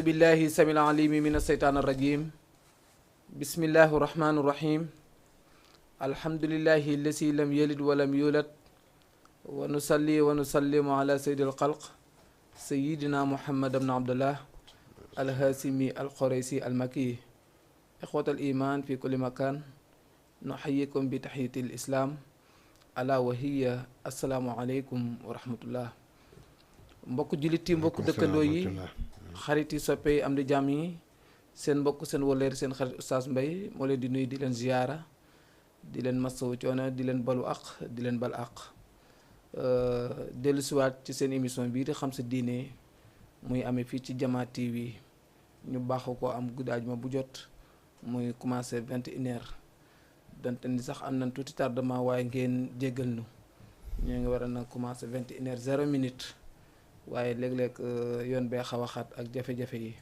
بالله السميع العليم من الشيطان الرجيم بسم الله الرحمن الرحيم الحمد لله الذي لم يلد ولم يولد ونصلي ونسلم على سيد الخلق سيدنا محمد بن عبد الله الهاشمي القريشي المكي إخوة الإيمان في كل مكان نحييكم بتحية الإسلام ألا وهي السلام عليكم ورحمة الله mbokk jullit yi mbokk dëkkandoo yi xarit yi soppe yi am di jàmm yi seen mbokk seen wëlleer seen xarit Oustaz Mbaye moo leen di nuyu di leen ziyaara di leen masawu coono di leen balu àq di leen bal àq dellusiwaat ci seen émission bii di xam sa diine muy amee fii ci Jama TV ñu baaxu ko am guddi àjjuma bu jot muy commencé 21h donte ni sax am nañ tuuti tardement waaye ngeen jéggal nu ñoo ngi war a nag commencé 21h 0 minute waaye léeg-léeg yoon bee xaw a xat ak jafe-jafe yi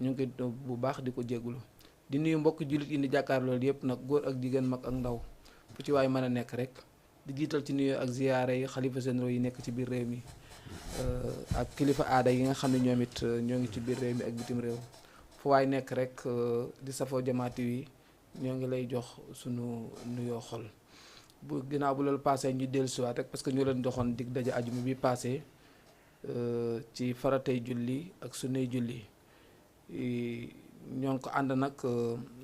ñu ngi koy bu baax di ko jéggulu di nuyu mbokk jullit yi ni jàkkaar loolu yëpp nag góor ak jigéen mag ak ndaw fu ci waaye mën a nekk rek di jiital ci nuyu ak ziyaara yi xalifa généraux yi nekk ci biir réew mi ak kilifa aada yi nga xam ne ñoom it ñoo ngi ci biir réew mi ak bitim réew fu waay nekk rek di safoo Jama TV ñoo ngi lay jox sunu nuyoo xol bu ginnaaw bu loolu passé ñu dellusiwaat rek parce que ñu leen joxoon dig daje ajuma bi passé ci faratay julli ak sunuy julli ñoo ngi ko ànd nag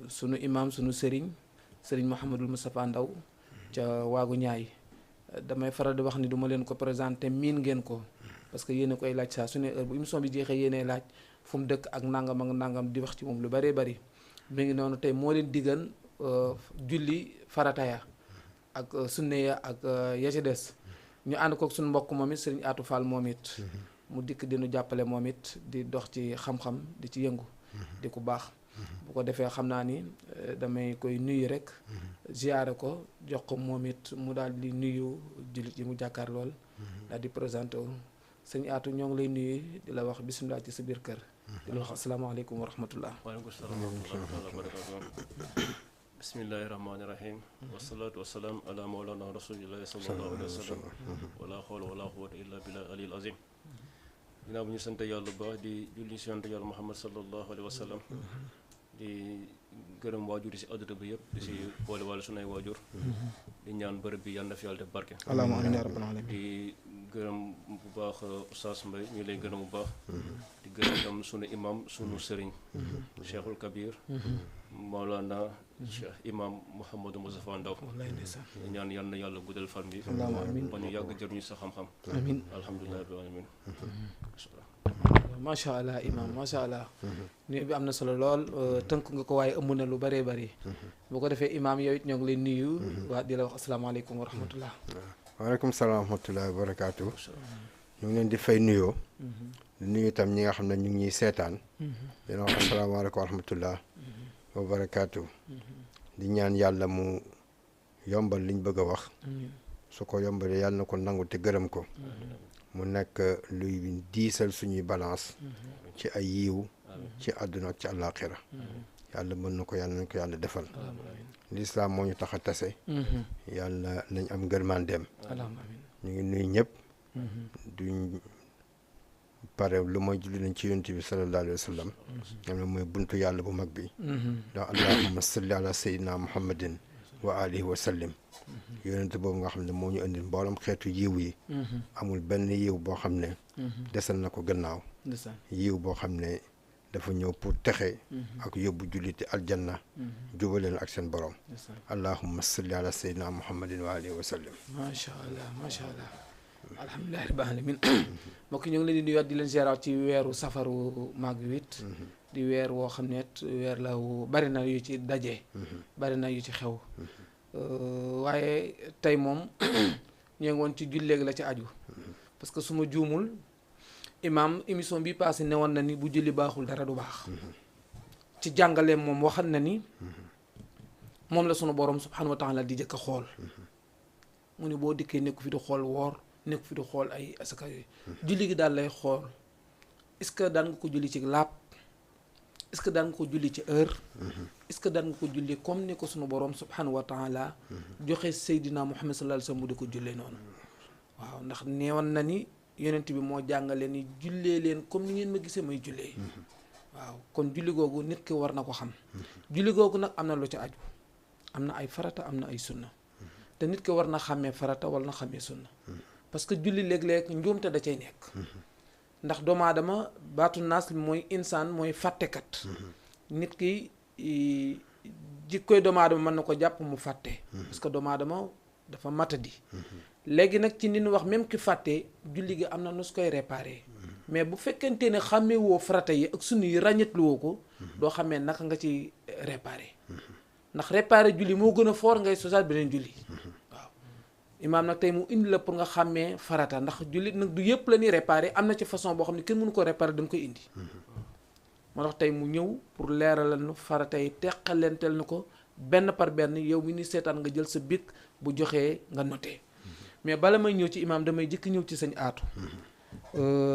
sunu imam sunu sëriñ Mouhamadul Moustapha Ndaw ca waagu ñaay damay faral di wax ni duma leen ko présenté miin ngeen ko parce que yéen a koy laaj saa su ne heure bu émission bi jeexee yéenay laaj fu mu dëkk ak nangam ak nangam di wax ci moom lu bëree bëri mi ngi noonu tey moo leen diggan julli farataya ak sunne ya ak ya ci des ñu ànd kook suñu mbokk moom it sëriñ Atou Fall moom it mu dikk dinu jàppale moom it di dox ci xam-xam di ci yëngu di ku baax bu ko defee xam naa ni damay koy nuyu rek ziyaare ko jox ko moom it mu daal di nuyu jullit yi mu jàkkaar lool daal di présenté wu sëñ Atou ñoo ngi lay nuyu di la wax bisimilah ci sa biir kër di la wax asalaamaaleykum wa rahmatullah. waaleykum salaam wa rahmatulah wa barakatuh. bismillahi rahmaani rahim wasalaatu wasalaam ala mawlana rasulillahi sallallahu alayhi wa sallam wala xawla wala quwwata illa billahi alil azim. ginnaaw bu ñu sant yàlla bu baax di julli si yonent yàlla muhammad sallallahu alayhi wa sallam di gërëm waajur yi si àdduna bi yëpp di si boole wàllu sunay waajur di ñaan bërëb bi yàlla na fi yàlla def barke. allahumma amiin yaa rabbal aalamiin. di gërëm bu baax Oustaz Mbaye ñu lay gërëm bu baax di gërëm tam sunu imam sunu sëriñ cheikhul kabir Mawlana Cheikh imam Mouhamadou Moustapha Ndaw ñaan yal na yàlla guddal fan bi ba ñu yàgg jëruñu sa xam-xam amiin alhamdulilah rabbil alamin macha allah imam macha allah nuyu bi am na solo lool tënk nga ko waaye ëmb na lu bëree bëri bu ko defee imam yow it ñoo ngi lay nuyu waa di la wax asalaamaaleykum wa rahmatullah. waaleykum salaam wa rahmatullahi wa barakaatu. ñu ngi leen di fay nuyoo di nuyu itam ñi nga xam ne ñu ngi ñuy seetaan dina wax asalaamaaleykum wa rahmatullah wa barakaatu. di ñaan yàlla mu yombal liñ bëgg a wax su ko yombalee yàlla na ko nangu te gërëm ko mu nekk luy diisal suñuy balance ci ay yiw ci àdduna ak ci àllaaxira yàlla mën na ko yàlla nañ ko yàlla defal lislaam moo ñu tax a tase yàlla nañ am ngërmandeem ñu ngi nuyu ñëpp duñ pare lu ma julli nañ ci yonent bi sallallahu alayhi wa sallam ñam ne mooy buntu yàlla bu mag bi ndax allahumma salli ala sayyidina muhammadin wa alihi wa sallim yonent boobu nga xam ne moo ñu indil mboolam xeetu yiw yi amul benn yiw boo xam ne desal na ko gannaaw yiw boo xam ne dafa ñëw pour texe ak yóbbu julliti aljanna jubaleen ak seen borom allahumma salli ala sayyidina muhammadin wa alihi wa sallim. macha allah macha allah alhamdulilah rabbil alamin mbokk ñu ngi leen di nuyuwaat di leen ziaraat ci weeru safaru mag wit di weer woo xam ne weer la bari na yu ci daje bari na yu ci xew waaye tey moom ñoo ngi woon ci julleegi la ci aju parce que su ma juumul imam émission bi passé ne woon na ni bu julli baaxul dara du baax ci jàngaleem moom waxal na ni moom la sunu borom subhanahu wa taala di jëkk a xool mu ni boo dikkee nekku fi di xool woor nekku fi di xool ay asaka yooyu julli gi daal lay xool est-ce que daan nga ko julli ci laab est-ce que daan nga ko julli ci heure est-ce que daan nga ko julli comme ni ko sunu borom subhanahu wa taala joxe Seydina Muhammad sallallahu alayhi wa sallam mu di ko jullee noonu waaw ndax neewoon na ni yonent bi moo jàngale ni jullee leen comme ni ngeen ma gisee may jullee waaw kon julli googu nit ki war na ko xam julli googu nag am na lu ci aju am na ay farata am na ay sunna te nit ki war na xàmmee farata wala na xàmmee sunna parce que julli léeg-léeg njuumte da cay nekk ndax doomu aadama baatu naas mooy insaan mooy fàttekat nit ki jikkoy doomu aadama mën na ko jàpp mu fàtte parce que doomu aadama dafa matadi léegi nag ci ni ñu wax même ki fàtte julli gi am na nu su koy réparé mais bu fekkente ne xàmmee woo farata yi ak sunna yi ràññetlu woo ko doo xamee naka nga ci réparé ndax réparé julli moo gën a foor ngay sosaat beneen julli waaw imaam nag tey mu indi la pour nga xàmmee farata ndax julli nag du yëpp la ñuy réparé am na ci façon boo xam ne kenn mënu ko réparé da nga koy indi moo tax tey mu ñëw pour leeralal nu farata yi teqalenteel na ko benn par benn yow mi ni seetaan nga jël sa bic bu joxee nga noté mais bala may ñëw ci imaam damay jëkk ñëw ci sëñ aatu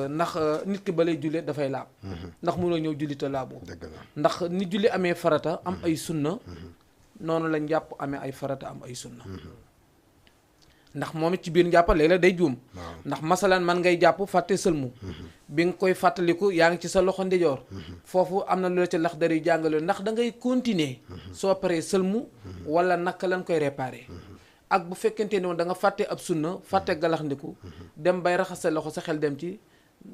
ndax nit ki balay jullee dafay laab ndax mënoo ñëw julli te laaboo ndax ni julli amee farata am ay sunna noonu la njàpp amee ay farata am ay sunna ndax moom it ci biir njàppa léeg-léeg day juum ndax masalan man ngay jàpp fàtte sëlmu bi nga koy fàttaliku yaa ngi ci sa loxo ndijoor foofu am na lu la ci lax dari jàngale ndax da ngay continuer soo paree sëlmu wala naka lañ koy réparer ak bu fekkente ne woon da nga fàtte ab sunna fàtte galaxndiku dem bay raxas sa loxo sa xel dem ci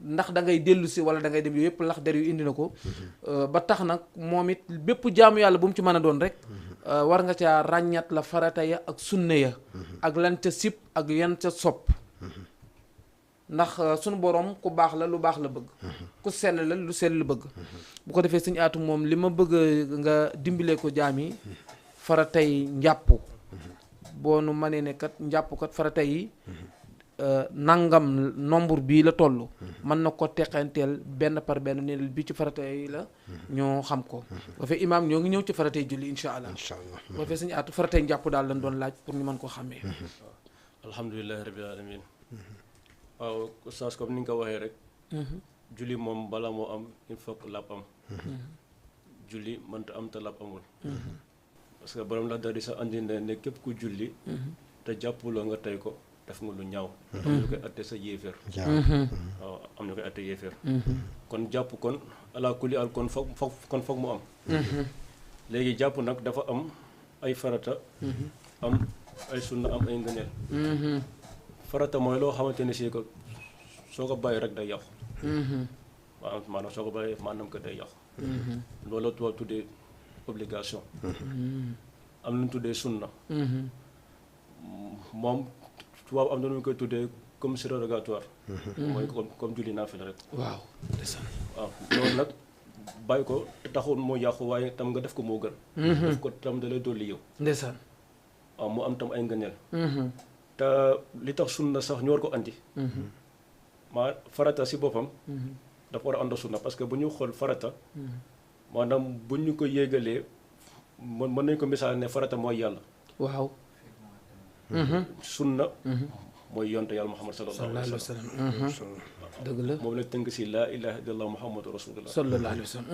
ndax da ngay dellu si wala da ngay dem yooyu yëpp lax dari yu indi na ko ba tax nag moom it bépp jaamu yàlla bu mu ci mën a doon rek war nga caa ràññat la farata ya ak sunna ya ak lan ca sib ak yan ca sopp ndax sunu borom ku baax la lu baax la bëgg ku sell la lu sell la bëgg bu ko defee suñu aatu moom li ma bëgg nga dimbalee ko jaam yi faratay njàpp boo nu mënee ne kat njàpp kat farata yi nangam nombre bii la toll mën na ko teqanteel benn par benn ne bi ci farata yi la ñoo xam ko ba fee imaam ñoo ngi ñëw ci faratay julli insha allah ba fee suñu aatu faratay njàpp daal lañ doon laaj pour ñu mën ko xàmmee alhamdulilahi rabbil alamin waaw oustaz comme ni nga ko waxee rek julli moom bala moo am il faut que laab am julli mënta am te laab amul parce que borom la dari sa andi ne képp ku julli te jàppuloo nga tey ko def nga lu ñaaw am ñu koy atte sa yéeféer waaw am ñu koy atte yéeféer kon jàpp kon ala kulli al kon foog mu am léegi jàpp nag dafa am ay farata am ay sunna am ay ngëneel farata mooy loo xamante ne si ko soo ko bàyyi rek day yàqu waaw maanaam soo ko bàyyi maanaam ko day yàqu loolu tubaab tuddee obligation am na ñu tuddee sunna moom tubaab am na ñu koy tuddee comme surrogatoire mooy comme julli naafila rek waaw waaw loolu nag bàyyi ko taxul moo yàqu waaye tam nga def ko moo gën def ko tam da lay dolli yow ndeysaan waaw mu am tam ay ngëneel te li tax sunna sax ñu war ko andi maa farata si boppam dafa war a ànd sunna parce que bu ñu xool farata maanaam bu ñu ko yéegalee mën nañu ko misaal ne farata mooy yàlla waaw sunna mooy yonte yàlla muhammad sallallahu alayhi wa sallam dëgg la moom la tënk si laa ilaha illallah muhammadu rasulullah sallallahu alayhi wa sallam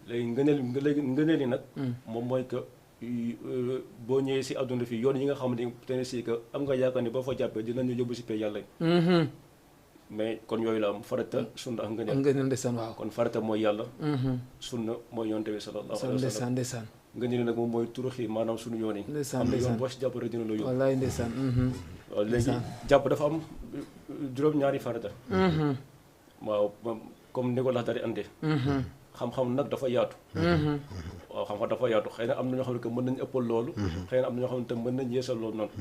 léegi ngëneel yi nag moom mooy que boo ñëwee si àdduna fii yoon yi nga xam ne te ne si que am nga yaakaar ni boo fa jàppee dinañu yóbbu si pay yàlla mais kon yooyu la am farata sunna ak ngëneel ndeysaan waaw kon farata mooy yàlla sunna mooy yonte bi sallallahu alayhi wa sallam ndeysaan ngëneel nag moom mooy turux yi maanaam suñu yoon yi am na yoon boo si jàpp rek dina la yóbbu wallaay ndeysaan waaw léegi jàpp dafa am juróom-ñaari farata waaw comme ni ko lax dari andee xam-xam nag dafa yaatu waaw xam-xam dafa yaatu xëy na am na ñoo xam ne que mën nañu ëppal loolu xëy na am na ñoo xam ne te mën nañu yeesal loolu noonu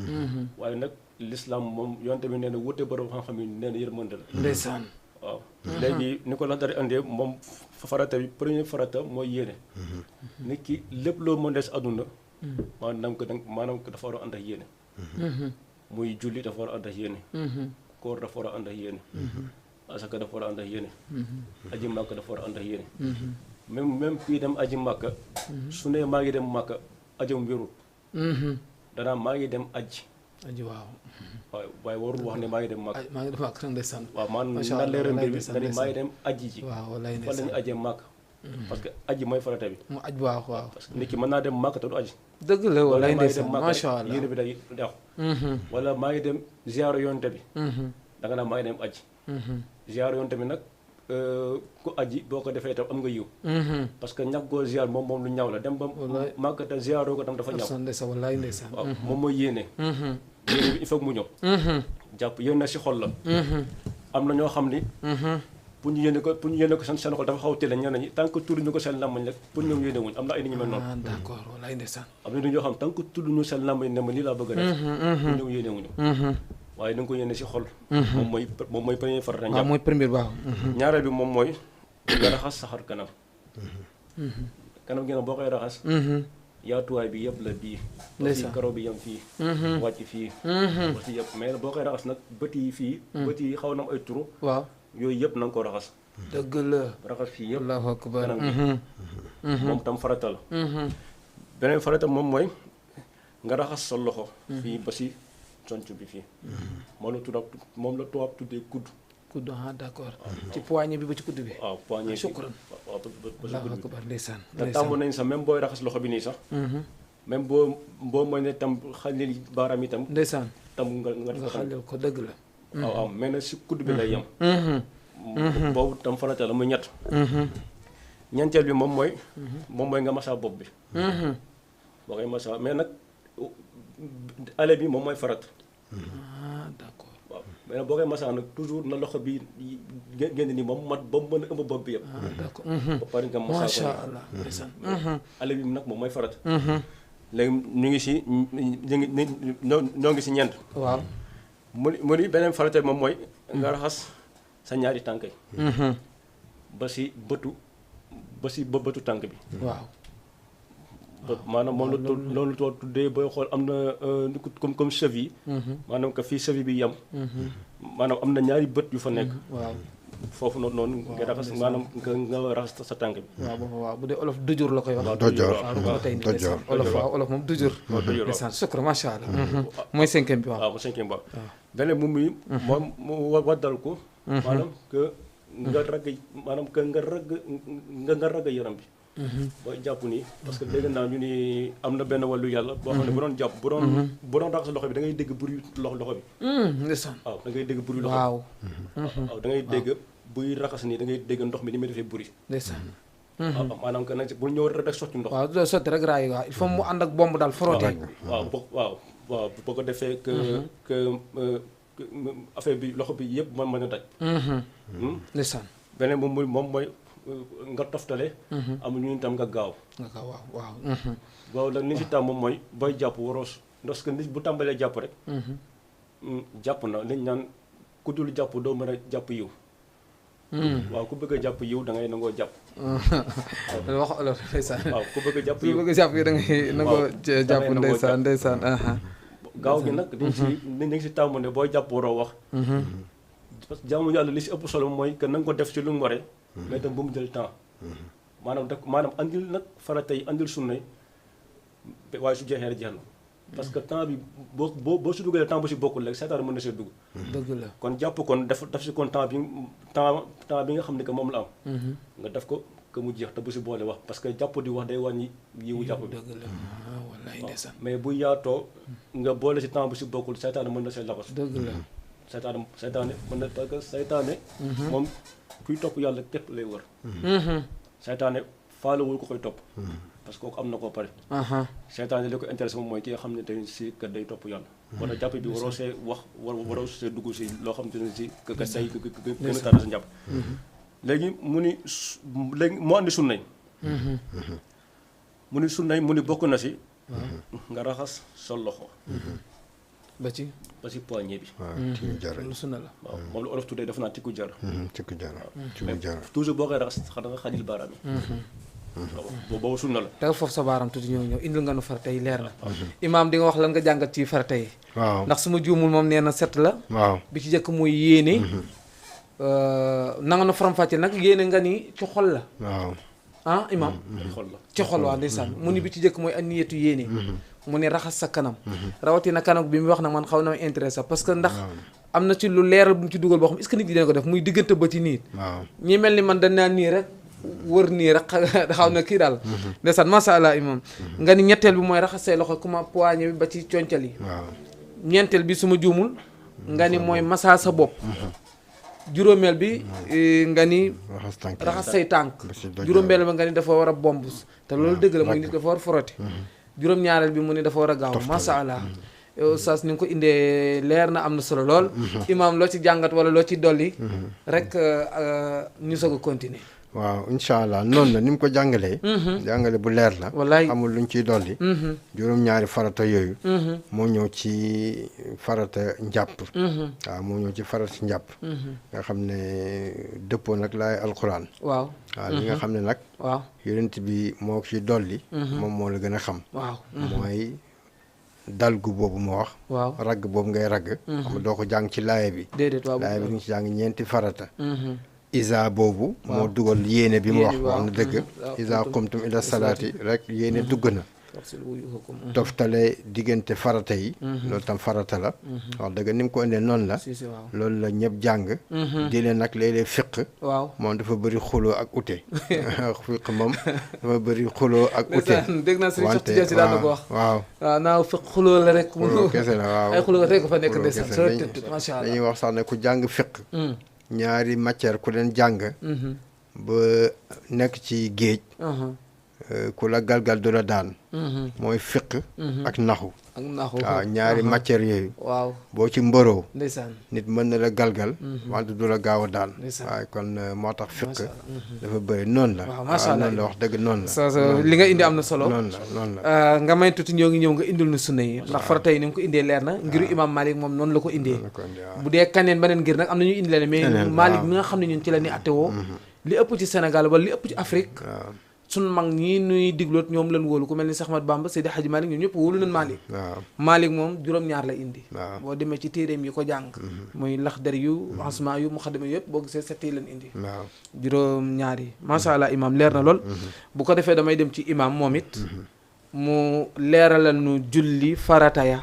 waaye nag l'islam moom yonte bi nee na wute borom xam-xam yi nee na yërmande la ndeysaan waaw léegi ni ko lax dari andee moom farata bi premier farata mooy yéene nit ki lépp loo mën des àdduna maanaam ko dafa war a ànd ak yéene muy julli dafa war a ànd ak yéene koor dafa war a ànd ak yéene asaka dafa war a ànd ak yéene aji màkk dafa war a ànd ak yéene même kii dem aji màkka su ne maa ngi dem màkka ajam wérul danaa maa ngi dem aji waaw waaye warul wax ne maa ngi dem màkk maa ngi dem màkk ndeysaan waaw man na leeral mbir bi dani maa ngi dem aji ji waaw wallaay fa la ñu ajee màkk parce que aji mooy farata bi mu aj waaw parce que nit ki mën naa dem màkk te du aji dëgg la wallaay ndeysaan macha allah yéene bi day yàqu wala maa ngi dem ziyaara yonte bi da nga naa maa ngi dem aji ziyaara yonte bi nag ku aji boo ko defee itam am nga yiw parce que ñàkk goo ziar moom lu ñaaw la dem ba màggata ziaroo ko tam dafa ñaaw ndeysaan wallaay ndeysaan waaw moom mooy yéene yéene bi il faut mu ñëw jàpp yéen na si xol la am na ñoo xam ni pour ñu yéene ko seen xol dafa xaw a teel ñeneen ñi tant que tudd ñu ko seen làmmañ rek pour ñoom yéene wuñ am na ay nit ñu mel noonu d'accord wallaay ndeysaan am na nit ñoo xam tant que tudd ñu seen làmmañ ne ma lii laa bëgg a def pour ñoom yéene wuñu waaye da nga ko yéene si xol moom mooy premier farata njàpp mooy premier baaw ñaareel bi moom mooy nga raxas saxar kanam kanam gi nag boo koy raxas yaatuwaay bi yëpp la bii aussi karo bi yem fii wàcc fii aussi yëpp mais boo koy raxas nag bët yi fii bët yi xaw na am ay turu waaw yooyu yëpp na nga ko raxas dëgg la raxas fii yëpp allahu akbar kanam gi moom tam farata la beneen farata moom mooy nga raxas sa loxo fii ba si conc bi fii moom la tubaab tuddee kudd kudd d'accord ci poignée bi ba ci kudd bi waaw poignée shukran waaw ba si allahu kudd bi akbar ndeysaan te tàmm nañ sax même booy raxas loxo bi nii sax même boo mooy ne tam xalil baaraam yi tam ndeysaan tam nga xalil ko dëgg la waaw mais nag si kudd bi lay yem boobu tam farata la muy ñett ñeenteel bi moom mooy nga masaa bopp bi boo koy masaa mais nag ale bi moom mooy farat d'accord waaw mais nag boo koy masaa nag toujours na loxo bi génn ni moom mat ba mu mën a ëmb bopp bi yëpp d'accord ba pare nga masaa masha Allah ndeysaan ale bi nag moom mooy farat léegi ñu ngi si ñoo ngi si ñeent waaw mu ni beneen farata moom mooy nga raxas sa ñaari tànk yi ba si bëtu tànk bi waaw maanaam moom la loolu la tuddee booy xool am na comme cheville maanaam que fii cheville bi yem maanaam am na ñaari bët yu fa nekk waaw foofu noonu nga raxas maanaam nga raxas sa tànk bi waaw bu dee olof dujur la koy wax dojor waaw tey nii ndeysaan olof moom dujur ndeysaan sukra masha Allah mooy cinquième bi waaw mooy cinquième bi beneen moom mi moom mu waddal ko maanaam que nga ragg maanaam que nga ragg yaram bi booy jàpp nii parce que dégg naa ñu ni am na benn wàllu yàlla boo xam ne bu doon jàpp bu doon raxas loxo bi da ngay dégg bruit loxo bi ndeysaan waaw da ngay dégg bruit loxo waaw waaw da ngay dégg buy raxas nii da ngay dégg ndox mi ni muy defee bruit ndeysaan waaw maanaam que nag bul ñëw rek sotti ndox waaw doo sotti rek raay waaw il faut mu ànd ak bomb daal frotté waaw boo ko defee que affaire bi loxo bi yëpp mën a daj ndeysaan beneen moom mooy nga toftale amuñu itam nga gaaw waaw waaw nag li si tam moom mooy booy jàpp waroo parce que nit bu tàmbalee jàpp rek jàpp na liñ naan ku dul jàpp doo mën a jàpp yiw waaw ku bëgg a jàpp yiw da ngay nangoo jàpp wax olof ndeysaan waaw ku bëgg a jàpp yiw da ngay nangoo jàpp ndeysaan gaaw gi nag dañ si tàmm ne booy jàpp waroo wax parce que jaamu yàlla li si ëpp solo mooy que na nga ko def ci lu mu waree mais itam bu mu jël temps maanaam andil nag farata yi andil sunna waaye su jeexee rek jeex na parce que temps bi boo su dugalee temps bu si bokkul rek seetaan mën na see dugg dëgg la kon jàpp kon def si kon temps bi nga xam ne que moom la am nga def ko que mu jeex te bu si boole wax parce que jàpp di wax day wàññi yiwu jàpp bi dëgg la wallaay ndeysaan mais bu yaatoo nga boole si temps bu si bokkul seetaan mën na see laxas dëgg la seytaane mën na parce que seytaane moom kuy topp yàlla képp lay wër seytaane faalewul ko koy topp parce que kooku am na koo pare seytaane li ko intéressé moom mooy ki nga xam ne tey si kat day topp yàlla moo tax jàpp bi waroo see wax waroo see dugg si loo xam te ne si kat day gën a tànn sa njàpp léegi mu andi sunnay mu ni bokk na si nga raxas sa loxo ba ci poignée bi. waaw tikku jar lu sunna la. waaw moom la olof tuddee def naa tikku jar. tikku jar toujours boo koy raxas da nga xajil baaraam yi. waaw boobu sunna la. tegal foofu sa baaraam tuuti ñëw indil nga nu farata yi leer na. imaam di nga wax lan nga jàngat ci farata yi. waaw ndax su ma juumul moom nee na set la. waaw bi ci njëkk mooy yéene. na nga nu faram-fàccee nag yéene nga ni ci xol la. waaw ah imaam. ci xol waaw ndeysaan mu ni bi ci njëkk mooy anniyatu yéene. mu ne raxas sa kanam rawatina kanam bi mu wax nag man xaw na ma intéressé parce que ndax am na ci lu leeral bu mu ci dugal boo xam est-ce que nit ñi dina ko def muy diggante ba ci niit ñi mel ni man dañ naan nii rek wër nii rek xaw na kii daal ndeysaan masha Allah imam nga ni ñetteel bi mooy raxas say loxo kuma poignée bi ba ci concal yi ñeenteel bi su ma juumul nga ni mooy massa sa bopp juróomeel bi nga ni raxas tànk yi. raxas say tànk ba si doj juróom-benn ba nga ni dafa war a bomb te loolu dëgg la muy nit dafa war a forote juróom-ñaareel bi mu ni dafa war a gaaw masha Allah yow Oustaz ni nga ko indee leer na am na solo lool imaam loo ci jàngat wala loo ci dolli rek ñu soog a continuer waaw incha allah noonu la ni mu ko jàngalee. jàngale bu leer la. wallaay amul luñ ciy dolli. juróom-ñaari farata yooyu. moo ñëw ci farata njàpp. waaw moo ñëw ci farata njàpp. nga xam ne dëppoo nag laay alquran. waaw li nga xam ne nag. waaw yonent bi moo ci dolli. moom moo la gën a xam. waaw mooy dalgu boobu mu wax. waaw ragg boobu ngay ragg. xam nga doo ko jàng ci laaya bi. déedéet waaw laaya bi ñu ci jàng ñeenti farata. isa boobu moo dugal yéene bi mu wax wax na dëgg isa qumtum ila salaati rek yéene dugg na toftale diggante farata yi loolu tam farata la wax dëgg ni mu ko indee noonu la loolu la ñëpp jàng di leen nag léeg-léeg fiq waaw moom dafa bëri xuloo ak ute fiq moom dafa bëri xuloo ak ute dégg naa sëriñ Cheikh Tidiane si daan na ko wax waaw waaw naaw fiq xuloo la rek xuloo kese la waaw ay xuloo rek fa nekk ndeysaan macha allah dañuy wax sax ne ku jàng fiq ñaari matière ku leen jàng ba nekk ci géej ku la galgal du la daan mooy fiq ak naxu waaw ñaari matière yooyu waaw boo ci mbëroo ndeysaan nit mën na la galgal wante du la gaaw a daan waaye kon moo tax fiq dafa bëri noonu la waaw macha allah noonu la wax dëgg noonu la li nga indi am na solo noonu la nga may tuuti ñoo ngi ñëw nga indil nu sunna yi ndax farata yi ni nga ko indee leer na ngiru imam Malik moom noonu la ko indee bu dee kaneen beneen ngir nag am na ñuy indi leen mais Malik mi nga xam ne ñun ci la ni attewoo li ëpp ci Sénégal wala li ëpp ci Afrique sun mag ñii nuy digloot ñoom lañ wóolu ku mel ni Seex Ahmadu Bamba Seydi Hadji Malick ñoom ñëpp wóolu nañ Malick Malick moom juróom-ñaar la indi boo demee ci téeréem yi ko jàng muy Laxdari yu Asmaa yu Muxaddama yëpp boo gisee set yi lañ indi juróom-ñaar yi macha allah imam leer na lool bu ko defee damay dem ci imam moom it mu leeralal nu julli farata ya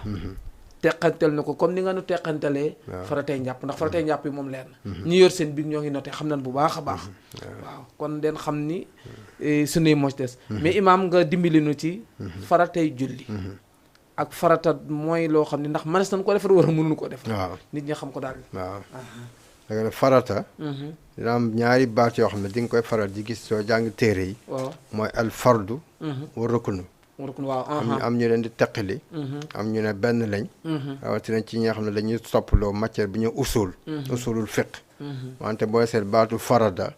teqantal na ko comme ni nga nu teqantalee faratay njàpp ndax faratay njàpp yi moom leer na ñi yor seen biir ñoo ngi noté xam nañ bu baax a baax waaw kon den xam ni sunuy mos des mais imaam nga dimbali nu ci faratay julli ak farata mooy loo xam ne ndax mënees nañ ko defar war a mënuñu ko def waaw nit ñi xam ko daal waaw da nga ne farata dina am ñaari baat yoo xam ne di nga koy faral di gis soo jàng téere yi waaw mooy al fardu wa ruknu waaw am ñu leen di teqali am ñu ne benn lañ rawatina ci ñi nga xam ne dañuy soppaloo matière bi ñu usulul fiq wante booy seet baatu farada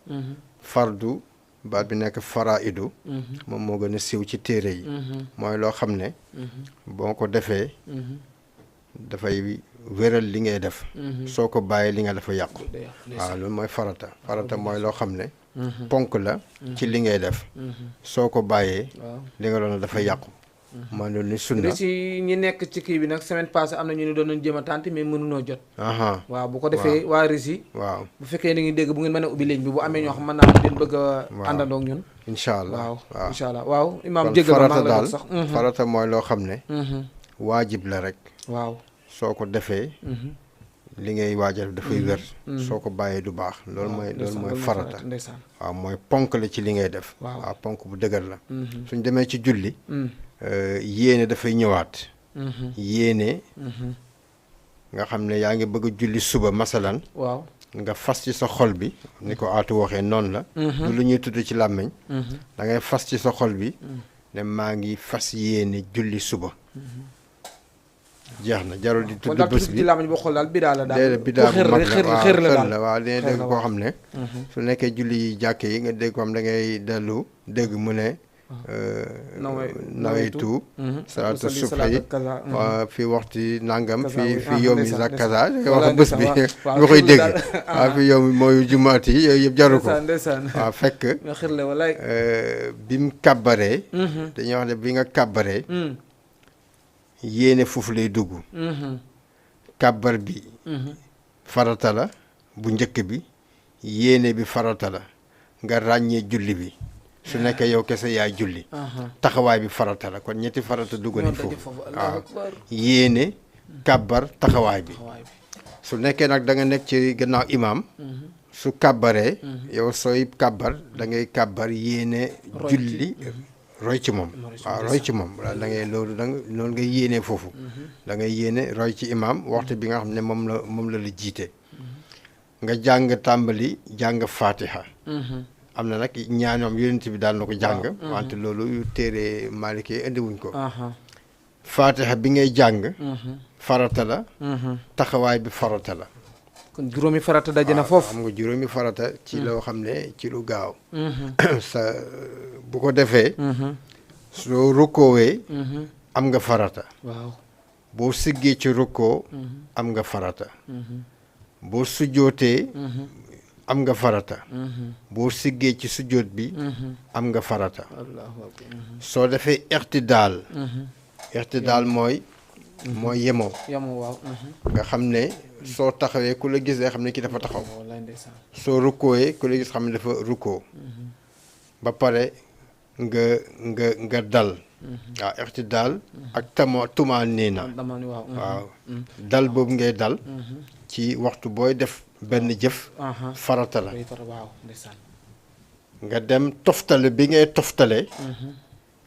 fardu baat bi nekk faraidu moom moo gën a siiw ci téere yi mooy loo xam ne boo ko defee dafay wéral li ngay def soo ko bàyyee li nga dafa yàqu waaw loolu mooy farata mooy loo xam ne ponk la ci li ngay def soo ko bàyyee li nga doon dafa yàqu man loolu ni sunna ci ñi nekk ci kii bi nag semaine passée am na ñu ni doon nañ jéem a tànn mais mënunoo jot waaw bu ko defee waa Russie waaw bu fekkee ni ngi dégg bu ngeen mën a ubbi ligne bi bu amee ñoo xam mën naa am den bëgg a àndandoo ak ñun incha allah waaw incha allah waaw imaam jégal farata daal farata mooy loo xam ne waajib la rek waaw soo ko defee li ngay waajal dafay wér soo ko bàyyee du baax loolu mooy farata waaw mooy ponk la ci li ngay def waaw ponk bu dëgër la suñ demee ci julli yéene dafay ñëwaat yéene nga xam ne yaa ngi bëgg a julli suba masalan waaw nga fas ci sa xol bi ni ko aatu waxee noonu la du lu ñuy tudd ci làmmiñ da ngay fas ci sa xol bi ne maa ngi fas yéene julli suba jeex na jarul di tudd bés bi ci làmmiñ boo xool daal bidaa la daal bidaa bu mag xër la waaw dina dégg koo xam ne su nekkee julli yi jàkke yi nga dégg ko xam da ngay dellu dégg mu ne nawaytu salaatu subhi fii waxti nangam fii yow mi sax kaza wax bés bi nga koy dégg waaw fii yow mi mooy jumaat yi yooyu yëpp jaru ko waaw fekk bi mu kàbbaree dañuy wax ne bi nga kàbbaree yéene foofu lay dugg kàbbar bi farata la bu njëkk bi yéene bi farata la nga ràññee julli bi su nekkee yow kese yaay julli taxawaay bi farata la kon ñetti farata dugg nañ foofu waaw yéene kàbbar taxawaay bi su nekkee nag da nga nekk ci gannaaw imaam su kàbbaree yow sooy kàbbar da ngay kàbbar yéene julli roy ci moom waaw roy ci moom da ngay loolu da nga noonu ngay yéenee foofu da ngay yéene roy ci imaam waxtu bi nga xam ne moom la la jiite nga jàng tàmbali jàng fatiha am na nag ñaanoom yonent bi daal na ko jàng wante loolu yu téere Maliki indiwuñ ko fatiha bi ngay jàng farata la taxawaay bi farata la kon juróomi farata daje na foofu xam nga juróomi farata ci loo xam ne ci lu gaaw sa bu ko defee soo rukkoowee am nga farata waaw boo siggee ci rukkoo am nga farata boo sujjootee am nga farata boo siggee ci sujjoot bi am nga farata soo defee ixtidaal mooy yemoo waaw nga xam ne soo taxawee ku la gis day xam ne ki dafa taxaw soo rukkooyee ku la gis xam ne dafa rukkoo ba pare nga dal waaw ixtidaal ak tumaa nii na waaw dal boobu ngay dal ci waxtu booy def benn jëf farata la nga dem toftale bi ngay toftale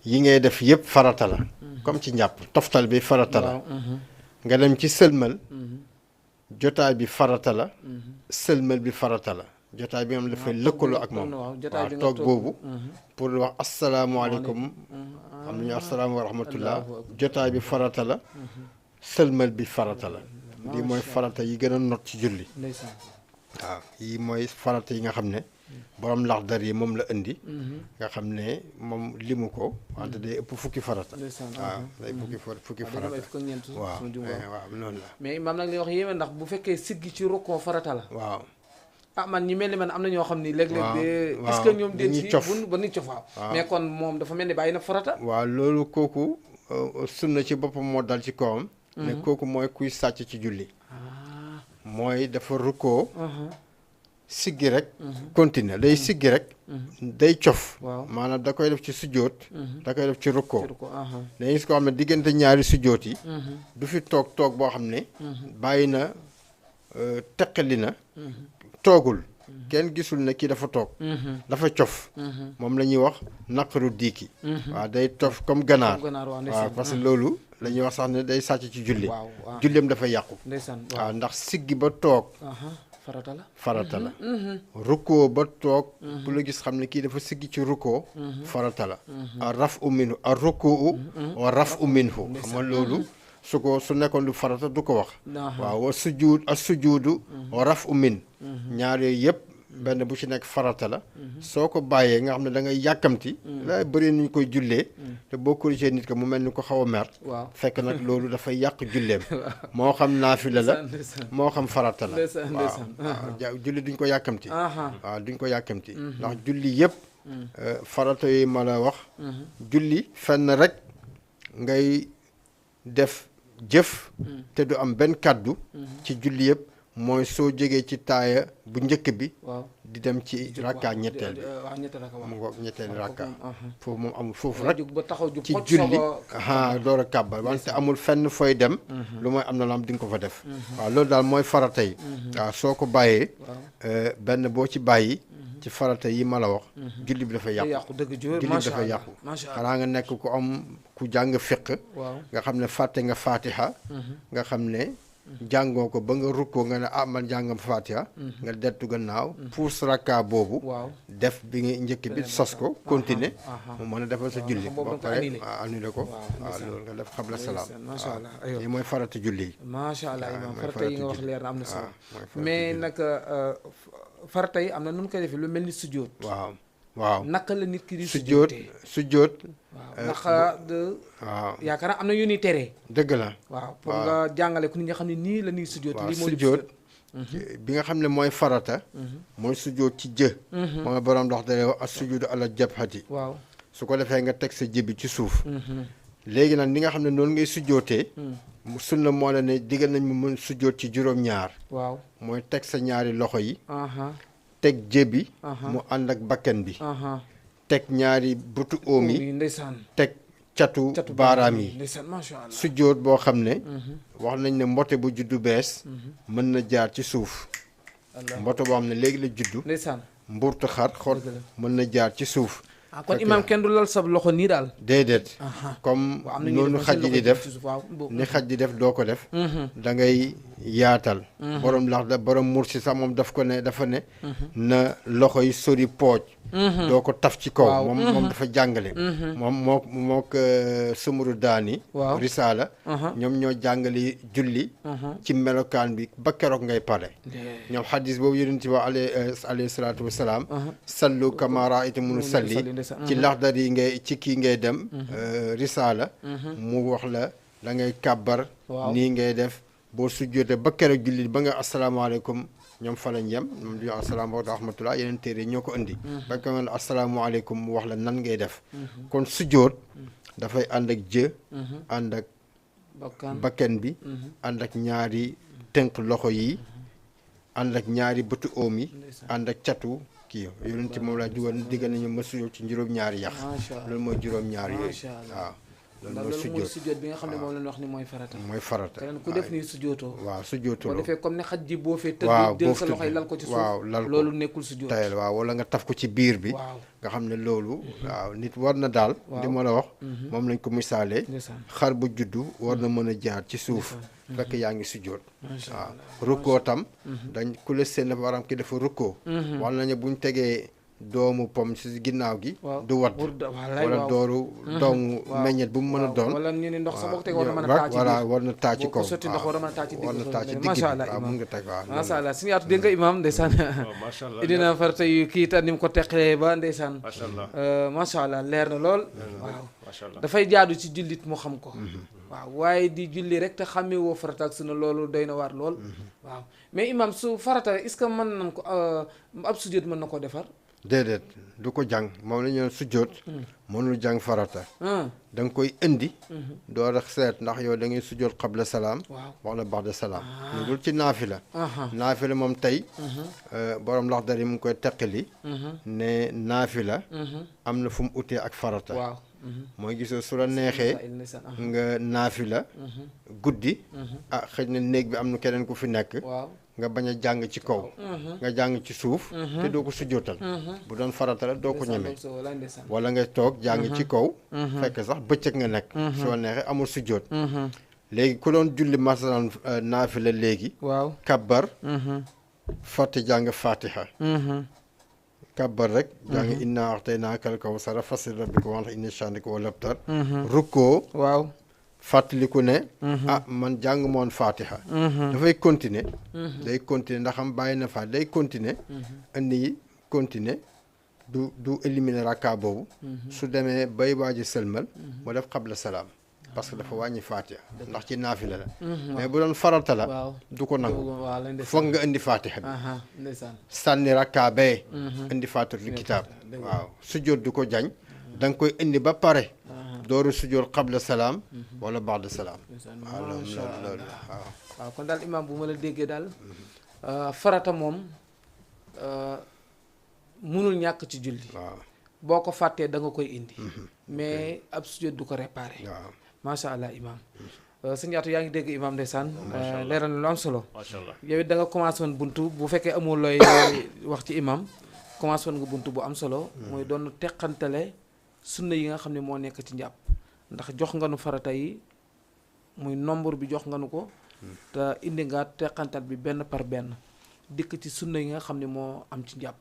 yi ngay def yëpp farata la comme ci njàpp toftal bi farata la nga dem ci sëlmal jotaay bi farata la sëlmal bi farata la jotaay bi moom dafay lëkkaloo ak moom waaw toog boobu pour wax asalaamaaleykum am nañu asalaam wa rahmatullah jotaay bi farata la sëlmal bi farata la lii mooy farata yi gën a not ci julli waaw yii mooy farata yi nga xam ne borom Laxdar yi moom la indi nga xam ne moom limu ko wante day ëpp fukki farata waaw day fukki farata waaw noonu la mais imaam nag li wax yéeme ndax bu fekkee siggi ci rukkoo farata la waaw man ñi mel ni man am na ñoo xam ni léeg-léeg de est-ce que ñoom den si ba nit cof waaw mais kon moom dafa mel ni bàyyi na farata waaw loolu kooku sunna ci boppam moo dal ci kawam ne kooku mooy kuy sàcc ci julli mooy dafa rukkoo siggi rek continuer day siggi rek day cof maanaam da koy def ci sujjóot da koy def ci rukkoo dañuy gis ko xam ne diggante ñaari sujjóot yi du fi toog boo xam ne bàyyi na teqali na toogul kenn gisul ne kii dafa toog dafa cof moom la ñuy wax naqaru diiki waaw day tof comme ganaar waaw parce que loolu la ñuy wax sax ne day sàcc ci julli julleem dafa yàqu waaw ndax siggi ba toog farata la rukkoo ba toog bu la gis xam ne kii dafa siggi ci rukkoo farata la a raf u minhu a rukkoo wa raf u minhu xam nga loolu su nekkoon du farata du ko wax waaw wa sujuudu wa raf u min ñaar yooyu yëpp benn bu ci nekk farata la soo ko bàyyee nga xam ne da ngay yàkkamti la bëri nañu koy jullee te boo corrigé nit ko mu mel ni ko xaw a mer fekk nag loolu dafay yàq julleem moo xam naafila la moo xam farata la waaw julli duñ ko yàkkamti waaw duñ ko yàkkamti ndax julli yëpp farata yooyu ma la wax julli fenn rek ngay def jëf te du am benn kàddu ci julli yëpp mooy soo jógee ci taaya bu njëkk bi di dem ci rakka ñetteel bi mu ngoog ñetteel rakka foofu moom amul foofu rek ci julli door a kàbbal wante amul fenn fooy dem lu mooy am na la am di nga ko fa def waaw loolu daal mooy farata yi waaw soo ko bàyyee benn boo ci bàyyi ci farata yi ma la wax julli bi dafa yàqu julli bi dafa yàqu xanaa nga nekk ku am ku jàng fiq nga xam ne fàtte nga fatiha nga xam ne jàngoo ko ba nga rukkoo nga ne man jàngam fatiha nga dettu gannaaw pour rakka boobu def bi nga njëkk bi sos ko continuer mu mën a defal sa julli ba pare annulé ko waaw loolu nga def xabla salaam waaw lii mooy farata julli yi macha allah imaam farata yi nga wax leer na am na solo mais nag farata yi am na nu mu koy defee lu mel ni sujjóot waaw naka la nit ki di sujjóot ndax yaakaar naa am na yu ñuy teree dëgg la waaw pour nga jàngale ko nit ñi xam ne nii la ñuy sujjóot lii moo sujjóot bi nga xam ne mooy farata mooy sujjóot ci jë mooy borom dox dale wax as sujjóotu ala jabhati waaw su ko defee nga teg sa jëbi ci suuf léegi nag ni nga xam ne noonu ngay sujjóotee sunna moo la ne diggal nañ mu mën sujjóot ci juróom-ñaar waaw mooy teg sa ñaari loxo yi teg jëbi mu ànd ak bakkan bi teg ñaari butu óom yi teg catu baaraam yi sujjóot boo xam ne wax nañ ne mbote bu juddu bees mën na jaar ci suuf mbote boo xam ne léegi la juddu mburtu xar xot mën na jaar ci suuf kon imaam kenn du lal sa loxo nii daal déedéet comme noonu xaj yi di def ni xaj di def doo ko def da ngay yaatal borom lax da borom mursi sax moom dafa ne na loxo yi sori pooj doo ko taf ci kaw moom dafa jàngale moo ko sumuru daani risaala ñoom ñoo jàngale julli ci melokaan bi ba keroog ngay pare ñoom xadis boobu yonent bi alayhi salaatu wasalaam sallu kama raaytumuni salli ci laxdar yi ngay ci kii ngay dem risaala mu wax la da ngay kàbbar nii ngay def boo sujjootee ba keroog julli ba nga asalaamaaleykum ñoom fa lañ yem moom di asalaamaaleykum wa rahmatullah yeneen téere ñoo ko indi ba nga ne asalaamaaleykum mu wax la nan ngay def kon sujjoot dafay ànd ak jë ànd ak bakken bi ànd ak ñaari tënk loxo yi ànd ak ñaari bëtu oom yi ànd ak catu kii yonent ci moom laa diggal nañu ma sujjoot ci juróom-ñaari yax loolu mooy juróom-ñaari yooyu waaw loolu mooy sujjoot bi nga xam ne moom lañ wax ni mooy farata keneen ku def nii sujjootoo waaw sujjootoo boo defee comme ne xaj ji boo fee tëdd jël sa loxo yi lal ko ci suuf waaw lal ko loolu nekkul sujjoot tayal waaw wala nga taf ko ci biir bi nga xam ne loolu waaw nit war na daal li ma la wax moom lañ ko misaalee xar bu juddu war na mën a jaar ci suuf fekk yaa ngi sujjoot waaw rukkoo tam dañ ku la seen dafa waram ki dafa rukkoo wax nañu buñ tegee doomu pom si ginnaaw gi du wat wala doomu meññet bu mu mën a doon wala ñu ne ndox sa bokk teg war na mën a taa ci voilà war na taa ci kaw sotti ndox war na mën a taa ci digg war na taa ci digg macha allah waaw mun nga teg waaw macha allah suñu yaatu dégg nga imam ndeysaan dina farata yu kii ta ni mu ko teqlee ba ndeysaan macha allah leer na lool waaw dafay jaadu ci jullit mu xam ko waaw waaye di julli rek te xamee woo farata ak sunna loolu doy na waar lool waaw mais imam su farata est-ce que mën nañ ko ab sujjóot mën na ko defar déedéet du ko jàng moom la ñu sujjóot mënul jàng farata da nga koy indi door a seet ndax yow da ngay sujjóot qabla salaam wala ba'da salaam lu dul ci naafila moom tey borom Laxdari mu ngi koy teqali ne naafila am na fu mu utee ak farata mooy gisoo su la neexee nga naafila guddi xëy na néeg bi am na keneen ku fi nekk nga bañ a jàng ci kaw nga jàng ci suuf te doo ko sujjootal bu doon farata la doo ko ñeme wala nga toog jàng ci kaw fekk sax bëccëg nga nekk soo neexee amul sujjoot léegi ku doon julli masalan naafila léegi kabbar fàtte jàng fatiha kabbar rek jàng inna a'taynaakal kawsara fasalli li rabbika wanhar inna shaani'aka huwal abtar rukkoo fàttaliku ne man jàng moon fatiha dafay continuer day continuer ndax am bàyyi na fa day continuer indi yi continuer du éliminer rakka boobu su demee bay waaji sëlmal mu def qabla salaam parce que dafa wàññi fatiha ndax ci naafila la mais bu doon farata la du ko nangu foog nga indi fatiha bi sànni rakka bee indi fatihatul kitaab waaw sujjóot du ko jañ da nga koy indi ba pare dooru sujjóot qabla salaam wala ba'da salaam waaw loolu waaw kon daal imaam bu ma la déggee daal farata moom mënul ñàkk ci julli boo ko fàttee da nga koy indi mais ab sujjóot du ko réparé macha allah imaam sëñ Yaatu yaa ngi dégg imaam ndeysaan leeral na lu am solo yow it da nga commencé woon buntu bu fekkee amul looy wax ci imaam commencé woon nga buntu bu am solo mooy doon teqantale sunna yi nga xam ne moo nekk ci njàpp ndax jox nga nu farata yi muy nombre bi jox nga nu ko te indi nga teqantal bi benn par benn dikk ci sunna yi nga xam ne moo am ci njàpp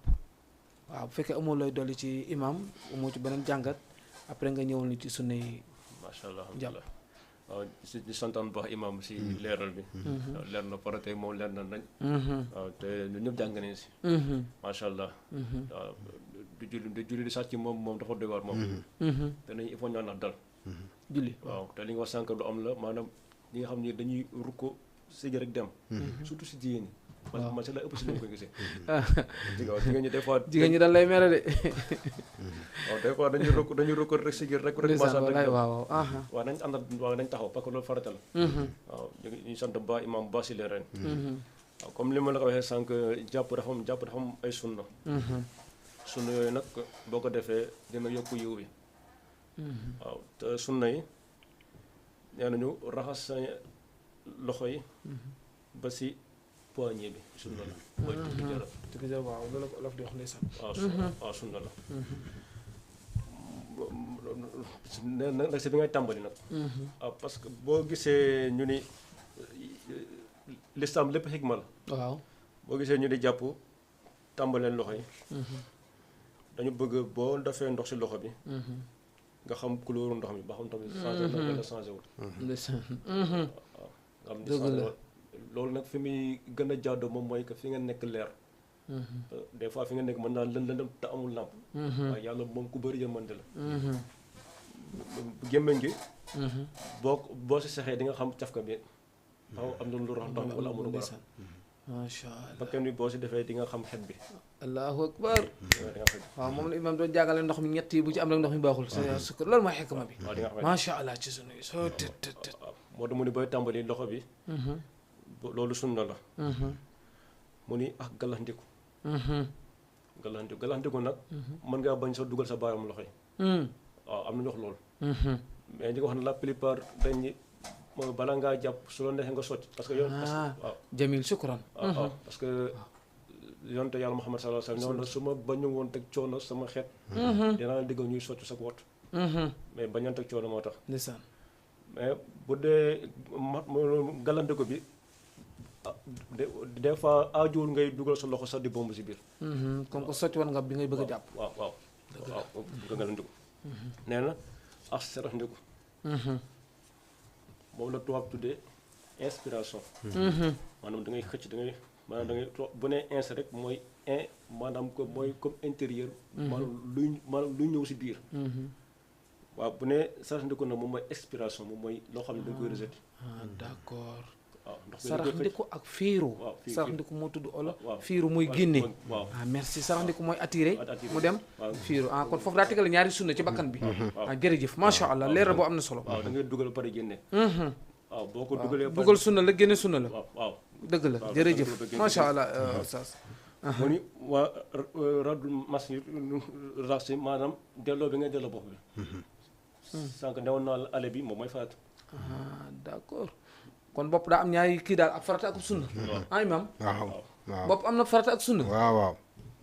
waaw bu fekkee amul looy dolli ci imaam amoo ci beneen jàngat après nga ñëwal ni ci sunna yi macha allah alhamdulilah waaw di santaan baax imam si leeral bi leer na farata moom leer na nañ waaw te ñun ñëpp jàng nañ si macha allah waaw du julli di sàcc moom dafa doy waar moom te nañu il faut ñu ànd dal julli waaw te li nga wax sànq lu am la maanaam ñi nga xam ne dañuy rukko sëgg rek dem surtout si jigéen ñi man si la ëpp si lañ koy gisee jigéen ñi des fois jigéen ñi dañ lay mere de waaw des fois dañuy rukko rek sëgg rek waaw nañ àndal waaw nañ taxaw parce que loolu farata la waaw ñu sant ba imam ba si leen ren waaw comme li ma la ko waxee sànq jàpp dafa am ay sunna sunna yooyu nag boo ko defee dina yokk yiw bi waaw te sunna yi nee nañu raxas sa loxo yi ba si poignée bi sunna la mooy tukki jara waaw loolu ko olof di wax ndeysaan waaw sunna la nag si bi ngay tàmbali nag waaw parce que boo gisee ñu ni lislaam lépp xikma la. waaw. boo gisee ñu di jàpp tàmbaleen loxo yi. dañu bëgg boo defee ndox si loxo bi. nga xam couleur ndox mi ba xam tamit changé na wala changé wul. ndeysaan. waaw nga xam ne changé wul loolu nag fi muy gën a jaadoo moom mooy que fi nga nekk leer. des fois fi nga nekk mën naa lëndëm te amul làmp. waaye yàlla moom ku bëri yërmande la. gémmiñ gi. boo si sexee di nga xam cafka bi xaw am na lu rax ndox mi wala amul ko rax. macha allah bakkan bi boo si defee di nga xam xet bi. allahu akbar. di nga xam xet bi. waaw moom la imam doon jàngale ndox mi ñett yi bu ci am rek ndox mi baaxul. sa sukkur loolu mooy xikma bi. waaw di nga xam macha allah ci sunu yi soo tët tët tët. moo tax mu ni booy tàmbali loxo bi. loolu sunna la. mu ni ak galaxndiku. galaxndiku nag. mën ngaa bañ sa dugal sa baaraam loxo yi. waaw am na ñu wax loolu. mais ñi ko wax ne la plupart dañ ni mooy bala ngaa jàpp su la neexee nga sotti. parce que yoon waaw jamil shukran. waaw parce que yonte yàlla Muhammad sallallahu alayhi wa sallam ñëw na su ma bañu woon teg coono sama xeet. dinaa la diggal ñuy sotti sa wot. mais bañoon teg coono moo tax. ndeysaan. mais bu dee galandiku bi des fois aajuwul ngay dugal sa loxo sax di bomb si biir. comme que sotti woon nga bi ngay bëgg a jàpp. waaw waaw waaw nga galandiku. nee na ak seraxndiku. moom la tubaab tuddee inspiration. maanaam da ngay xëcc da ngay maanaam da ngay bu nee ins rek mooy maanaam ko mooy comme intérieur. maanaam luy ñëw si biir. waaw bu nee saraxndiku nag moom mooy expiration moom mooy loo xam ne da nga koy rejeté. d'accord. waaw ndox mi saraxndiku ak fiiru. waaw saraxndiku moo tudd olo. waaw fiiru muy génne. waaw merci saraxndiku mooy attiré. mu dem waaw fiiru kon foofu daa tegale ñaari sunna ci bakkan bi. jërëjëf macha allah leer boo am na solo. waaw da ngay dugal ba pare génne. waaw boo ko dugalee. dugal sunna la génne sunna la. waaw dëgg la jërëjëf macha allah Oustaz. mu ni waa radul mas yi rasi maanaam delloo bi ngay delloo bopp bi. sànq newoon naa la ale bi moom mooy faat. d'accord kon bopp daa am ñaari kii daal ak farata ak sunna. imam waaw waaw bopp am na farata ak sunna. waaw waaw.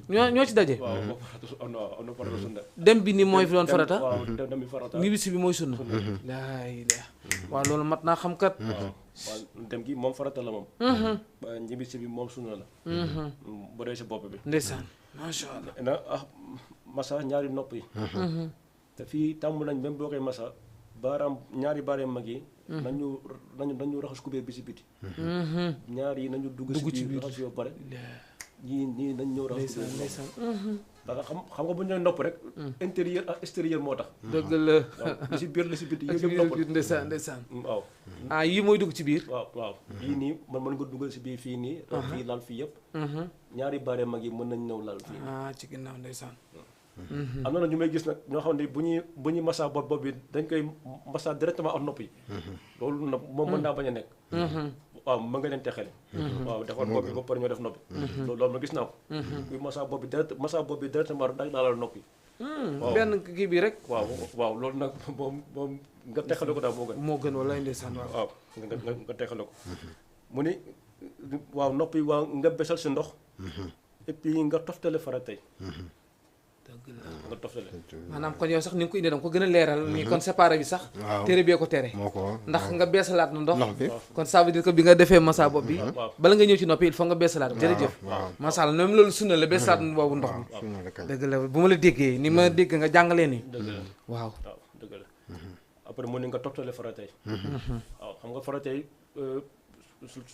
ñoo ci daje. waaw bopp am na farata sunna. dem bi ni mooy fi doon farata. waaw dem bi farata. ñibbisi bi mooy sunna. laa ilaaha waaw loolu mat naa xam kat. waaw dem gi moom farata la moom. ñibbisi bi moom sunna la. bu dee si bopp bi. ndeysaan macha allah. na masa ñaari nopp yi. te fii tàmm nañ même boo koy masa ñaari baaraam mag yi. nañu raxas kubéer bi si biti. ñaar yi nañu dugg si biir raxas yoo pare. ñii nañ ñëw raxas kubéer ndeysaan parce que xam nga bu ñu nee nopp rek. intérieur ak extérieur moo tax. dëgg la. waaw li si biir li si biti ak yëpp nopp ndeysaan ndeysaan. waaw. yii mooy dugg ci biir. waaw yii nii mën nga dugal si biir fii nii. fii laal fii yëpp. ñaari baaraam mag yi mën nañ ñëw laal fii. ci ginnaaw ndeysaan. am na ñu may gis nag ñoo xam ne bu ñuy massa bopp bi dañ koy massa directement ak nopp yi. loolu nag moom mën naa bañ a nekk. waaw mën nga leen texale. waaw defar bopp bi ba pare ñoo def noppi. loolu ma gis naa ko. kuy massa bopp bi directement dañ laalal noppi. waaw benn kii bi rek. waaw loolu nag moom nga texale ko daal moo gën. moo gën wala ndeysaan waaw. waaw nga texale ko. mu ni waaw noppi waaw nga besal si ndox. et puis nga toftale faratay. dëgg la nga toftale. maanaam kon yow sax ni nga ko indee da nga ko gën a leeral. nii kon séparé bi sax. waaw tere bee ko tere. moo ko ndax nga beesalaat na ndox. ndox bi kon ça veut dire que bi nga defee massa bopp bi. bala nga ñëw ci noppi il faut nga beesalaat. jërëjëf waaw macha allah même loolu sunna la beesalaat boobu ndox mi. suñu la kañ. dëgg la bu ma la déggee ni ma dégg nga jàngalee nii. dëgg la waaw. waaw dëgg la. après mu ne nga toftale faratay. waaw xam nga faratay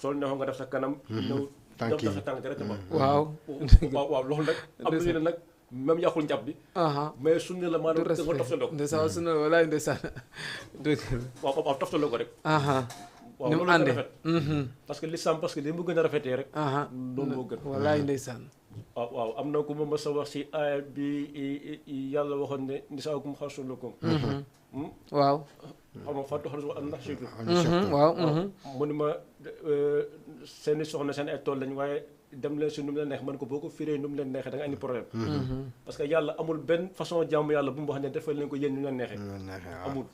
soo neexoon nga def sa kanam. ñëw tànk yi def sa tànk directement. waaw. waaw loolu nag. am na ñu ne nag même yàqul njàpp bi. mais sunna la maanaam da nga toftale ko. ndeysaan sunna la walaay ndeysaan dëgg la. waaw toftale ko rek. waaw ni mu loolu la àndee. rafet. parce que l'islam parce que li mu gën a rafetee rek. loolu moo gën. walaay ndeysaan. waaw am na ku ma mës a wax si aaya bi yàlla waxoon ne nisaakum xarsun lakum. waaw. xam nga fàttu xarsun am na surtout. waaw. mu ni ma seeni soxna seen ay tool lañ waaye dem leen si nu mu leen neex man ko boo ko firee nu mu leen neexee da nga andi problème. parce que yàlla amul benn façon jaamu yàlla bu mu wax ne defal leen ko yéen ñu leen neexee. amul.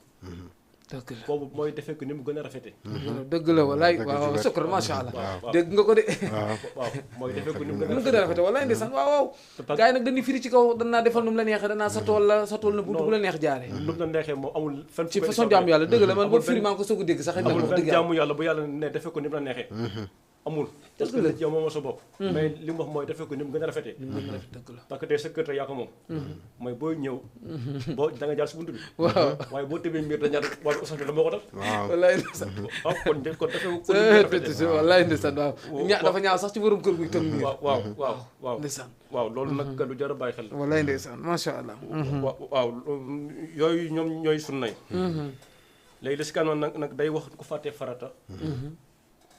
dëgg la boobu mooy defee ko ni mu gën a rafetee. dëgg la walaay waaw sukkur macha allah. dégg nga ko de. waaw mooy defee ko ni mu ni mu gën a rafetee walaay ndeysaan waaw. gars yi nag dañuy firi ci kaw danaa defal nu mu la neexee danaa sa tool na buntu bu la neex jaaree. nu mu la neexee moom amul fenn ci façon jaamu yàlla dëgg la man boobu firi maa ngi ko soog a dégg sax. amul wax benn dëgg yàlla jaamu yàlla bu yàlla ne defee ko ni mu la neexee. amul parce que nit yow moomoo sa bopp mais li mu wax mooy defee ko ni mu gën a rafetee dëgg la parce que tey sa kër te yaa ko moom mooy booy ñëw boo da nga jaar si buntu bi waaw waaye boo tëbee mbir da ñaar waaye Oustaz la moo ko def waaw wallaay ndeysaan waaw kon defee ko ni mu gën a rafetee wallaay ndeysaan waaw dafa ñaaw sax ci borom kër gu toog nii waaw ndeysaan waaw loolu nag lu jar a bàyyi xel la wallaay ndeysaan macha allah waaw yooyu ñoom ñooy sunnay léegi li si kanam nag day wax ku fàttee farata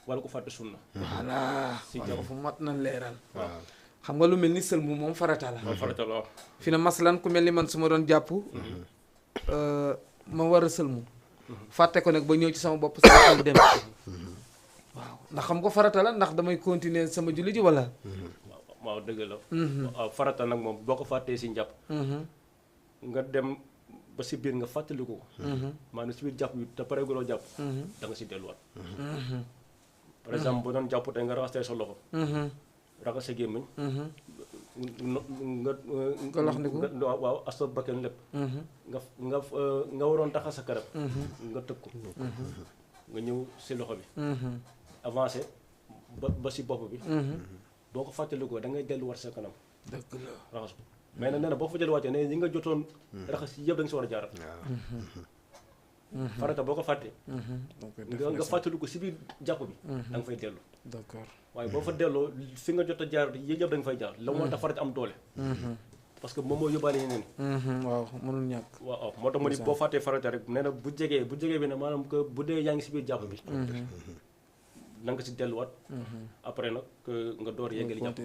wala ku fàtte sunna voilà si wala fu mat na leeral waaw xam nga lu mel ni sëlmu moom farata la waaw farata la waaw fi na maslan ku mel ni man su ma doon jàpp ma war a sëlmu fàtte ko nag ba ñëw ci sama bopp sama xel dem waaw ndax xam ko farata la ndax damay continuer sama julli ji wala waaw dëgg la waaw farata nag moom boo ko fàttee si njàpp nga dem ba si biir nga fàttaliku ko maanaam si biir jàpp bi te pare guloo jàpp da nga si delluwaat par exemple bu doon jàpp tey nga raxas tey sa loxo raxas sa gémmiñ nga lox ndiku waaw as sa bakken lépp nga waroon taxas sa karab nga tëg ko nga ñëw si loxo bi avancé ba si bopp bi boo ko fàttalikoo da ngay delluwaat sa kanam dëgg la raxas ko mais nag nee na boo fa delluwaatee ne ñi nga jotoon raxas yëpp da nga si war a jaaral farata boo ko fàttee nga fàttaliku si biir jàpp bi da nga fay dellu d'accord waaye boo fa delloo fi nga jot a jaar yëpp da nga fay jaar la moo tax farata am doole parce que moom moo yóbbaale yeneen waaw mënul ñàkk waaw moo tax mu ni boo fàttee farata rek nee na bu jegee bi ne maanaam que bu dee yaa ngi si biir jàpp bi na nga si delluwaat après nag nga door yeggali jàpp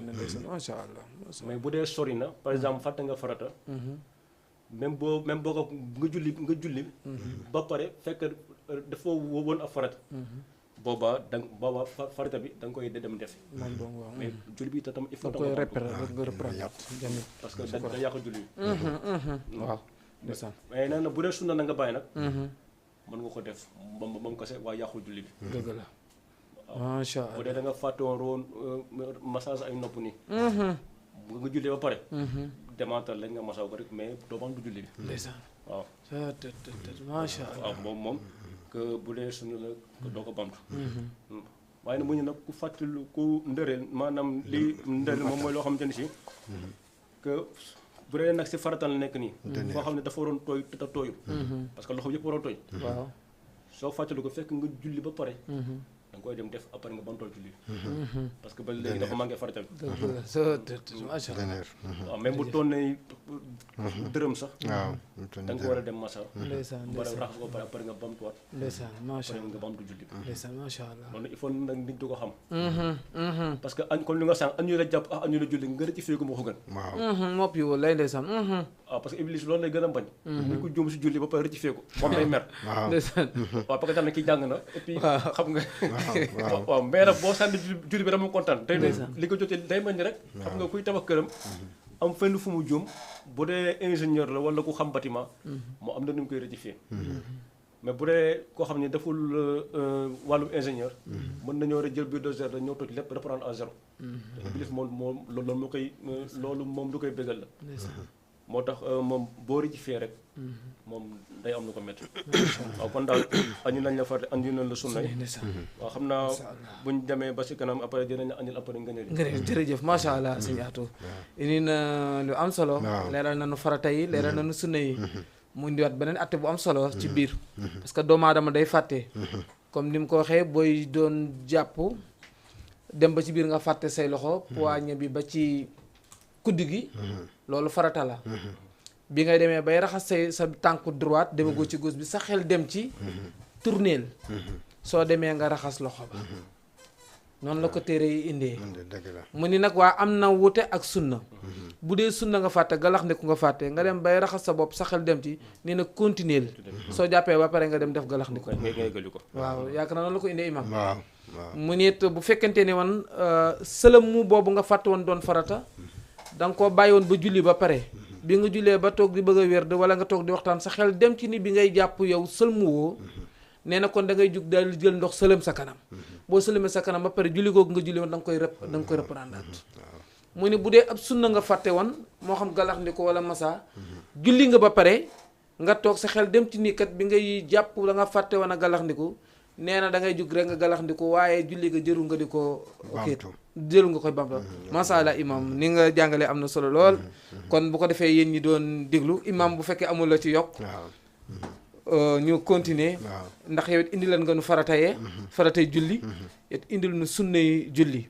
macha allah mais bu dee sori na par exemple fàtte nga farata même boo ko nga julli ba pare fekk dafa woon ak farata booba farata bi da nga koy dem defi moom dong waaw mais julli bi tam il faut da koy repérer rek nga reprendre jamit parce que da yàq julli bi waaw ndeysaan mais nee na bu dee sunna na nga bàyyi nag mën nga ko def moom kese waaye yàqul julli bi dëgg la macha allah bu dee da nga fàtte woon massage ay nopp nii nga julli ba pare demantal lañ nga masaw ko rek mais doo bam du julli bi ndeysaan waaw macha allah waaw moom que bu dee suñu la doo ko bamtu waaye nag mu ñu nag ku fàttali ku ndëreel maanaam li ndëreel moom mooy loo xamante ni si que bu dee nag si faratal la nekk nii foo xam ne dafa waroon tooy te tooyu parce que loxo yëpp waroon tooy waaw soo fàttali ko fekk nga julli ba pare da nga koy dem def après nga bamtool julli parce que ba léegi dafa manqué farata bi macha allah waaw même bu toon ne dërëm sax waaw da nga war a dem masa ndeysaan ba raxas ko pare après nga bamtuwaat ndeysaan macha après allah nga bamtu julli bi ndeysaan macha allah loolu il faut nag nit du ko xam parce que añ comme li nga sànq añ ñu la jàpp añ ñu la julli nga rectifié ko moo ko gën waaw mopp yi wala ndeysaan waaw parce que iblis loolu lay gën a bañ ni ko juum si julli ba pare rectifié ko moom day mer waaw ndeysaan waaw parce que tam ne kii jàng na et puis xam nga waaw waaw mais nag boo sànni julli bi dama kontaan tey ndeysaan li ko jotee day mel ni rek xam nga kuy tabax këram am fenn fu mu juum bu dee ingénieur la wala ku xam bâtiment moo am na nu mu koy rectifier mais bu dee koo xam ne deful wàllum ingénieur mën nañoo rek jël bulldozer da ñëw toj lépp reprendre à zéro iblis moom loolu moo koy loolu moom lu koy bégal la moo tax moom boo rectifier rek moom day am lu ko métti waaw kon daal andi nañ la fàtte andi nañ la sunnay waaw xam naa buñ demee ba si kanam après dinañ la andil après nga ne jërëjëf macha allah sëñ Atou indi na lu am solo leeral nañu farata yi leeral nañu sunna yi mu indiwaat beneen atte bu am solo ci biir parce que doomu aadama day fàtte comme ni mu ko waxee booy doon jàpp dem ba ci biir nga fàtte say loxo poignée bi ba ci kuddi gi loolu farata la bi ngay demee bay raxas sa tànku droite demagoo ci gauche bi sa xel dem ci tourneel soo demee nga raxas loxo ba noonu la ko téere yi indee mu ni nag waa am na wute ak sunna bu dee sunna nga fàtte galax ndiku nga fàtte nga dem bay raxas sa bopp sa xel dem ci nee na continuer soo jàppee ba pare nga dem def galax ndiku waaw yaakaar naa noonu la ko indee imam waaw mu nit bu fekkente ni man sëlëm mu boobu nga fàtte woon doon farata da nga koo bàyyi woon ba julli ba pare bi nga jullee ba toog di bëgg a wér wala nga toog di waxtaan sa xel dem ci ni bi ngay jàpp yow sëlmu woo nee na kon da ngay jug daal jël ndox sëlëm sa kanam boo sëlëmee sa kanam ba pare julli googu nga julli woon da nga koy reprendre mu ne bu dee ab sunna nga fàtte woon moo xam galax ndi ko wala masa julli nga ba pare nga toog sa xel dem ci nii kat bi ngay jàpp la nga fàtte woon a galax ndiku nee na da ngay jug rek nga galaxndiku waaye julli ga jëru nga di ko Baamtu. jëru nga koy bamta masha Allah imam ni nga jàngalee am na solo lool kon bu ko defee yéen ñi doon déglu imam bu fekkee amul la ci yokk waaw ñu continuer waaw ndax yow it indi lan nga nu faratayee faratay julli it indil nu sunnay julli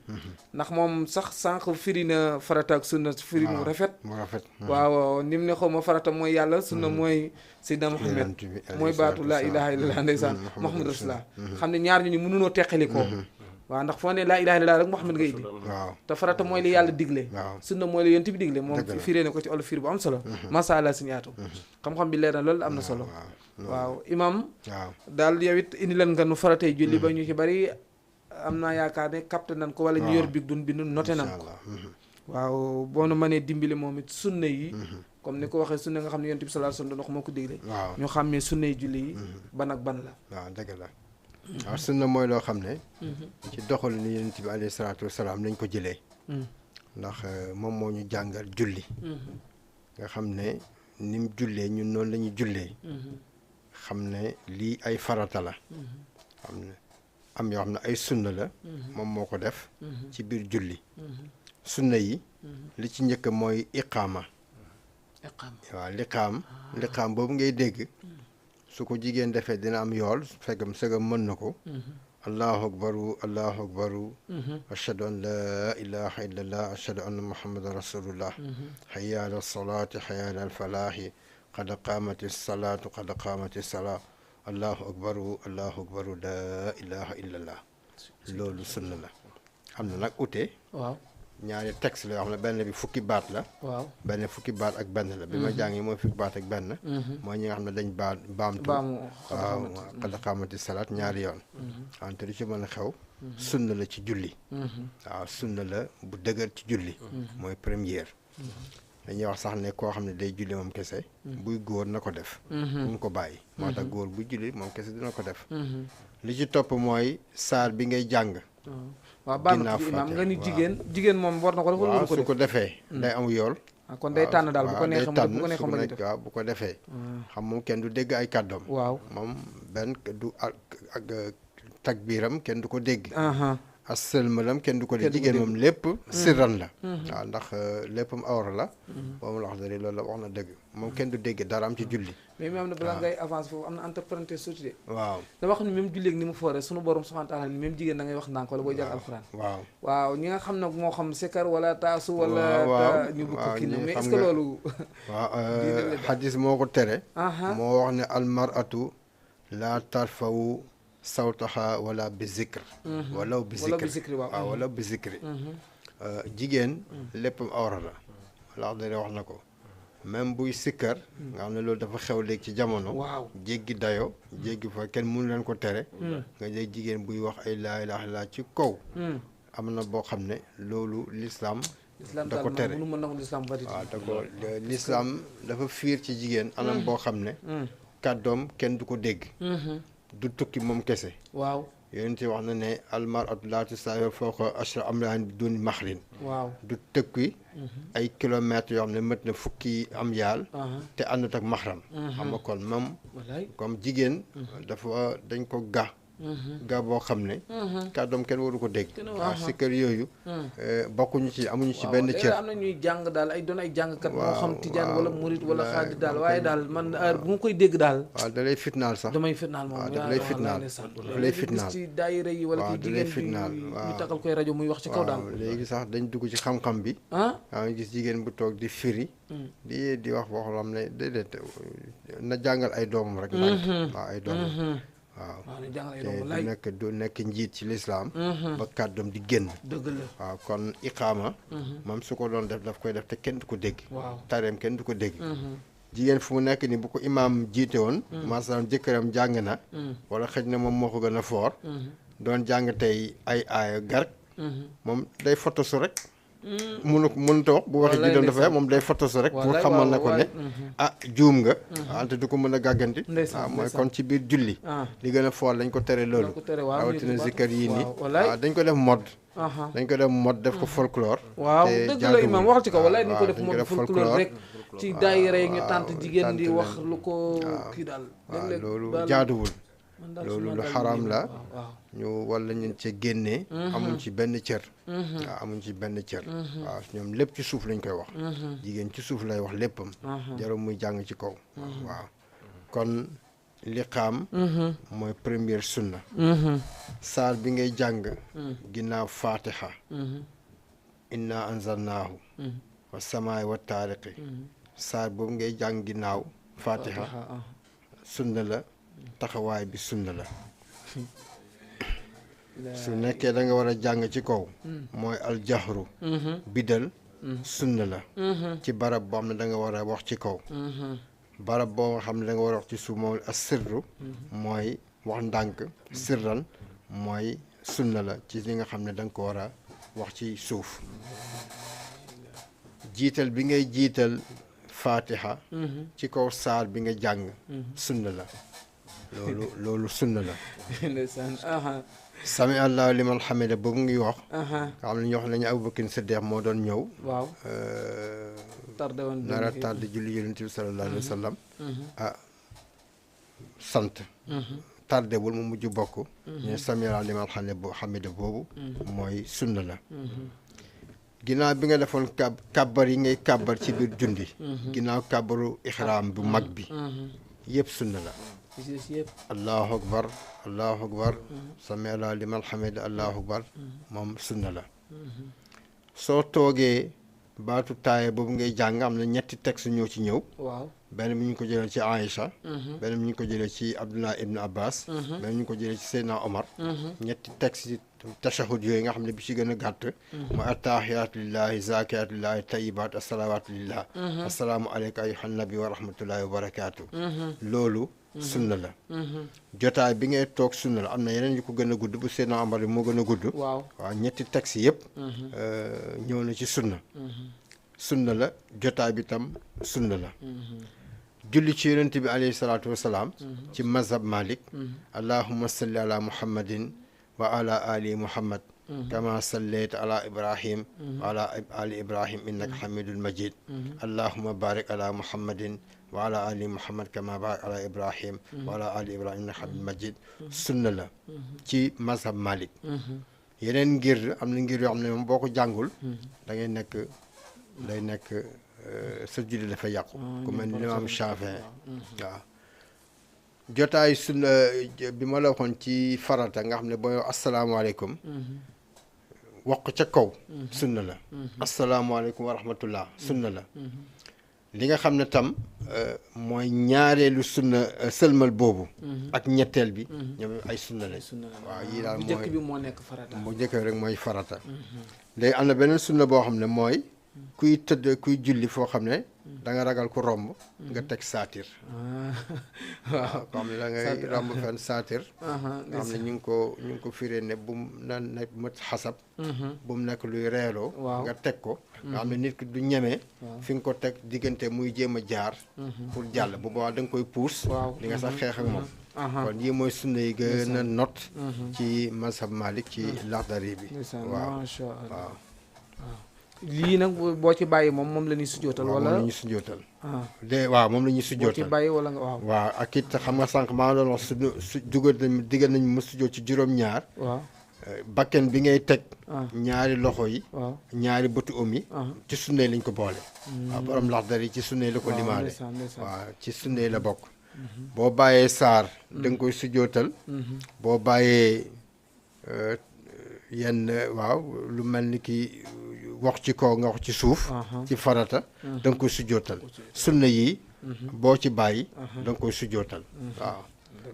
ndax moom sax sànq firi na farata ak sunna firi mu rafet mu rafet waaw ni mu ne xaw ma farata mooy yàlla sunna mooy Seydina Muhammad mooy baatu laa ilaha illallah ndeysaan Muhammad rasulullah xam ne ñaar ñu mënunoo teqali ko waaw ndax foo ne laa ilaha illallah rek Muhammad ngay indi waaw te farata mooy li yàlla digle waaw sunna mooy li yonent bi digle moom firee na ko ci olof firi bu am solo masha Allah suñu yaatu xam-xam bi leer na loolu am na solo waaw imam waaw daal yow it indi leen nga nu faratay julli ba ñu ci bari am naa yaakaar ne capté nan ko wala ñu yor big dun bindu noté nan ko waaw boo nu mënee dimbali moom it sunna yi comme ni ko waxee sunna nga xam ne yonent bi sallallahu alayhi wasallam doon wax moo ko digle waaw ñu xàmmee sunna yi julli yi ban ak ban la waaw dëgg la waaw sunna mooy loo xam ne ci doxal ni yonent bi alayhi salaatu wasalaam lañ ko jëlee ndax moom moo ñu jàngal julli nga xam ne ni mu jullee ñun noonu la ñuy jullee xam ne lii ay farata la xam ne am yoo xam ne ay sunna la moom moo ko def ci biir julli sunna yi li ci njëkk mooy iqaama waaw liqaam boobu ngay dégg su ko jigéen defee dina am yool fekkam sëgam mën na ko allahu akbaru ashhadu an la ilaha illallah ashhadu anna muhammadan rasulullah hayya ala salaati hayya ala falaahi qad qaamati salaatu qad qaamati salaa allahu akbaru la ilaha illallah loolu sunna la am na nag ute waaw ñaari texte la yoo xam ne benn bi fukki baat la waaw benn fukki baat ak benn la bi ma jàngi mooy fukki baat ak benn mooy ñi nga xam ne dañ baamtu waaw qad qaamati salaat ñaari yoon wante lu ci mën a xew sunna la ci julli waaw sunna la bu dëgër ci julli mooy première dañuy wax sax ne koo xam ne day julli moom kese buy góor na ko def bu mu ko bàyyi moo tax góor buy julli moom kese dina ko def li ci topp mooy saar bi ngay jàng waaw baax na imaam nga ni jigéen moom war na ko def wala waaw su ko defee day am yool kon day tànn daal bu ko neexee bu ko neexee mën a def waaw bu ko defee xam moom kenn du dégg ay kàddoom waaw moom benn du ak takbiiram kenn du ko dégg assalmalam kenn du ko dégg jigéen moom lépp sirran la waaw ndax léppam awra la boobu la wax dëgg loolu la wax na dëgg moom kenn du dégg dara am ci julli mais mi am na balaa ngay avance foofu am na entrepreneur suuti de waaw dama xam ne même julli ak ni mu foore sunu borom subhanahu wa ta'ala ni même jigéen da ngay wax ndànk wala booy jàng alxuraan waaw ñi nga xam ne moo xam sikar wala taasu wala ñu bëgg ko kii na mais est-ce que loolu waaw xadis moo ko tere moo wax ne almaratu la tarfawu sawtaha wala bi zikr walaw bi zikri waaw walaw bi zikri jigéen léppam awra la wala dara wax na ko même buy sikkar nga xam ne loolu dafa xew léegi ci jamono waaw jéggi dayo jéggi fa kenn mënu leen ko tere nga dégg jigéen buy wax ay laa ilaaha illallaah ci kaw am na boo xam ne loolu l'islam da ko tere waaw da ko l'islam dafa fiir ci jigéen anam boo xam ne kàddoom kenn du ko dégg du tukki moom kese waaw yonent wax na ne almar'atu laa tusaafir fawqa ashri amyaan bi duni mahrin waaw du tëkki ay kilomètres yoo xam ne mët na fukki am yaal te àndut ak mahram xam nga kon moom comme jigéen dafa dañ ko ga boo xam ne kàddoom kenn waru ko dégg waaw si kër yooyu bokkuñu ci amuñu ci benn cër am na ñuy jàng daal ay doon ay jàngkat moo xam tijaan wala murit wala xaadir daal waaye daal man heure bu ma koy dégg daal waaw da lay fitnaal sax damay fitnaal moom da lay fitnaal da lay fitnaal ci daayira yi wala ci jigéen bi ñu takkal koy rajo muy wax ci kaw daal léegi sax dañ dugg ci xam-xam bi waaw gis jigéen bu toog di firi di wax boo xam ne déedéet na jàngal ay doomam rek waaw ay doomam waaw te du nekk njiit ci lislaam ba kàddoom di génn dëgg la waaw kon iqaama moom su ko doon def daf koy def te kenn du ko dégg tareem kenn du ko dégg jigéen fu mu nekk ni bu ko imaam jiite woon masalan jëkkëram jàng na wala xëj na moom moo ko gën a foor doon jàng tey ay aaya garg moom day fotosu rek mënut a wax bu waxee ji doon dafa moom day fotosu rek pour xamal na ko ne juum nga wante du ko mën a gàgganti waaw mooy kon ci biir julli li gën a foor lañ ko tere loolu rawatina zikkar yii nii waaw dañ ko def mode dañ ko def mode def ko folklore waaw dëgg la imaam waxal ci ko walaay dañ ko def mode folklore rek ci daayira yi ñu tànt jigéen di wax lu ko kii daal waaw loolu jaaduwul loolu lu xaraam la ñu wala ñun ci génnee amuñ ci benn cër waaw amuñ ci benn cër waaw ñoom lépp ci suuf lañ koy wax jigéen ci suuf lay wax léppam jarul muy jàng ci kaw waaw kon liqaam mooy première sunna saar bi ngay jàng ginnaaw fatiha inna anzalnaahu wa samaay wa taariqi saar boobu ngay jàng ginnaaw fatiha sunna la taxawaay bi sunna la su nekkee da nga war a jàng ci kaw mooy aljahru bidal sunna la ci barab boo xam ne da nga war a wax ci kaw barab boo nga xam ne da nga war a wax ci suuf mooy asirru mooy wax ndànk sirran mooy sunna la ci li nga xam ne da nga ko war a wax ci suuf jiital bi ngay jiital fatiha ci kaw saar bi nga jàng sunna la loolu sunna la sami allahu liman hamida boobu ngi wax nga xam ne ñu wax nañu Abubakar Siddiq moo doon ñëw waaw tardé woon nara tardé julli yonent bi sallallahu alayhi wa sallam sant tardewul mu mujj bokk ñu sami allahu liman hamida boobu mooy sunna la ginnaaw bi nga defoon kàbbar yi ngay kàbbar ci biir jundi ginnaaw kàbbaru ixraam bu mag bi yëpp sunna la allahu akbar allahu akbar sami allahu liman hamida allahu akbar moom sunna la soo toogee baatu taaye boobu ngay jàng am na ñetti texte ñoo ci ñëw waaw benn bi ñu ko jëlee ci Aïcha benn bi ñu ko jëlee ci Abdullah ibn Abbas benn ñu ko jëlee ci Seydina Omar ñetti texte ci tashahud yooyu nga xam ne bi ci gën a gàtt mooy attahiyatu lillahi zakiyatu lillahi tayibat assalawatu lillah assalaamu aleyka ayyuhan nabi wa rahmatullahi wa barakatuh loolu sunna la jotaay bi ngay toog sunna la am na yeneen yu ko gën a gudd bu Seydina Omar bi moo gën a gudd waaw ñetti texte yëpp ñëw na ci sunna la jotaay bi tam sunna la julli ci yonent bi alayhi salaatu wasalaam ci mazhab Malik allahumma salli ala muhammadin wa ala ali muhammad kama sallayta ala ibrahim wa ala ali ibrahim innaka hamidul majid allahumma barik ala muhammadin wa ala ali muhammad kama barak ala ibrahim wa ala ali ibrahim innaka hamidul majid sunna la ci mazhab Malik yeneen ngir am na ngir yoo xam ne moom boo ko jàngul da ngay nekk sa julli dafa yàqu ku mel ni imaam Shafii waaw jotaay sunna bi ma la waxoon ci farata nga xam ne booy asalaamaaleykum wax ko ca kaw sunna la asalaamaaleykum wa rahmatullah sunna la li nga xam ne tam mooy ñaareelu sunna sëlmal boobu ak ñetteel bi ñoom ay sunna lañ waaw yii daal mooy bu njëkk bi moo nekk farata bu njëkk rek mooy farata léegi am na beneen sunna boo xam ne mooy kuy tëdd kuy julli foo xam ne da nga ragal ku romb nga teg saatir waaw ko xam ne da ngay romb fenn saatir nga xam ne ñu ngi ko firee ne bu mu na nekk mët xasab bu mu nekk luy reeloo nga teg ko nga xam ne nit ki du ñemee fi nga ko teg diggante muy jéem a jaar pour jàll bu boobaa da nga koy puus di nga sax xeex ak moom kon yii mooy sunna yi gën a not ci mazhab Malik ci Laxdari bi waaw waaw lii nag boo ci bàyyi moom la ñuy sujjootal wala moom la ñuy sujjootal waaw moom la ñuy sujjootal boo ci bàyyi wala nga waaw ak it xam nga sànq maa doon wax su dugal nañ diggal nañ ma sujjoot ci juróom-ñaar waaw bakken bi ngay teg ñaari loxo yi ñaari bëtu om yi ci sunnee lañ ko boole waaw borom Laxdari ci sunnee la ko limaale waaw ci sunnee la bokk boo bàyyee saar da nga koy sujjootal boo bàyyee yenn waaw lu mel ni ki wax ci kaw nga wax ci suuf ci farata da nga koy sujjootal sunna yi boo ci bàyyi da nga koy sujjootal waaw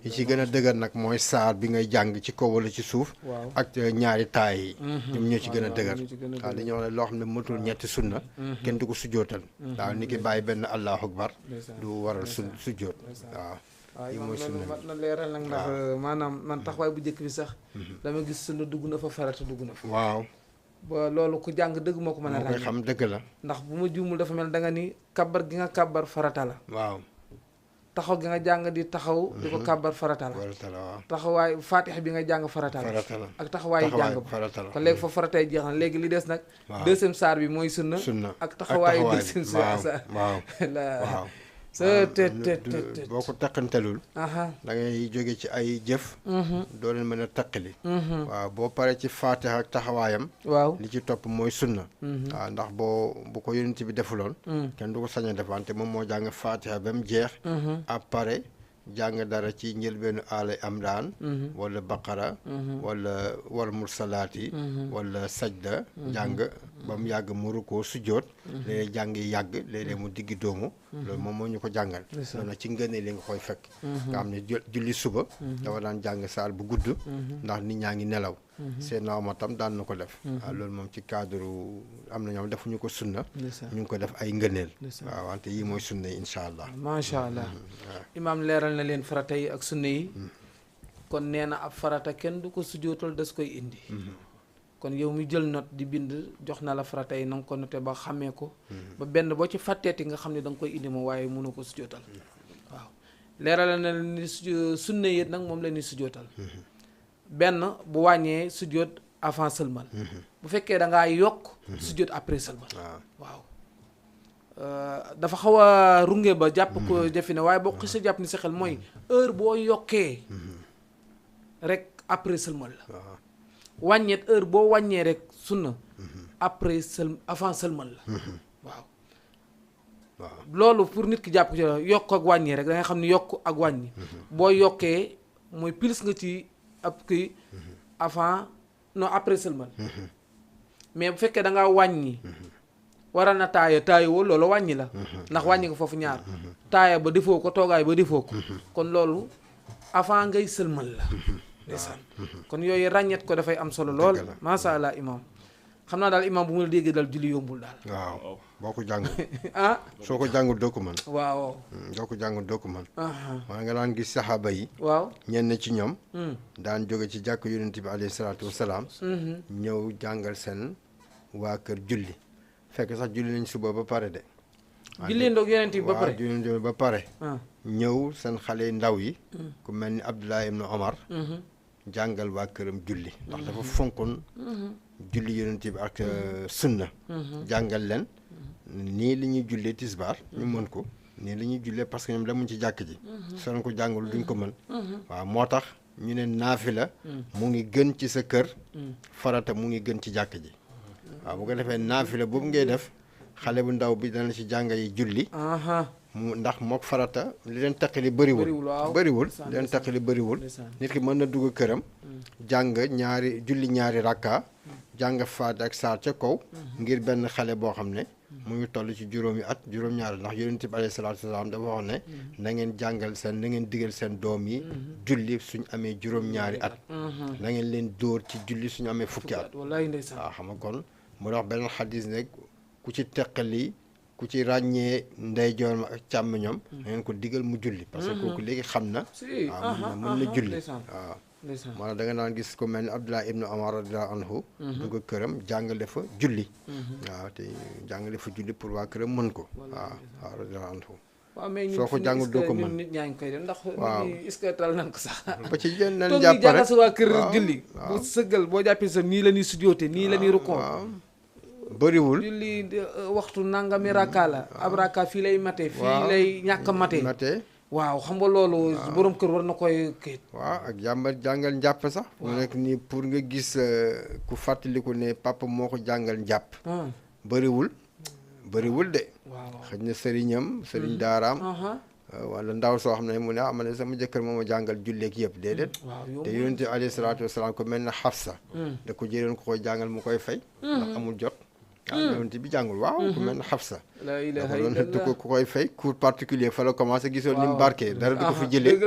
yi ci gën a dëgër nag mooy saar bi ngay jàng ci kaw wala ci suuf ak ñaari taay yi ñoom ñoo ci gën a dëgër waaw dañuy wax ne loo xam ne matul ñetti sunna kenn du ko sujjootal waaw ni ki bàyyi benn allahu akbar du waral sujjoot waaw yi mooy sunna mat na leeral nag ndax maanaam man taxawaay bu njëkk bi sax dama gis sunna dugg na fa farata dugg na fa waaw ba loolu ku jàng dëgg moo ko mën a koy xam dëgg la ndax bu ma juumul dafa mel da nga ni kabbar gi nga kabbar farata la waaw taxaw gi nga jàng di taxaw di ko kabbar farata la taxawaay faatixa bi nga jàng farata la ak taxawaayu jàng ba kon léegi fa faratay jeex na léegi li des nag deuxième saar bi mooy sunna ak taxawaayu deuxième saar waaw boo ko taqantelul aha da ngay jóge ci ay jëf doo leen mën a taqali waaw boo paree ci faatiha ak taxawaayam waaw li ci topp mooy sunna waaw ndax bu ko yonent bi defuloon kenn du ko sañ a def wante moom moo jàng faatiha ba mu jeex après jàng dara ci njëlbeenu aala amraan wala baqara wala wal mursalaati wala sajda jàng ba mu yàgg mu rukkoo sujjóot léeg-léeg jàng yi yàgg léeg-léeg mu diggi doomu loolu moom moo ñu ko jàngal loolu nag ci ngënee li nga koy fekk nga xam ne julli suba dafa daan jàng saar bu gudd ndax nit ñaa ngi nelaw seen naawma tam daan na ko def waaw loolu moom ci cadre am na ñoom defuñu ko sunna ñu ngi ko def ay ngëneel waaw wante yii mooy sunna yi incha allah macha allah imaam leeral na leen farata yi ak sunna yi kon nee na ab farata kenn du ko sujootal das koy indi kon yow mi jël note di bind jox na la farata yi na nga ko noté ba xàmmee ko ba benn boo ci fàtteeti nga xam ne da nga koy indi moom waaye mënu ko sujootal waaw leeral na leen ni sunna yi nag moom la ñuy sujootal benn bu wàññee sujoot avant sëlmal bu fekkee da ngaa yokk sujoot après sëlmal waaw dafa xaw a runge ba jàpp ko jafe ne waaye boo xisa jàpp ni sa xel mooy heure boo yokkee rek après sëlmal la wàññeet heure boo wàññee rek sunna après avant sëlmal la waaw loolu pour nit ki jàpp ci yokk ak wàññee rek da nga xam ne yokk ak wàññi boo yokkee mooy plus nga ci ab kii avant non après sëlmal mais bu fekkee da ngaa wàññi waral na taaya woo loolu wàññi la ndax wàññi nga foofu ñaar taaya ba defoo ko toogaay ba defoo ko kon loolu avant ngay sëlmal la ndeysaan kon yooyu ràññet ko dafay am solo lool masha Allah imam xam naa daal imam bu mu la déggee daal julli yombul daal waaw boo ko jàngul ah soo ko jàngul doo ko mën waaw soo ko jàngul doo ko mën maa nga daan gis saxaaba yi waaw ñenn ci ñoom daan jóge ci jàkk yonent bi alayhi salaatu wasalaam ñëw jàngal seen waa kër julli fekk sax julli nañ suba ba pare de julli ndoog yonent bi ba pare julli nañ ba pare ñëw seen xale ndaw yi ku mel ni Abdullah ibn Omar jàngal waa këram julli ndax dafa fonkoon julli yonent bi ak sunna jàngal leen nii li ñuy jullee tisbaar ñu mën ko nii li ñuy jullee parce que ñoom demuñ ci jàkk ji soo leen ko jàngul duñ ko mën waaw moo tax ñu ne naafila mu ngi gën ci sa kër farata mu ngi gën ci jàkk ji waaw bu ko defee naafila boobu ngay def xale bu ndaw bi dana ci jàng yi julli mu ndax mook farata li leen taqali bëriwul li leen taqali bëriwul nit ki mën na dugg këram jàng julli ñaari rakka jàng faat ak saar ca kaw ngir benn xale boo xam ne mu ngi toll ci juróomi at juróom-ñaari ndax yonent bi alayhi salaatu wasalaam dafa wax ne na ngeen jàngal na ngeen digal seen doom yi julli suñ amee juróom-ñaari at na ngeen leen dóor ci julli suñu amee fukki at waaw xam nga kon mu wax benn xadis ne ku ci teqali ku ci ràññee ndeyjooram ak càmmoñam da ngeen ko digal mu julli parce que kooku léegi xam na waaw mën na julli waaw maanaam da nga naan gis ko mel ni Abdullah ibnu Umar radiyallahu anhu dugg këram jàngale fa julli waaw te jàngale fa julli pour waa këram mën ko waaw radiyallahu anhu waaw mais soo ko jàngul doo ko mën nit ñaa ngi koy def ndax nit ñi est-ce que tal nañ ko sax ba ci jën nañ toog jàpp di jàngal rek sa waa kër julli bu sëggal boo jàppee sa nii la ñuy sujoote nii la ñuy rukkoo bëriwul julli waxtu nangami rakka la ab rakka fii lay mate fii lay ñàkk mate waaw xam nga loolu borom kër war na koy kayit waaw ak jàngal njàpp sax mu nekk nii pour nga gis ku fàttaliku ne papa moo ko jàngal njàpp bëriwul de xëy na sëriñ daaraam wala ndaw soo xam ne mu ne ma ne sama jëkkër moo ma jàngal julleek yëpp déedéet te yonent bi alayhi salaatu wasalaam ko mel na Xafsa da ko jëloon ko koy jàngal mu koy fay ndax amul jot waaw yonent bi jàngul ku mel na Xafsa da ko koy fay cours particulier fa la commencé gisoon ni mu barkee dara du ko fi jëlee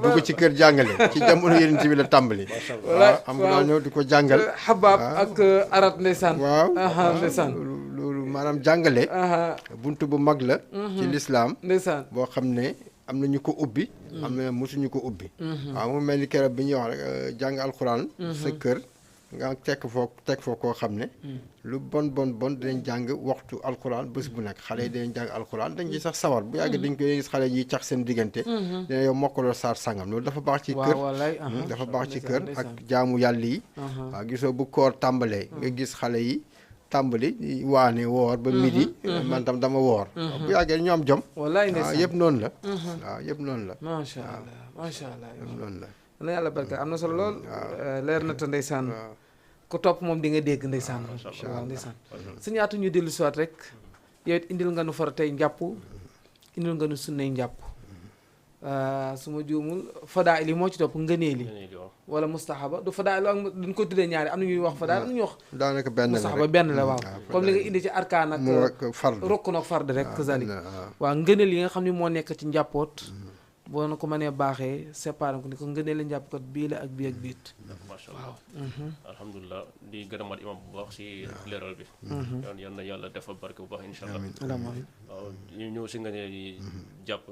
dugg ci kër jàngale ci jamono yonent bi la tàmbali waaw am nga ñëw di ko jàngal xabaab ak arat ndeysaan ndeysaan loolu maanaam jàngale buntu bu mag la ci lislaam ndeysaan boo xam ne am na ñu ko ubbi am na mosuñu ko ubbi waaw mu mel ni keroog bi ñuy wax rek jàng alxuraan sa kër nga teg foo koo xam ne lu bon dinañ jàng waxtu alxuraan bés bu nekk xale yi dinañ jàng alxuraan dañ ci sax sawar bu yàgg dañ koy gis xale yi cax seen diggante dina yow mokkaloo saar sangam loolu dafa baax ci kër dafa baax ci kër ak jaamu yàlla yi waaw gisoo bu koor tàmbalee nga gis xale yi tàmbali waane woor ba midi man tam dama woor bu yàggee ñu am jom wallaay waaw ndeysaan yëpp noonu la waaw yëpp noonu la macha allah macha allah yëpp noonu la na yàlla barke am na solo lool leer na te ndeysaan waaw ku topp moom di nga dégg ndeysaan waaw ndeysaan su ñaatu ñu dellu siwaat rek yow it indil nga nu faratay njàpp indil nga nu sunnay njàpp su ma juumul fadaa ili moo ci topp ngëneeli wala mustahaba du fadaa lu ak dañ ko tuddee ñaari am na ñuy wax fadaa am na ñuy wax daanaka benn la mustahaba rek benn la waaw comme li nga indi ci arkaan ak mu fard rokk nag fard rek kazalik waaw waaw ngëneel yi nga xam ne moo nekk ci njàppoot boo na ko mënee baaxee séparé ko ni ko ngëneel la njàppkat bii la ak bii ak biit macha allah alhamdulilah di gërëmaat imam bu baax si leeral bi yan na yàlla defal barke bu baax insha allah alhamdulilah waaw ñu ñëw si nga ne jàpp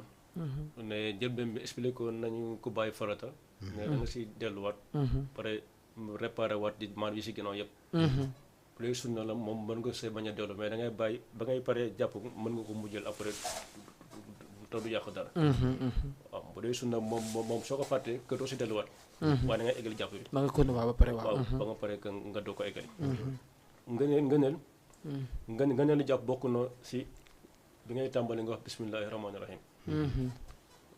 ne jëlbeen bi expliqué ko nañu ko bàyyi farata ne da nga si delluwaat pare réparé waat di maan yi si ginnaaw yëpp bu dee sunna la moom mën nga see bañ a dellu mais da ngay bàyyi ba ngay pare jàpp mën nga ko mujjël après te du yàq dara waaw bu dee sunna moom soo ko fàttee que doo si delluwaat waaye da ngay eggali jàpp bi da nga ko ne waaw ba pare waaw waaw ba nga pare que nga doo ko eggali ngëneel jàpp bokk na si bi ngay tàmbali nga wax bismillahi rahmaani rahim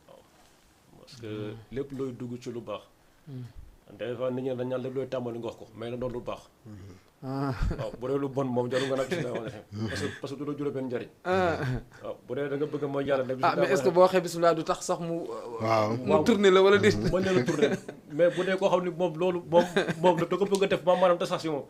waaw parce que lépp looy dugg ci lu baax des fois nit ñi dañ naan lépp looy tàmbali nga wax ko mais na doon lu baax waaw bu dee lu bon moom jarul nga naan bismillahi rahmaani rahim parce que du la jural benn njëriñ waaw bu dee da nga bëgg mooy yàlla ne mais est-ce que boo waxee bismillah du tax sax mu waaw mu tourné la wala déet mën na la tourné mais bu dee koo xam ne moom loolu moom da ko bëgg a def maanaam tasas yi moom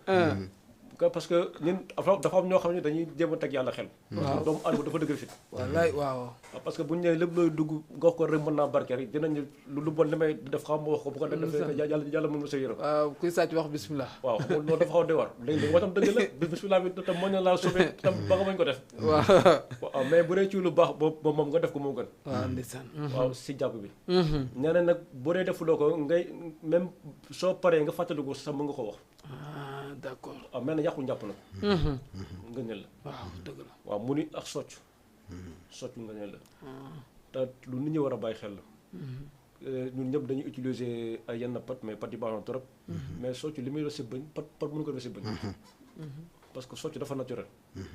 parce que ñun dafa am ñoo xam ne dañuy jéem a teg yàlla xel waaw doomu aadama dafa dëgër fit wallaay waaw parce que bu ñu nee lépp looy dugg nga wax ko rek mën naa barkeel dinañu lu bon li may def xam ma wax ko bu ko defee yàlla mën na sa yërëm waaw kuy sàcc wax bismillah waaw xam nga loolu dafa xaw a doy war léegi moo tam dëgg la bismillah bi tam mën na laa sauvé tam ba nga mañ ko def waaw mais bu dee ci lu baax boobu moom nga def ko moo gën waaw ndeysaan waaw si jàpp bi nee na nag bu dee defuloo ko ngay même soo paree nga fàttaliku sax mën nga ko wax d'accord waaw mel na yàqu njàpp nag nga neel la waaw dëgg la waaw mu ni ak socc nga neel la te lu nit ñi war a bàyyi xel la ñun ñëpp dañuy utiliser ay yenn pat mais pat yi baax na trop mais socc li muy def si bëñ pat mënu ko def si bëñ parce que socc dafa naturel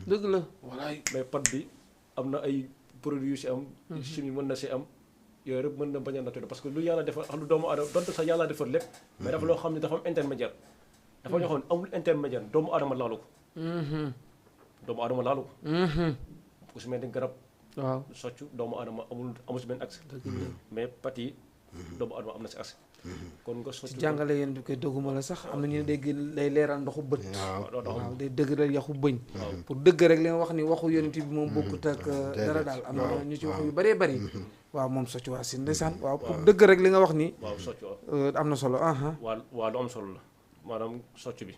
dëgg la walaay mais pat bi am na ay produits yu si am chimie mën na si am yooyu rek mën na bañ a naturel parce que lu yàlla defar ak lu doomu aadama donte sax yàlla defar lépp mais dafa loo xam ne dafa am intermédiaire dafa ñoo xam ne amul intermédiaire doomu aadama laalu ko doomu aadama laalu ko ku si mel ni garab waaw socc doomu aadama amul si benn accès mais pat yi doomu aadama am na si accès kon nga socc ci jàngale yéen bi koy doguma la sax am na ñu ne day leeral ndoxu bët waaw day dëgëral yaxu bëñ pour dëgg rek leen wax ni waxu yonent bi moom bokkut ak dara daal am na ñu ci wax yu bëree bëri waaw moom socc waa si ndeysaan waaw pour dëgg rek li nga wax ni waaw socc am na solo waa lu am solo la maanaam socc bi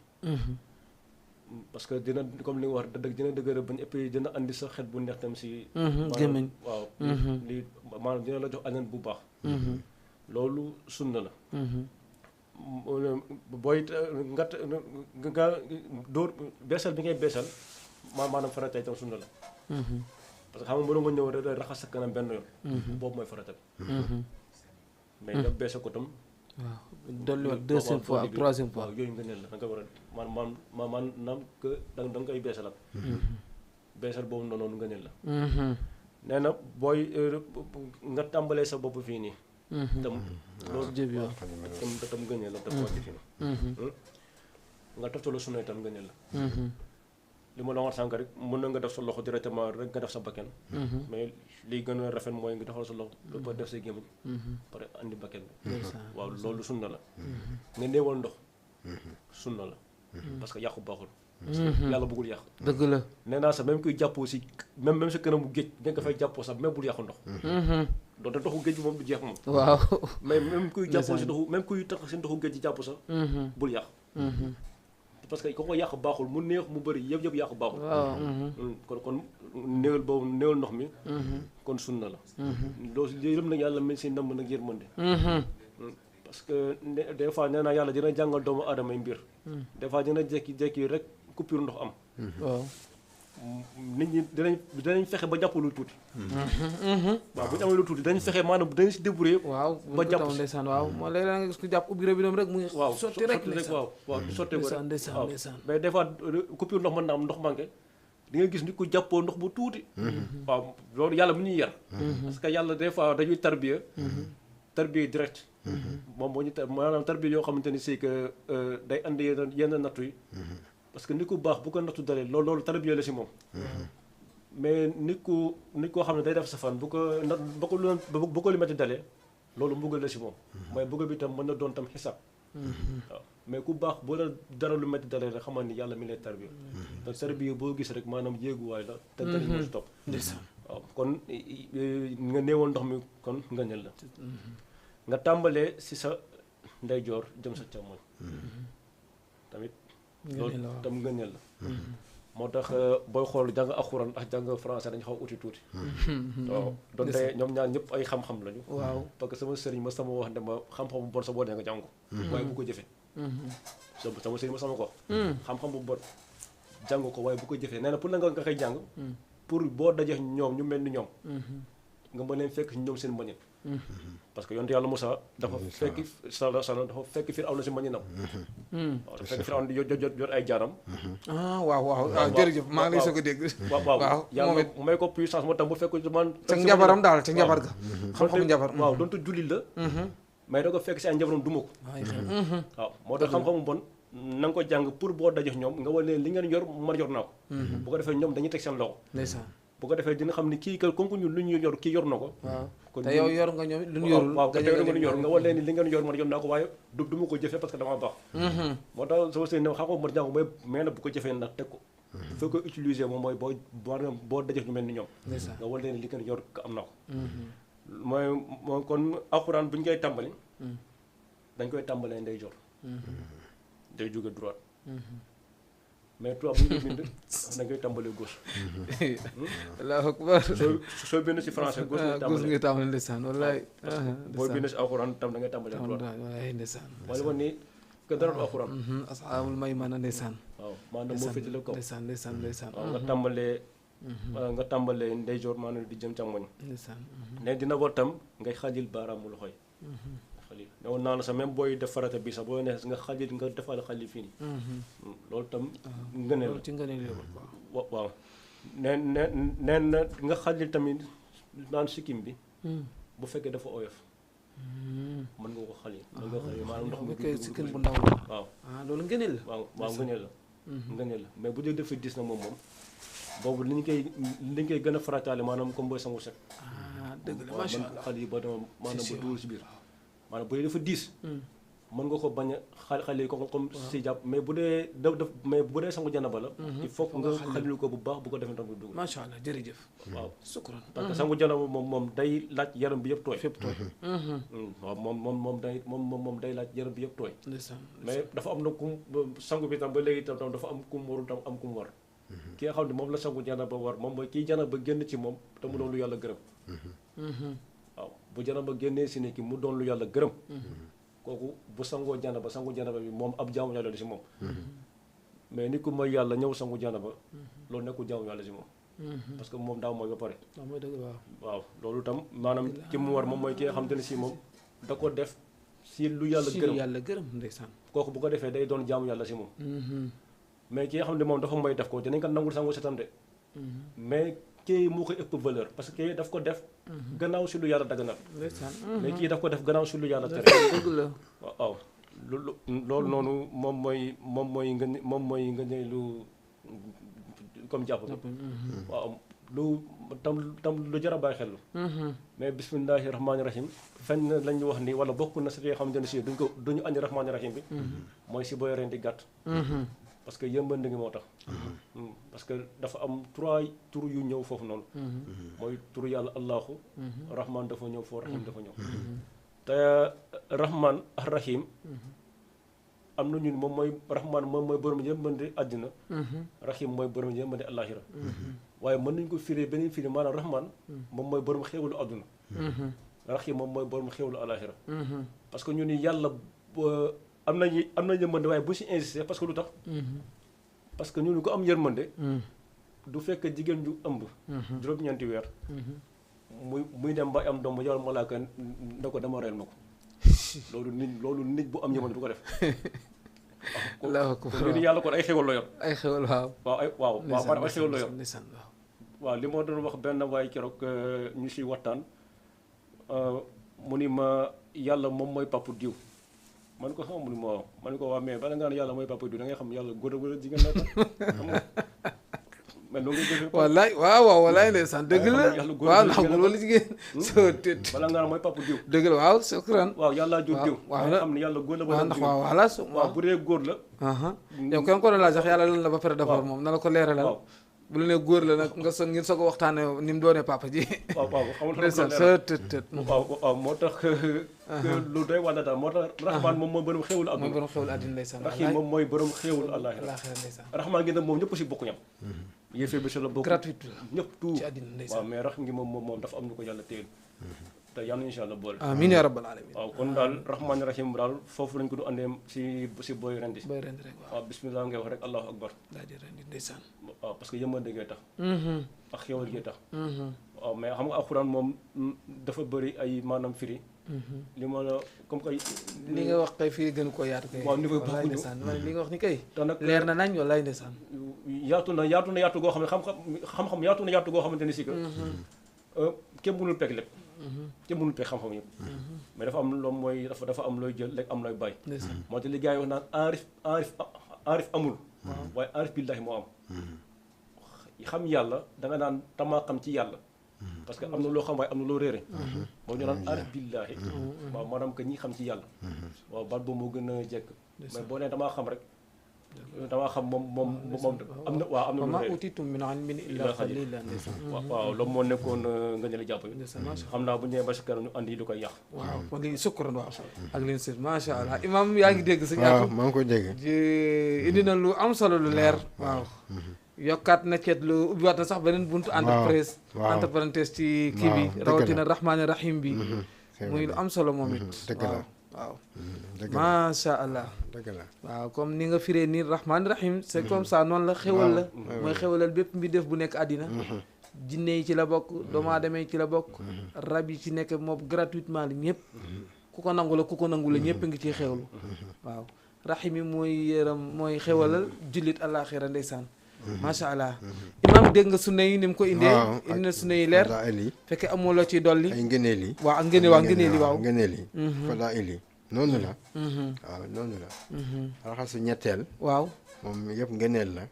parce que dina comme li nga wax dina dëgëral bañ et puis dina andi sa xet bu neex tam si gémmiñ waaw lii maanaam dina la jox anen bu baax loolu sunna la booy nga dóor beesal bi ngay beesal maanaam farata itam sunna la parce que xam nga mënoo nga ñëw rek raxas sa kanam benn yoon boobu mooy farata bi mais nga beesal ko tam waaw dolliwaat deuxième fois ak troisième fois waaw yooyu nga neel la da nga war a man naam que da nga koy beesalaat beesal boobu noonu nga neel la nee na booy nga tàmbalee sa bopp fii nii tam loolu jëbi waaw tam nga neel la tam wàcc fii nii nga toftaloo sunna itam nga neel la li ma la wax sànq rek mën na nga def sa loxo directement rek nga def sa bakken mais liy gën a rafet mooy nga defal sa loxo ba def sa gémmiñ pare andi bakken bi waaw loolu sunna la nga néewal ndox sunna la parce que yàqu baaxul yàlla bëggul yàq dëgg la nee naa sax même kuy jàppoo si même sa kanamu géej nga fay jàppoo sax même bul yàqu ndox doonte ndoxu géej bi moom du jeex moom waaw mais même kuy jàppoo si ndoxu même kuy tax si ndoxu géej ji jàpp sax bul yàq parce que ko yàq baaxul mu neex mu bëri yëpp yàqu baaxul kon néewal boobu néewal ndox mi kon sunna la loolu yërëm nag yàlla mi si ndam nag yërmande parce que des fois nee naa yàlla dina jàngal doomu aadama yi mbir des fois dina jékki-jékki rek coupure ndox am waaw nit ñi dinañ fexe ba jàpp lu tuuti. waaw bu ñu amee lu tuuti dinañ fexe maanaam dinañ si débrouiller. waaw ba jàpp taw ndeysaan waaw moo léeg-léeg nga gis ko jàpp ubbi robinet rek muy waaw sotti rek waaw sottee ko rek ndeysaan waaw ndeysaan mais des fois coupure ndox mën na am ndox manqué di nga gis nit ku jàppoo ndox bu tuuti. waaw loolu yàlla mu ñuy yar. parce que yàlla des fois dañuy tarbiya direct. moom moo ñu maanaam tarbiya yoo xamante ni c'est que day andi yenn nattu yi. parce que nit ku baax bu ko nattu dalee loolu tarbiya la si moom. mais nit koo xam ne day def safaan bu ko lu metti dalee loolu mbugal la si moom. mooy mbugal bi tam mën na doon tam xisaab. waaw mais ku baax boo la dara lu metti dalee rek xamal ni yàlla mi lay tarbiya. donc tarbiya boo gis rek maanaam yéeguwaay la. te dara moo si topp. waaw kon nga néewal ndox mi kon nga ñël la. nga tàmbalee si sa ndeyjoor jëm sa càmmoñ. tamit. loolu tam nga ñël la. moo tax booy xool jàng alxuraan ak jàng français dañu xaw uti tuuti. waaw donte ñoom ñaar ñëpp ay xam-xam lañu. waaw parce que sama sëriñ ma sama wax ne ma xam-xam bu bon sa boo dee nga jàng ko. waaye bu ko jëfee. sama sëriñ ma sama ko wax. xam-xam bu bon jàng ko waaye bu ko jëfee nee na pour na nga koy jàng. pour boo dajee ñoom ñu mel ni ñoom. nga mën leen fekk ñoom seen mbañin. parce que yonent yàlla Moussa dafa fekk dafa fekk Firawna si mbañinam. waaw dafa fekk Firawna jot ay jaaram. waaw jërëjëf maa ngi lay soog a dégg. waaw yàlla may ko puissance moo tax bu fekk man. ca njabaram daal ca njabar ga. xam-xamu njabar waaw donte jullit la. mais da ko fekk si ay njabaram duma ko. waaw moo tax xam-xamu bon na nga ko jàng pour boo dajee ñoom nga wane li ngeen yor man yor naa ko. bu ko defee ñoom dañuy teg seen loxo. ndeysaan bu ko defee dina xam ni kii kat comme que ñun lu ñu yor kii yor na ko. waaw kon te yow yor nga ñoom lu ñu yorul. waaw te yow nga yor nga wane ni li ngeen yor man yor naa ko waaye du ma ko jëfee parce que dama baax. moo tax sama sëñ ne xam nga ma jàng mais nag bu ko jëfee nag teg ko. foo ko utiliser moom mooy boo dajee ñu mel ni ñoom. nga wane ni li ngeen yor am na ko. mooy kon alxuraan bu ñu koy tàmbali. dañ koy tàmbalee ndeyjoor. day jóge droite. mais tubaab bu ñu koy bind dañ koy tàmbalee gauche. allahu akbar. soo bind si français gauche ngay tàmbalee ndeysaan wallaay. boo bind si alxuraan tam da ngay tàmbalee droite. wallaay ndeysaan. wala woon ni que dara alxuraan. asxaabul maymana ndeysaan. waaw maanaam moo féetale kaw. ndeysaan. waaw nga tàmbalee ndeyjoor maanaam di jëm càmmoñ. ndeysaan. ne dina war tam ngay xaajil baaraamu loxo yi. ne woon naa la sax même booy def farata bi sax boo nee nga xajit nga defal xajit fii nii. loolu tam ngëneel la ci ngëneel la waaw neen na nga xajit tamit naan sikkim bi. bu fekkee dafa oyof. mën nga ko xali. mën nga ko xali maanaam ndox mi du sikkim bu ndaw la. waaw loolu ngëneel la. waaw ngëneel la. ngëneel la mais bu dee dafa dis na moom boobu li ñu koy gën a farataale maanaam comme booy sangu set. dëgg la macha allah xal yi ba dama maanaam ba dugal si biir. maanaam bu dee dafa diis. mën nga ko bañ a xale yi comme si jàpp mais bu dee sangu janaba la. il faut que nga xalilu ko bu baax bu ko defee ndox mi dugg. macha allah jërëjëf. waaw sukran. parce que sangu janaba moom day laaj yaram bi yëpp tooy. fépp tooy. waaw moom day laaj yaram bi yëpp tooy. ndeysaan mais dafa am na sangu bi tam ba léegi tam dafa am kum warul tam am kum war. ki nga xam ne moom la sangu janaba war moom mooy kii janaba génn ci moom te mu doon lu yàlla gërëm. waaw bu janaba génnee si ne ki mu doon lu yàlla gërëm. kooku bu sangu janaba bi moom ab jaamu yàlla la si moom. mais ni ku mooy yàlla ñëw sangu janaba loolu nekkul jaamu yàlla si moom. parce que moom daaw mooy ba pare. waaw loolu tam maanaam ki mu war moom mooy ki nga xam te ne si moom da ko def si lu yàlla gërëm ndeysaan. kooku bu ko defee day doon jaamu yàlla si moom. mais ki nga xam ne moom dafa mooy def ko dinañ ko nangul sangu setam de. mais kii moo koy ëpp valeur parce que kii daf ko def. gannaaw si lu yàlla daganal. mais kii daf ko def gannaaw si lu yàlla tere. dëgg la waaw loolu noonu moom mooy nga ne lu comme jàpp bi. waaw lu tam lu jar a bàyyi xel. mais bismillahi rahmaani rahim fenn lañ wax ni wala bokk na si yoo xamante ne si duñu añ rahmaani rahim bi. mooy si booy ren di gàtt. parce que yëmbande ngi moo tax. parce que dafa am 3 tur yu ñëw foofu noonu. mooy turu yàlla allahu. rahman dafa ñëw foofu rahim dafa ñëw. te rahman ak rahim. am na ñun moom mooy rahman moom mooy borom yëmbande àddina. rahim mooy borom yëmbande àllaaxira. waaye mën nañu ko firee beneen firi maanaam rahman moom mooy borom xéewalu àdduna. rahim moom mooy borom xéewalu àllaaxira. parce que ñu ni yàlla. am nañu yërmande waaye bu si insisté parce que lu tax. parce que ñun ko am yërmande. du fekk jigéen ju ëmb juróom-ñeenti weer muy dem ba am doom mu yow malaaka nda ko dama reel ma ko loolu nit bu am ñëwoon du ko def Allahu akbar kon li yàlla kon ay xewal la yor ay xewal waaw waaw maanaam ay xewal la yor ndeysaan waaw waaw li ma doon wax benn waaye keroog ñu si waxtaan mu ni ma yàlla moom mooy papa diw man ko xam mu ni ma waaw man ko waaw mais bala nga ne yàlla mooy papa diw da ngay xam yàlla góor wala jigéen la xam nga mais noonu ngay defee wallaay waaw wallaay ndeysaan dëgg la waaw ndax góor wala jigéen soo tét bala nga ne mooy papa diw dëgg la waaw shukran waaw yàlla jur diw waaw nga xam ne yàlla góor la waaw ndax waaw voilà waaw bu dee góor la yow kenn ko doon laaj sax yàlla lan la ba pare defar moom na la ko leeralal waaw bu la ne góor la nag nga ngir soog a waxtaane ni mu doonee papa ji waaw xamul ndeysaan soo tët waaw moo tax lu doy wàlla daal moo tax raxmaan moom mooy borom xéewul mooy àdduna borom xewul àddina ndeysaan raxiim moom mooy borom xéewul àllaaxira àllaaxira ndeysaan raxmaan gi nag moom ñëpp si bokk ñam yéefee bi si la bokk gratuite ñëpp tout ci àddina waaw ndeysaan mais raxam gi moom dafa am ñu ko yàlla téel te yàlla na incha allah boole amiin yaa rabbal alamin waaw kon daal raxmaan rahim daal foofu lañ ko du andee si booy rendi bay rend rek waaw waaw bismillah ngay wax rek allahu akbar daal di rendi ndeysaan waaw parce que yëmande gee tax ak xéwal gee tax waaw mais xam nga alxuraan moom dafa bëri ay maanaam firi li ma la comme que li nga wax kay fii gën koo yaatu kay waaw niveau wallaay bokkuñu ndeysaan ma ne li nga wax ni kay te nag leer na nañ wallaay ndeysaan yaatu na yaatu goo xam ne xam-xam yaatu na yaatu goo xamante ni si que kenn mënul pegg lépp kenn mënul pegg xam-xam yëpp mais dafa am loo mooy dafa am looy jël rek am looy bàyyi ndeysaan moo tax li gars yi wax naan aarif amul waaye aarif billaahi moo am xam yàlla da nga naan tamaa xam ci yàlla parce que am na loo xam waaye am na loo réere moo ñu naan aarif billaahi waaw maanaam que ñi xam ci yàlla waaw baat boobu moo gën a jekk mais boo nee damaa xam rek damaa xam moom am na waaw am na wa lu maa réere utiitum min ilmin illaa qaliilan ndeysaan waaw loolu moo nekkoon nga ñële jàpp yi ndeysaan macha xam naa bu ñëwee ba si kanam ñu andi yi du koy yàq waaw kon léegi sukkuran waaw ak leen seen macha allah imam yaa ngi dégg sëñ waaw Atou maa ngi ko dégg indi na lu am solo lu leer waaw yokkaat na ceet lu ubbiwaat na sax beneen buntu entreprise waaw. entre parenthèse ci kii bi dëgg la. rawatina rahmaani rahim bi c'est muy lu am solo moom it dëgg la. waaw dëgg la macha allah dëgg la waaw comme ni nga firee nii rahmaani rahim c'est comme ça noonu la xewal la waaw. mooy xewalal bépp mbindeef bu nekk àddina jinne yi ci la bokk doomu aadama yi ci la bokk rab yi ci nekk moom gratuitement la ñëpp ku ko nangu la ku ko nangu la ñëpp ngi ciy xewlu waaw rahim yi mooy yëram mooy xewalal jullit àllaaxira ndeysaan macha allah imam dégg nga sunna yi ni mu ko indee waaw indi na sunna yi leer fadaa'il yi fekke amoo loo ciy dolli ay ngëneel yi waaw ak ngëneel waaw ngëneel yi waaw ngëneel yi fadaa'il yi noonu la waaw noonu la raxasu ñetteel waaw moom yëpp ngëneel la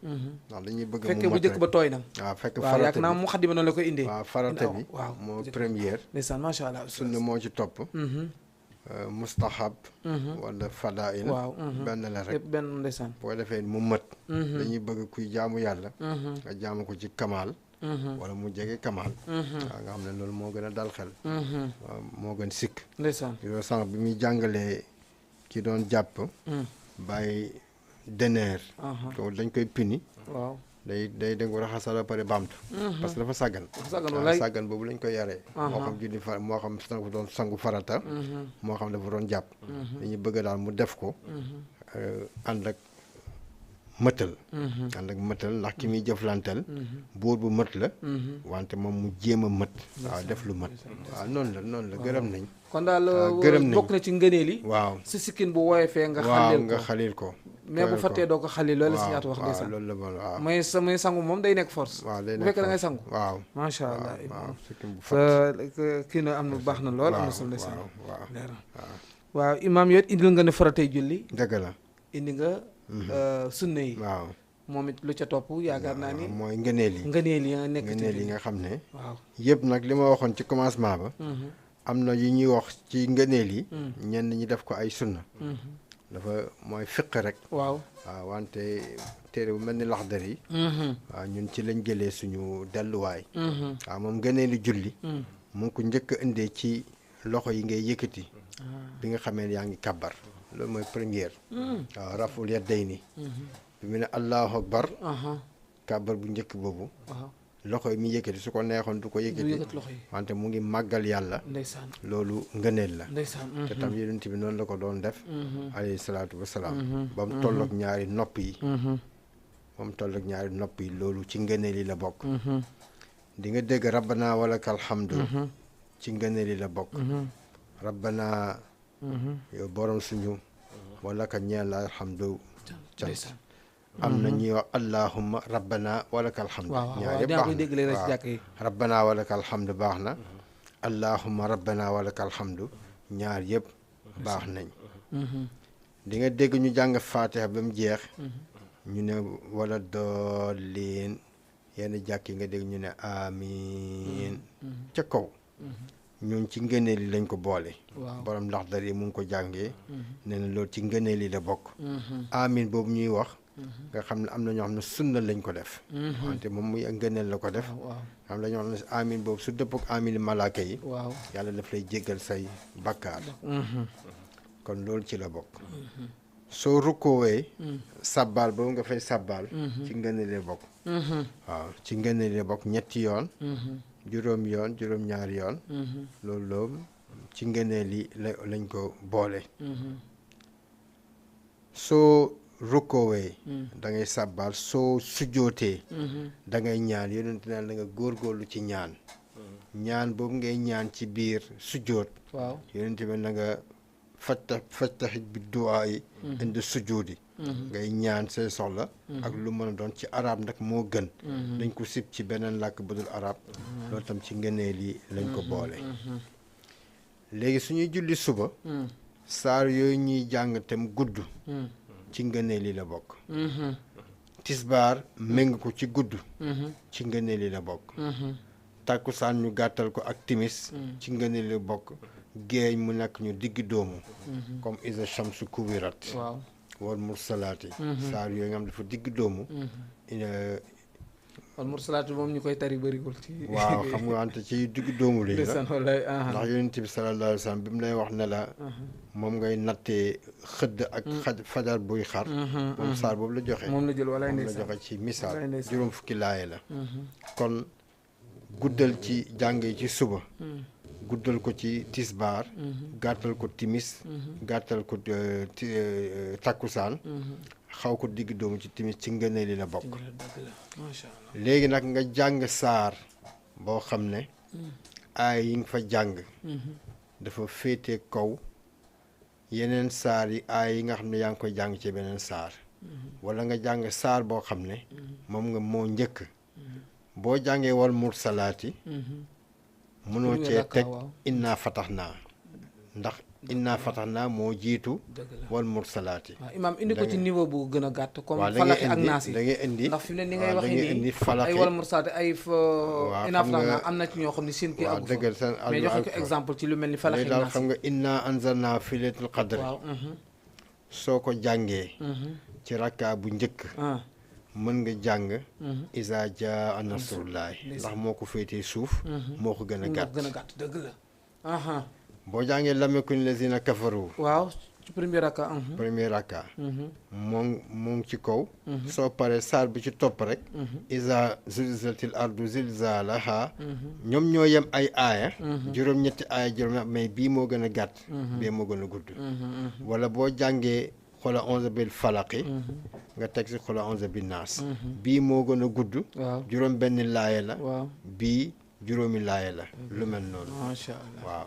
ndax dañuy bëgg fekke mu bu njëkk ba tooy na waaw fekk waaw farata yaakaar naa bi mu xaddima noonu la koy indee waaw farata bi waaw moo première ndeysaan macha allah sunna moo ci topp mustahab wala fadaa'il waaw benn la rek yëpp benn ndeysaan boo defee mu mët dañuy bëgg kuy jaamu yàlla nga jaamu ko ci kamaal wala mu jege kamaal waaw nga xam ne loolu moo gën a dal xel waaw moo gën sikk ndeysaan loolu sànq bi muy jàngalee ki doon jàpp bàyyi deneer loolu dañ koy pini waaw day ko raxasal ba pare baamtu parce que dafa sàggan sàggan waaw wallaay sàggan boobu lañ koy yaree moo xam julli moo xam dafa doon sangu farata moo xam dafa doon jàpp dañuy bëgg daal mu def ko ànd ak mëtal ndax ki muy jëflanteel buur bu mët la wante moom mu jéem a mët waaw def lu mët waaw noonu la gërëm nañ kon daal gërëm nañ bokk na ci ngëneel yi waaw si sikkin bu woyofee nga waaw xalil nga ko xalil ko mais bu fattee doo ko xalil loolu si waaw ñaatu wax waaw ndeysaan loolu la bon waaw mooy samay sangu moom day nekk force waaw day bu nekk fekkee da ngay foofu. sangu waaw macha allah waaw sikkim bu sa kii na am na baax na lool am na solo ndeysaan waaw leer na waaw imaam yow indil nga ne faratay julli dëgg la indi nga sunna yi waaw moom it lu ca topp yaakaar naa ni mooy ngëneel yi ngëneel yi nga nekk ci ngëneel yi biir nga xam ne waaw yëpp nag li ma waxoon ci commencement ba am na yu ñuy wax ci ngëneel yi ñenn ñi def ko ay sunna dafa mooy fiq rek waaw waaw wante téere bu mel ni laxdar yi waaw ñun ci lañ jëlee suñu delluwaay waaw moom ngëneelu julli mu ngi ko njëkk a indee ci loxo yi ngay yëkkati bi nga xamee ne yaa ngi kàbbar loolu mooy première waaw raful yaddayni bi mu ne allahu akbar kàbbar bu njëkk boobu waaw loxo yi mi yëkkati su ko neexoon du ko du yëkkati yëkkat loxo yi wante mu ngi màggal yàlla ndeysaan loolu ngëneel la ndeysaan te tam yonent bi noonu la ko doon def alayhi salaatu wasalaam ba mu tolloog ñaari nopp yi moom toll ak ñaari nopp yi loolu ci ngëneel yi la bokk di nga dégg rabbana walakal hamdu ci ngëneel yi la bokk rabbana yow borom suñu walaka ñeel la alhamdu cant am na ñuy wax allahumma rabbana walakal hamdu ñaar yëpp baax na waaw rabbana walakal hamdu baax na allahumma rabbana walakal hamdu ñaar yëpp baax nañ di nga dégg ñu jàng faatiha ba mu jeex ñu ne wala doolin yenn jàkk yi nga dégg ñu ne amiin ca kaw ñun ci ngëneel yi lañ ko boole borom ndax dar yi mu ngi ko jàngee nee na loolu ci ngëneel yi la bokk amiin boobu ñuy wax nga xam ne am na ñoo xam ne sunna lañ ko def wante moom muy ngëneel la ko def am na ñoo xam ne amiin boobu su dëpp ak amiin malaaka yi yàlla daf lay jéggal say bakkaar kon loolu ci la bokk soo rukkoowee sabbaal boobu nga fay sabbaal ci ngëneel yi la bokk waaw ci ngëneel yi la bokk ñetti yoon juróom yoon juróom-ñaari yoon loolu ci ngëneel yi lañ ko boole soo rukkoowee da ngay sàbbaal soo sujjootee da ngay ñaan yonent naan da nga góorgóorlu ci ñaan ñaan boobu ngay ñaan ci biir sujjoot yonent bi na nga fattaxit bi duwaa yi indi sujjoodi ngay ñaan say soxla ak lu mën a doon ci arab nag moo gën dañ ko sib ci beneen làkk bu dul arab loolu tam ci ngëneel yi lañ ko boole léegi suñuy julli suba saar yooyu ñuy jàng te mu gudd ci ngëneel yi la bokk tisbaar méng ko ci gudd ci ngëneel yi la bokk tàkkusaan ñu gàttal ko ak timis ci ngëneel yi la bokk géej mu nekk ñu digg doomu comme isa shamsu kuwirat wal mursalaati saar yooyu nga xam dafa digg doomu wal mursalaati moom ñu koy tari bëriwul ci waaw xam nga wante ci digg doomu lii la ndax yonent bi sallallahu alayhi wa sallam bi mu lay wax ne la moom ngay nattee xëdd ak fajar buy xar moom saar boobu la joxe moom la jël wala moom la joxe ci misaal juróom fukki laaye la kon guddal ci jàng yi ci suba guddal ko ci tisbaar gàttal ko timis gàttal ko takkusaan xaw ko digg doomu ci timis ci ngëneel li la bokk léegi nag nga jàng saar boo xam ne aay yi nga fa jàng dafa féete kaw yeneen saar yi aay yi nga xam ne yaa ngi koy jàng ci beneen saar wala nga jàng saar boo xam ne moom nga moo njëkk boo jàngee wal mursalaati mënoo cee teg inna fatax naa ndax inna fatax naa moo jiitu wal mursalaati imaam indi ko ci niveau bu gën a gàtt comme falaki ak naas yi da ngay indi ndax fi mu ne ni ngay waxee nii ay wal mursalaati ay inna fatax naa am na ci ñoo xam ne seen kii àggu fa mais joxe ko exemple ci lu mel ni falaki daal naas xam nga inna anzalna fi laylatul qadr soo ko jàngee ci rakka bu njëkk mën nga jàng isa jaa nasrullahi ndax moo ko féetee suuf moo ko gën a gàtt dëgg la boo jàngee lam yakun lazina kafaru waaw ci premier rakka moo ngi ci kaw soo paree saar bi ci topp rek isa zulzilatil ardu zilzalaha ñoom ñoo yem ay aaya juróom-ñetti aaya juróom mais bii moo gën a gàtt bii moo gën a gudd wala boo jàngee xola onze bil falaqi nga teg si xola onze bi naas bii moo gën a gudd juróom benn laaye la bii juróomi laaye la lu mel noonu macha allah waaw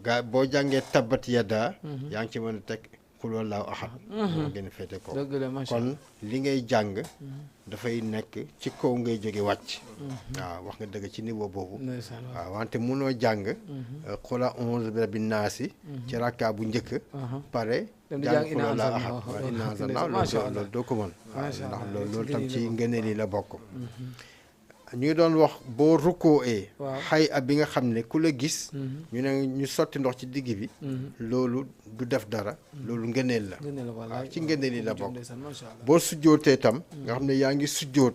gaa boo jàngee tabbat yadda yaa ngi ci mën a teg xul wallaahu ahad moo gën a féete kaw kon li ngay jàng dafay nekk ci kaw ngay jóge wàcc waaw wax nga dëgg ci niveau boobu waaw wante mënoo jàng xola onze bi naasi ci rakka bu njëkk pare jàng xul wallaahu ahad waaw inna anzalnaahu loolu doo ko mën ndax loolu tam ci ngëneel yi la bokk ñu ngi doon wax boo rukkooee xay ab bi nga xam ne ku la gis ñu ne ñu sotti ndox ci digg bi loolu du def dara loolu ngëneel la waaw ci ngëneel yi la bokk boo sujjootee tam nga xam ne yaa ngi sujjoot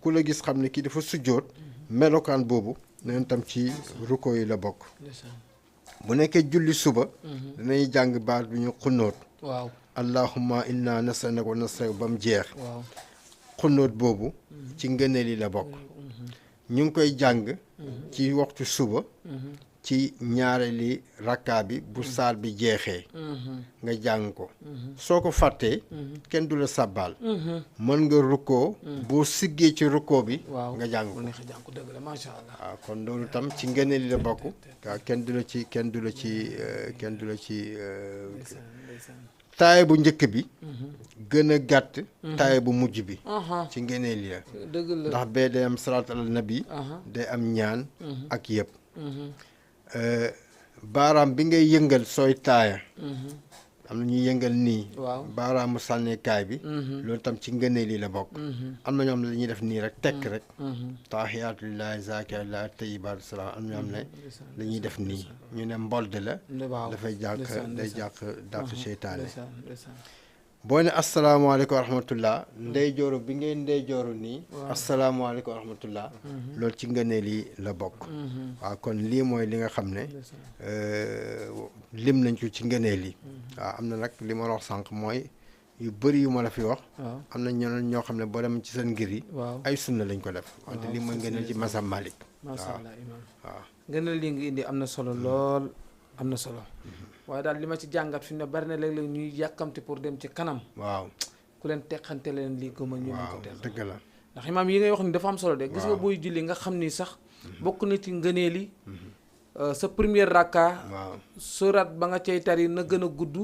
ku la gis xam ne kii dafa sujjoot melokaan boobu neen tam ci rukkoo yi la bokk bu nekkee julli suba danañuy jàng baat bi ñu xunóot allahumma inna nasta'inuka wa nastaghfiruka ba mu jeex xunóot boobu ci ngëneel yi la bokk ñu ngi koy jàng ci waxtu suba ci ci ñaareeli rakkaa bi bu saar bi jeexee nga jàng ko soo ko fàttee kenn du la sàbbaal mën nga rukkoo boo siggee ci rukkoo bi waaw nga jàng ko neex jàng ko dëgg la macha allah. waaw kon loolu tam ci ngëneel li la bokk waaw kenn du la ci ndeysaan ndeysaan. taaye bu njëkk bi gën a gàtt taaye bu mujj bi ci ngëneel li la dëgg la ndax bee day am salaatu ala nabi day am ñaan ak yëpp baaraam bi ngay yëngal sooy taaya am na ñuy yëngal nii waaw baaraamu sànnikaay bi loolu tam ci ngëneel yi la bokk am na ñoom ne dañuy def nii rek tekk rek taahiyaatu lillahi zaakiratullahi tayyibaatu salaam am na ñoom ne dañuy def nii ñu ne mbold la waaw dafay dàq seytaane ndeysaan ndeysaan. boo ne asalaamaaleykum wa rahmatullah ndeyjooru bi ngay ndeyjooru nii asalaamaaleykum wa rahmatullah loolu ci ngëneel yi la bokk waaw kon lii mooy li nga xam ne lim nañ ko ci ngëneel yi waaw am na nag li ma wax sànq mooy yu bëri yu ma la fi wax am na ñeneen ñoo xam ne boo dem ci seen ngir yi ay sunna lañ ko def wante lii mooy ngëneel ci masam Malik macha allah imam waaw ngëneel li nga indi am na solo lool am na solo waaye daal li ma ci jàngat fi mu ne bari na léeg-léeg ñuy yàkkamti pour dem ci kanam waaw ku leen teqante leen lii ko mën ñu mën ko teq dëgg la ndax imaam yi ngay wax ni dafa am solo de gis nga booy julli nga xam ni sax bokk na ci ngëneel yi sa première rakka surat ba nga cay tari na gën a gudd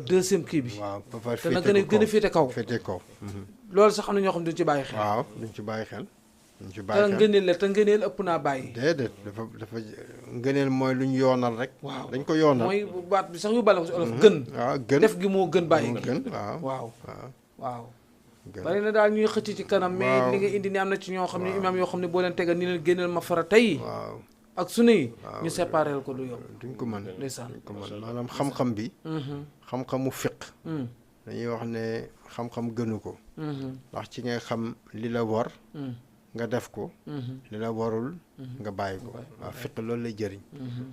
deuxième kii bi waaw te na gën a féete kaw loolu sax am na ñoo xam ne duñ ci bàyyi xel waaw duñ ci bàyyi xel te ngëneel la te ngëneel ëpp naa bàyyi déedéet dafa ngëneel mooy lu ñu yoonal rek waaw dañ ko yoonal mooy baat bi sax yu bale ko si olof gën waaw gën def gi moo gën bàyyi gi gën waaw bari na daal ñuy xëcc ci kanam mais li nga indi ni am na ci ñoo xam ne imaam yoo xam ne boo leen tegal ni leen génneel ma fara tey waaw ak sunu yi ñu sépareel ko du yomb duñ ko mën ndeysaan duñ ko mën maanaam xam-xam bi xam-xamu fiq dañuy wax ne xam-xam gënu ko ndax ci ngay xam li la war nga def ko li la warul nga bàyyi ko waaw fiq loolu lay jëriñ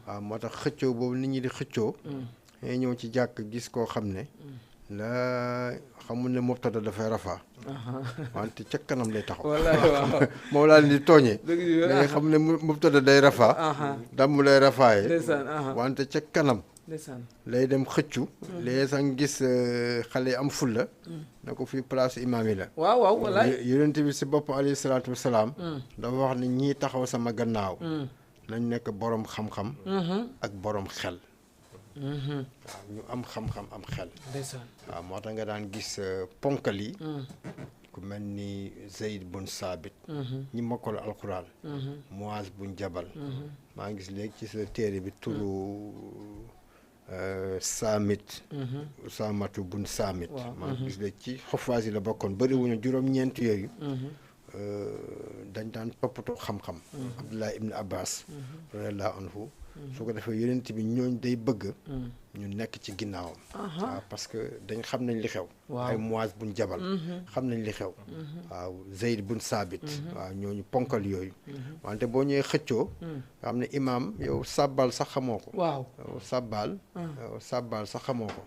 waaw moo tax xëccoo boobu nit ñi di xëccoo ngay ñëw ci jàkk gis koo xam ne la xamul ne mubtada dafay rafaa wante ca kanam lay taxaw moom laa leen di tooñee da nga xam ne mubtada day rafaa damm lay rafaaye wante ca kanam lay dem xëccu léegi sax gis xale yi am fulla na ko fii place imaam yi la waaw wallaay yonent bi si bopp alayhi salaatu wasalaam dafa wax ne ñii taxaw sama gannaaw nañ nekk boroom xam-xam ak boroom xel waaw ñu am xam-xam am xel waaw moo tax nga daan gis ponkal yi ku mel ni Zayd bun Saabit ñi mokkal alxuraan Muaz bun Jabal maa ngi gis léegi ci sa téere bi turu Saamatu bun Saamit maa ngi gis léegi ci xufaas yi la bokkoon bëri wuñu juróom-ñeent yooyu dañ daan toppatoo xam-xam Abdullah ibn Abbas radiyallahu anhu su ko defee yonent bi ñooñ day bëgg ñu nekk ci ginnaawam waaw parce que dañ xam nañ li xew ay Muaz bun Jabal xam nañ li xew waaw Zayd bun Saabit waaw ñooñu ponkal yooyu wante boo ñëwee xëccoo nga xam ne imaam yow sàbbal sax xamoo ko waaw yow sàbbal sax xamoo ko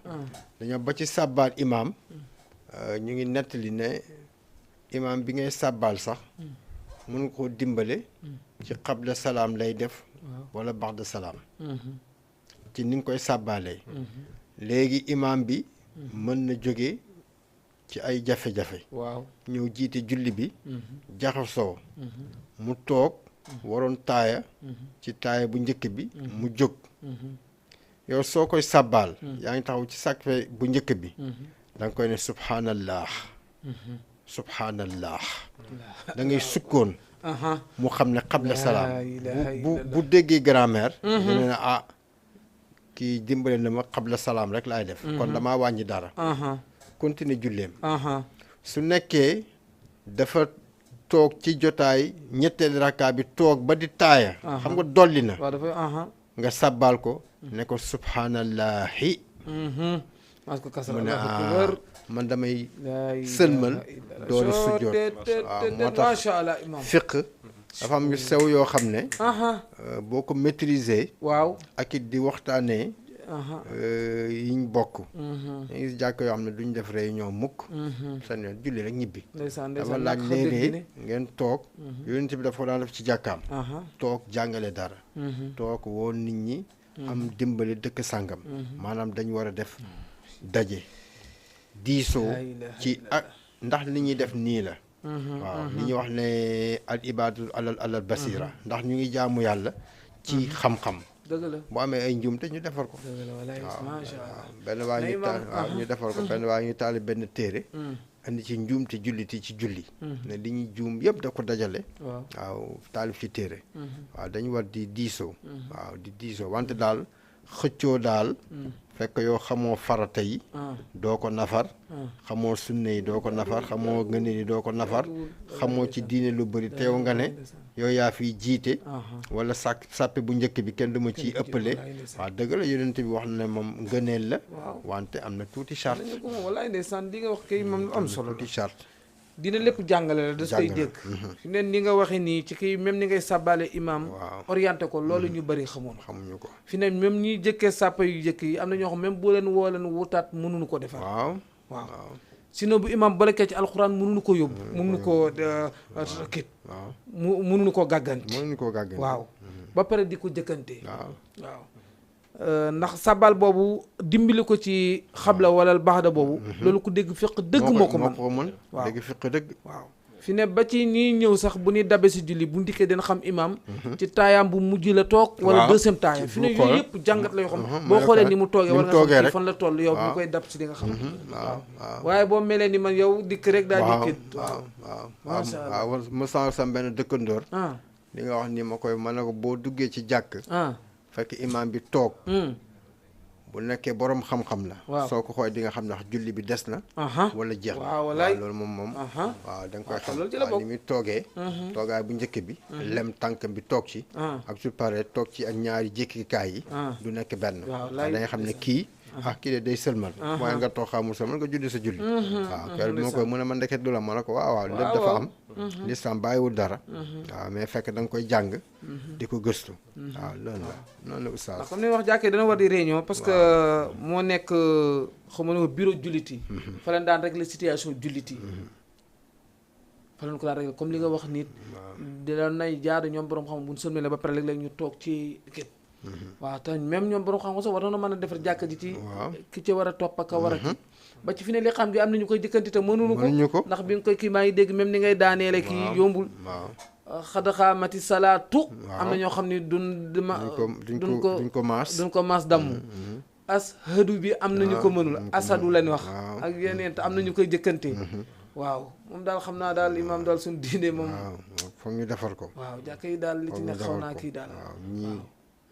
dañoo ba ci sàbbal imaam ñu ngi nettali ne imaam bi ngay sàbbal sax mun nga koo dimbale ci xabla salaam lay def wala baxda salaam ci ni nga koy sàbbaalee léegi imaam bi mën na jóge ci ay jafe-jafe waaw ñëw jiite julli bi jaxasoo mu toog waroon taaya ci taaya bu njëkk bi mu jóg yow soo koy sàbbaal yaa ngi taxaw ci sàppe bu njëkk bi da nga koy ne subhanallah subhanallah da ngay sukkoon mu xam ne xabla salaam bu déggee grammaire dina ne ah kii dimbale na ma xabla salaam rek laay def kon damaa wàññi dara continuer julleem su nekkee dafa toog ci jotaay ñetteel rakkaa bi toog ba di taaya xam nga dolli na nga sàbbaal ko ne ko subhanallahi mu ne man damay sëlmal doolu sujjoot waaw moo tax fiq dafa am yu sew yoo xam ne boo ko maîtriser waaw ak it di waxtaanee yiñ bokk dañuy gis jàkk yoo xam ne duñ def réunion mukk seen yoon julli rek ñibbi dama laaj léeg-léeg ngeen toog yonent bi dafa ko daan def ci jàkkaam toog jàngale dara toog woo nit ñi am dimbali dëkk sàngam maanaam dañ war a def daje diisoo ci ndax li ñuy def nii la waaw li ñuy wax ne al ibadu alal basira ndax ñu ngi jaamu yàlla ci xam-xam dëgg la bu amee ay njuumte ñu defar ko benn waa ñu waaw ñu defar ko benn waa ñu taali benn téere andi ci njuumte julliti ci julli ne li ñuy juum yëpp da ko dajale waaw taalif ci téere waaw dañu war di diisoo waaw di diisoo wante daal xëccoo daal fekk yow xamoo farata yi doo ko nafar xamoo sunne yi doo ko nafar xamoo ngëneel yi doo ko nafar xamoo ci diine lu bëri teew nga ne yow yaa fiy jiite wala sàppe bu njëkk bi kenn du ma ciy ëppale waaw dëgg la yonent bi wax na ne moom ngëneel la wante am na tuuti charte wallaay ndeysaan di nga wax kay moom lu am solo tuuti charte dina lépp jàngale la das koy dégg fi neen ni nga waxee nii ci kii même ni ngay sàbbaale imam orienté ko loolu ñu bëri xamuñu ko fi ne même ñi jëkkee sàppa yu jëkk yi am na ñoo xam même boo leen woo leen wutaat mënuñu ko defar waaw sinon bu imam balekkee ci alxuraan mënuñu ko yóbbu mënuñu ko kit mënuñu ko gàgganti waaw ba pare di ko jëkkante waaw ndax sabal boobu dimbali ko ci xabla wala baxda boobu loolu ku dégg fiq dëgg moo ko mën waaw dégg fiq dëgg waaw fi ne ba ci ñii ñëw sax bu ñuy dabe si julli bu ndikkee dina xam imam ci taayaam bu mujj la toog wala deuxième taayam fi ne yooyu yëpp jàngat la yoo xam boo xoolee ni mu toogee war nga xam fan la toll yow bu koy dab si di nga xam waaw waaye boo melee ni man yow dikk rek daal dikkit waaw ma sànq sam benn dëkkandoor li nga wax ni ma koy mën na ko boo duggee ci jàkk fekk imam bi toog bu nekkee borom xam-xam la soo ko xoolee di nga xam ne julli bi des na wala jeex na waaw loolu moom waaw da nga koy xam waaw ni muy toogee toogaay bu njëkk bi lem tànkam bi toog ci ak su paree toog ci ak ñaari jékkikaay yi du nekk benn da nga xam ne kii kii de day sëlmal waaye nga toog xamul sëlmal nga julli sa julli waaw kër bi moo koy mën a man ndeket du la mën a ko waaw lépp dafa am l'islam bàyyiwul dara waaw mais fekk da nga koy jàng di ko gëstu waaw loolu la noonu la oustaz comme ni wax jàkkee dana war di réunion parce que moo nekk xam nga bureau jullit yi fa leen daan régler situation jullit yi fa leen ko daan régler comme li nga wax nit dina nay jaar ñoom borom xam bu ñu sëlmale ba pare léeg-léeg ñu toog ci kit waaw te même ñoom borom xam-xam sax war na mën a defar jàkk ji ci ki ci war a topp ak a war a kii ba ci fi ne li xam gi am nañu koy jëkkanti te mënuñu ko ndax bi nga koy kii maa ngi dégg même ni ngay daaneele kii yombul xadaxaamati salaatu am na ñoo xam ne duñ ko maas damm ashadu bi am nañu ko mënul asadu lañ wax ak yeneen te am nañu koy jëkkante waaw moom daal xam naa daal imaam daal suñu diine moom foog ñu defar ko waaw jàkk yi daal li ci nekk xaw naa kii daal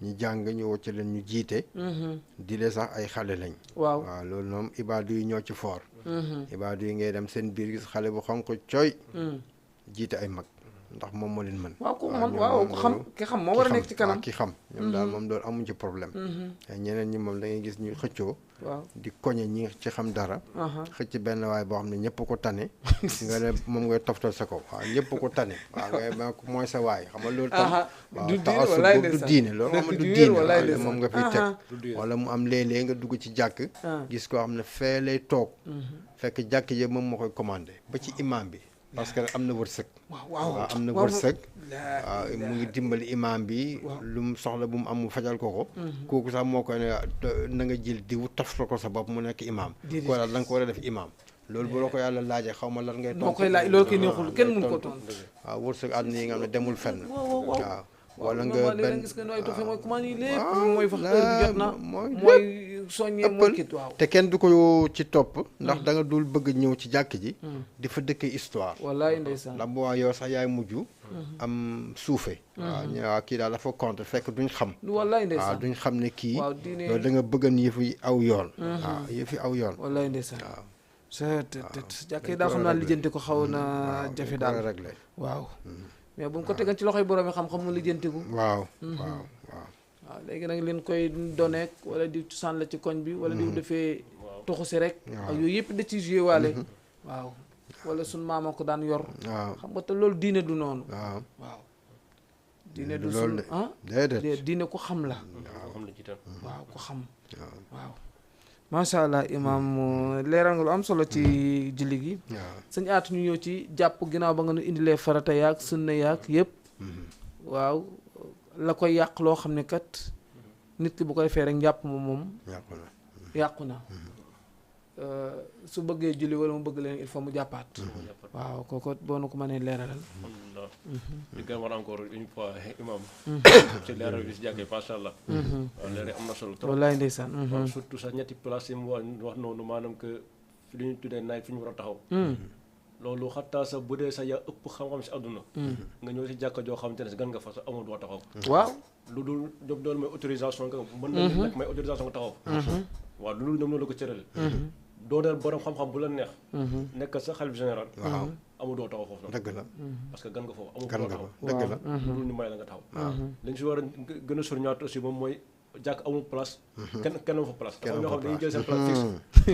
ñi jàng ñu wocc leen ñu jiite di lee sax ay xale lañ waaw loolu moom ibaadu yi ñoo ci foor ibaadu yi ngay dem seen biir gis xale bu xonq cooy jiite ay mag ndax moom moo leen mën waaw ku man waaw ku xam ki xam moo war a nekk ci kanam ki xam ñoom daal moom loolu amuñ ci problème ñeneen ñi moom da ngay gis ñu xëccoo di koñe ñi ci xam dara xëcc benn waay boo xam ne ñëpp ko tane nga ne moom ngay toftal sa kaw waaw ñëpp ko tane waaw ngay mooy sa waay xam nga loolu tam waaw taasub du diine loolu xam nga du diine moom nga fiy teg wala mu am léeg-léeg nga dugg ci jàkk gis koo xam ne fee lay toog fekk jàkk yi moom moo koy commandé ba ci imam bi parce que am na wërsëg waaw am na wërsëg waaw mu ngi dimbali imam bi lu mu soxla bu mu am mu fajal ko kooku sax moo koy ne na nga jël diw taf ko sa bopp mu nekk imam ko daal da nga ko war a def imam loolu bu la ko yàlla laajee xaw ma lan ngay tontu koy laaj loolu koy neexul kenn mun ko tontu waaw wërsëg àdduna yi nga xam ne demul fenn waaw wala nga benn gis nga nooy tofe mooy commande yi lépp mooy fa heure bi jot na mooy soññee mooy kit waaw te kenn du ko ci topp ndax da nga dul bëgg ñëw ci jàkk ji di fa dëkkee histoire wallaay ndeysaan ndax bu waa yow sax yaay mujj am suufe waaw kii daal dafa contre fekk duñ xam wallaay ndeysaan waaw duñ xam ne kii yow da nga bëggan yëfi aw yoon waaw yëfi aw yoon wallaay ndeysaan waaw jàkk yi daal xam naa lijjanti ko xaw na jafe daal réglé waaw mais bu ñu ko tegan ci loxoy borom yi xam-xam mu lijjantiku waaw léegi nag leen koy doneek wala di cosaan la ci koñ bi wala di defee toxu si rek ak yooyu yëpp da ci joué waale waaw wala suñ maama ko daan yor xam nga te loolu diine du noonu waaw diine du suñ déedéet diine ku xam la la jiital. waaw ko xam waaw macha allah imaam leeral nga lu am solo ci julli gi sëñ aatu ñu ñëw ci jàpp ginnaaw ba nga nu indilee farata yaag sunna yaag yëpp waaw la koy yàq loo xam ne kat nit ki bu koy fee rek njàpp moom yàqu na su bëggee julli wala mu bëgg leen il faut mu jàppaat waaw kooku boo nu ko mënee leeralal alhamdulilah di gën war encore une fois imam ci leeral bi si jàkkee macha allah waaw leeral am na solo trop wallaay ndeysaan waaw surtout sax ñetti place yi mu wax noonu maanaam que fi lu ñu tuddee naaj fi ñu war a taxaw loolu xattaa sa bu dee sa yaa ëpp xam-xam si àdduna nga ñëw si jàkka joo xamante ne si gan nga fa sa amul doo taxaw waaw lu dul ñoom doolu may autorisation nga mën na nag may autorisation nga taxaw waaw lu dul ñoom loolu la ko cërale doo deel borom xam-xam bu la neex nekk sa xalif général amul doo taxaw foofu dëgg la parce que gan nga foofu amul doo taxaw dëgg la lu dul ñu may la nga taxaw li ñu si war a gën a soriñaat aussi moom mooy jàkk amul place kenn fa place dafa ñoo xam dañuy jël seen place fixe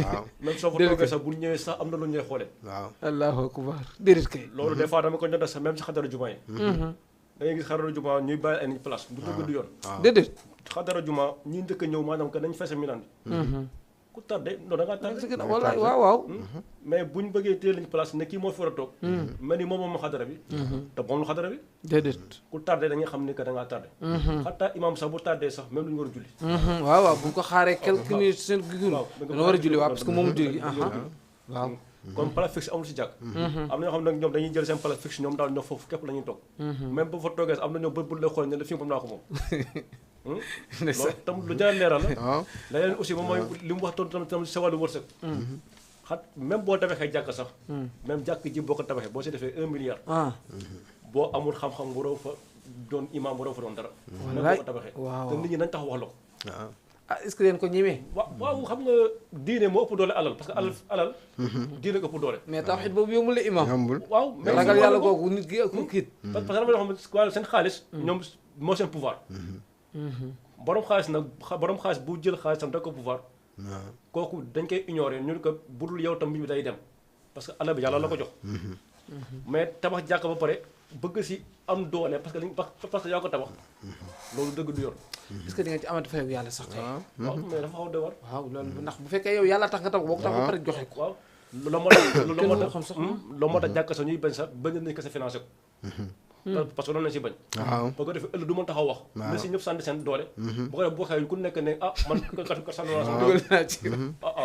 waaw même soo fa toogee sax bu ñëwee sax am na lu ñuy xoolee waaw allahu akbar déedéet kay loolu des fois dama ko ñodda sax même si xadara jumaa yi da ngay gis xadara jumaa ñuy bàyyi ay nit place du dëgg du yoon déedéet xadara jumaa ñi njëkk a ñëw maanaam que dañ feese minaan bi ku tardé non da ngaa tardé wallaay waaw mais buñ bëggee téye lañ place ne kii moo fi war a toog mel ni moom xadara bi te moom la xadara bi déedéet ku tardé da nga xam ni que da ngaa tardé xataa imam sax bu tardé sax même lu ñu war a julli waaw bu ñu ko xaaree quelques minutes seen gigul dana war a julli waaw parce que moom julli waaw comme place fixe amul si jàkk am na ñoo xam ne ñoom dañuy jël seen place fixe ñoom daal ñoo foofu képp la ñuy toog même bu fa toogee sax am na ñoom bët bu lay xool ne la fii moom naa ko moom loolu tam lu jar a leeral la leneen aussi moom mooy li mu wax tam sa wàllu wërsëg xat même boo tabaxee jàkk sax même jàkk ji boo ko tabaxee boo si defee 1 milliard boo amul xam-xam waroo fa doon imam waroo fa doon dara même boo ko tabaxee te nit ñi nañ tax wax la ko est-ce que leen ko ñemee waaw xam nga diine moo ëpp doole alal parce que alal diine ko ëpp doole mais tawhid boobu yombul la imam waaw mais ragal yàlla googu nit gi ak kiit parce que dama xam ne seen xaalis ñoom moo seen pouvoir borom xaalis nag borom xaalis bu jël xaalisam da ko pouvoir kooku dañ koy ignorer ñu ko budul yow tam mbir mi day dem parce que alal bi yàlla la ko jox mais tabax jàkk ba pare bëgg si am doole parce que yaa ko tabax loolu dëgg du yor est-ce que di nga ci amati fayu yàlla sax waaw mais dafa xaw a doy war waaw loolu ndax bu fekkee yow yàlla tax nga tabax boo ko tax ba pare joxe ko waaw loolu moo tax jàkk sax ñuy bañ sax bañ nañ ko sa financé ko parce que doon nañ si bañ boo ko defee ëllëg du mën taxaw wax na si ñëpp sànni seen doole bu ko def boo xëy ku nekk ne man kat sànni dugal naa ci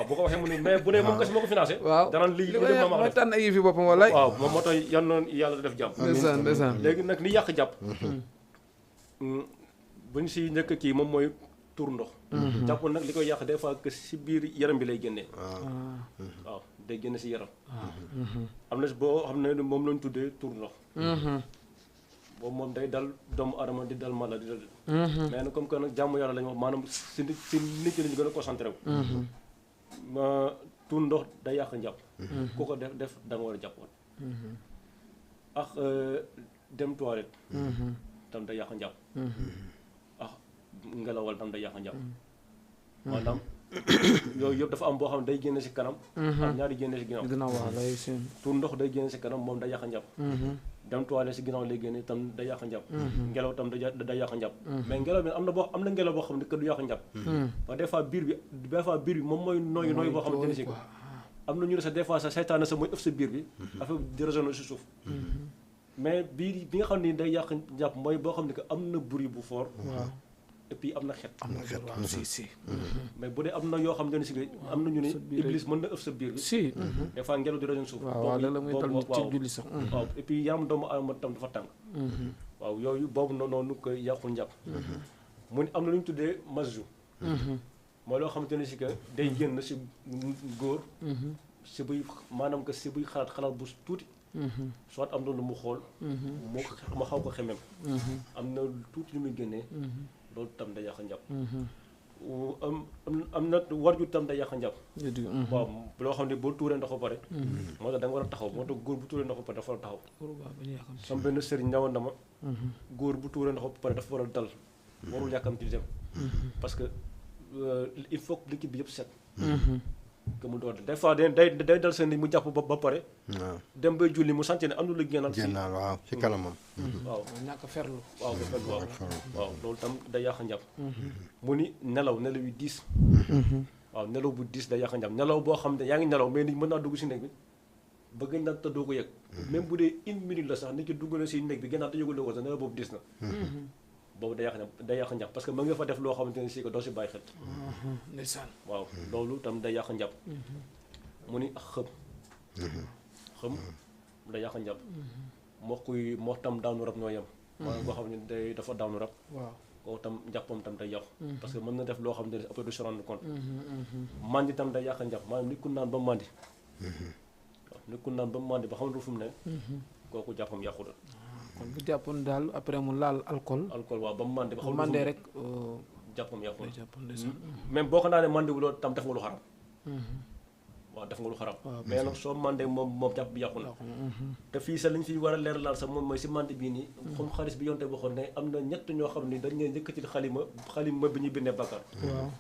bu ko waxee mu ni mais bu dee moom kese moo ko financé waaw danaan lii mooy tànn ay yëf yi boppam wallaay waaw moom moo tax yan noonu yàlla def jàmm ndeysaan ndeysaan léegi nag li yàq jàpp bu ñu si njëkk kii moom mooy tur ndox jàpp nag li koy yàq des fois que si biir yaram bi lay génnee waaw day génne si yaram am na si boo xam ne moom lañ tuddee tur ndox boobu moom day dal doomu adama di dal mala di dal mais nag comme que nag jàmm yàlla lañu wax maanaam si nit ñi lañu gën a concentré wu ma tur ndox day yàq njàpp ku ko def da nga war a jàppoon ak dem toilette tam day yàq njàpp ak ngelawal tam day yàq njàpp maanaam yooyu yëpp dafa am boo xam ne day génne si kanam ak ñaari génne si ginnaaw waaw lay seen tur ndox day génne si kanam moom day yàq njàpp dem toilette si ginnaaw lay génne tam day yàq njàpp ngelaw tam day yàq njàpp mais ngelaw bi am na ngelaw boo xam ne que du yàq njàpp parce que des fois biir bi moom mooy nooyu boo xamante ne si ko am na ñu ne sax des fois sax seytaane sax mooy ëf sa biir bi affaire di résonner si suuf mais biir bi nga xam ne day yàq njàpp mooy boo xam ne que am na bruit bu fort et puis am na xet waaw si mais bu dee am na yoo xam ne si am na ñu ne iblis mën na ëf sa biir bi si des fois ngelaw di résonner suuf waaw la muy tal nit ci julli sax waaw et puis yaram doomu aadama tam dafa tàng waaw yooyu boobu noonu koy yàqul njàpp mu ne am na lu ñu tuddee masju mooy loo xamante ne si que day génn si góor si buy maanaam que si buy xalaat bu tuuti soit am na lu mu xool mu xaw ko xemem am na tuuti lu muy génnee loolu tam day yàq njàpp am na war ju tam day yàq njàpp waaw loo xam ne boo tuuree ndox ba pare moo tax da nga war a taxaw moo tax góor bu tuuree ndox ba pare dafa war a taxaw sama benn sëriñ ñawoon na ma góor bu tuuree ndox ba pare dafa war a dal warul yàkkamti dem parce que il faut que liquide bi yëpp set que mu doon des fois day dal seen nit mu jàpp ba pare waaw dem bay julli mu sant ne am na lu génnal si génnaal waaw ci kanamam waaw ñàkk ferlu. waaw waaw loolu tam day yàq njàpp mu ni nelaw yu diis waaw nelaw bu diis day yàq njàpp nelaw boo xam ne yaa ngi nelaw mais nit mën naa dugg si néeg bi ba gën naa te doo ko yëg même bu dee 1 minute la sax nit ki dugg na si néeg bi gën naa te yëguloo ko sax nelaw boobu diis na boobu day yàq njàpp parce que ma nga fa def loo xamante ne si ko doo si bàyyi xel ndeysaan. waaw loolu tam day yàq njàpp mu ni ak xëm day yàq njàpp moo tam daanu rab ñoo yem maanaam boo xam ne day dafa daanu rab waaw. kooku tam njàppam tam day yàqu parce que mën na def loo xam ne après du se rendre compte mandi tam day yàq njàpp maanaam nit ku naan ba mandi waaw nit ku naan ba mandi ba xamul fu mu ne kooku jàppam yàqu la kon bu jàppoon daal après mu laal alcool. waaw ba mu mandi ba bu xamul mandee rek. jàppam yàqu day la jàppoon ndeysaan. même boo ko naanee mandi wu loolu tam def nga lu xaram waaw def nga lu xaram waaw mais nag soo mandee moom jàpp bi yàqu na te fii sax li ñu fi war a leer laal sax moom mooy si mandi bii nii comme xaalis bi yonte waxoon ne am na ñett ñoo xam ne dañ leen yëkkatil xalima bi ñuy bindee bàkkaar waaw.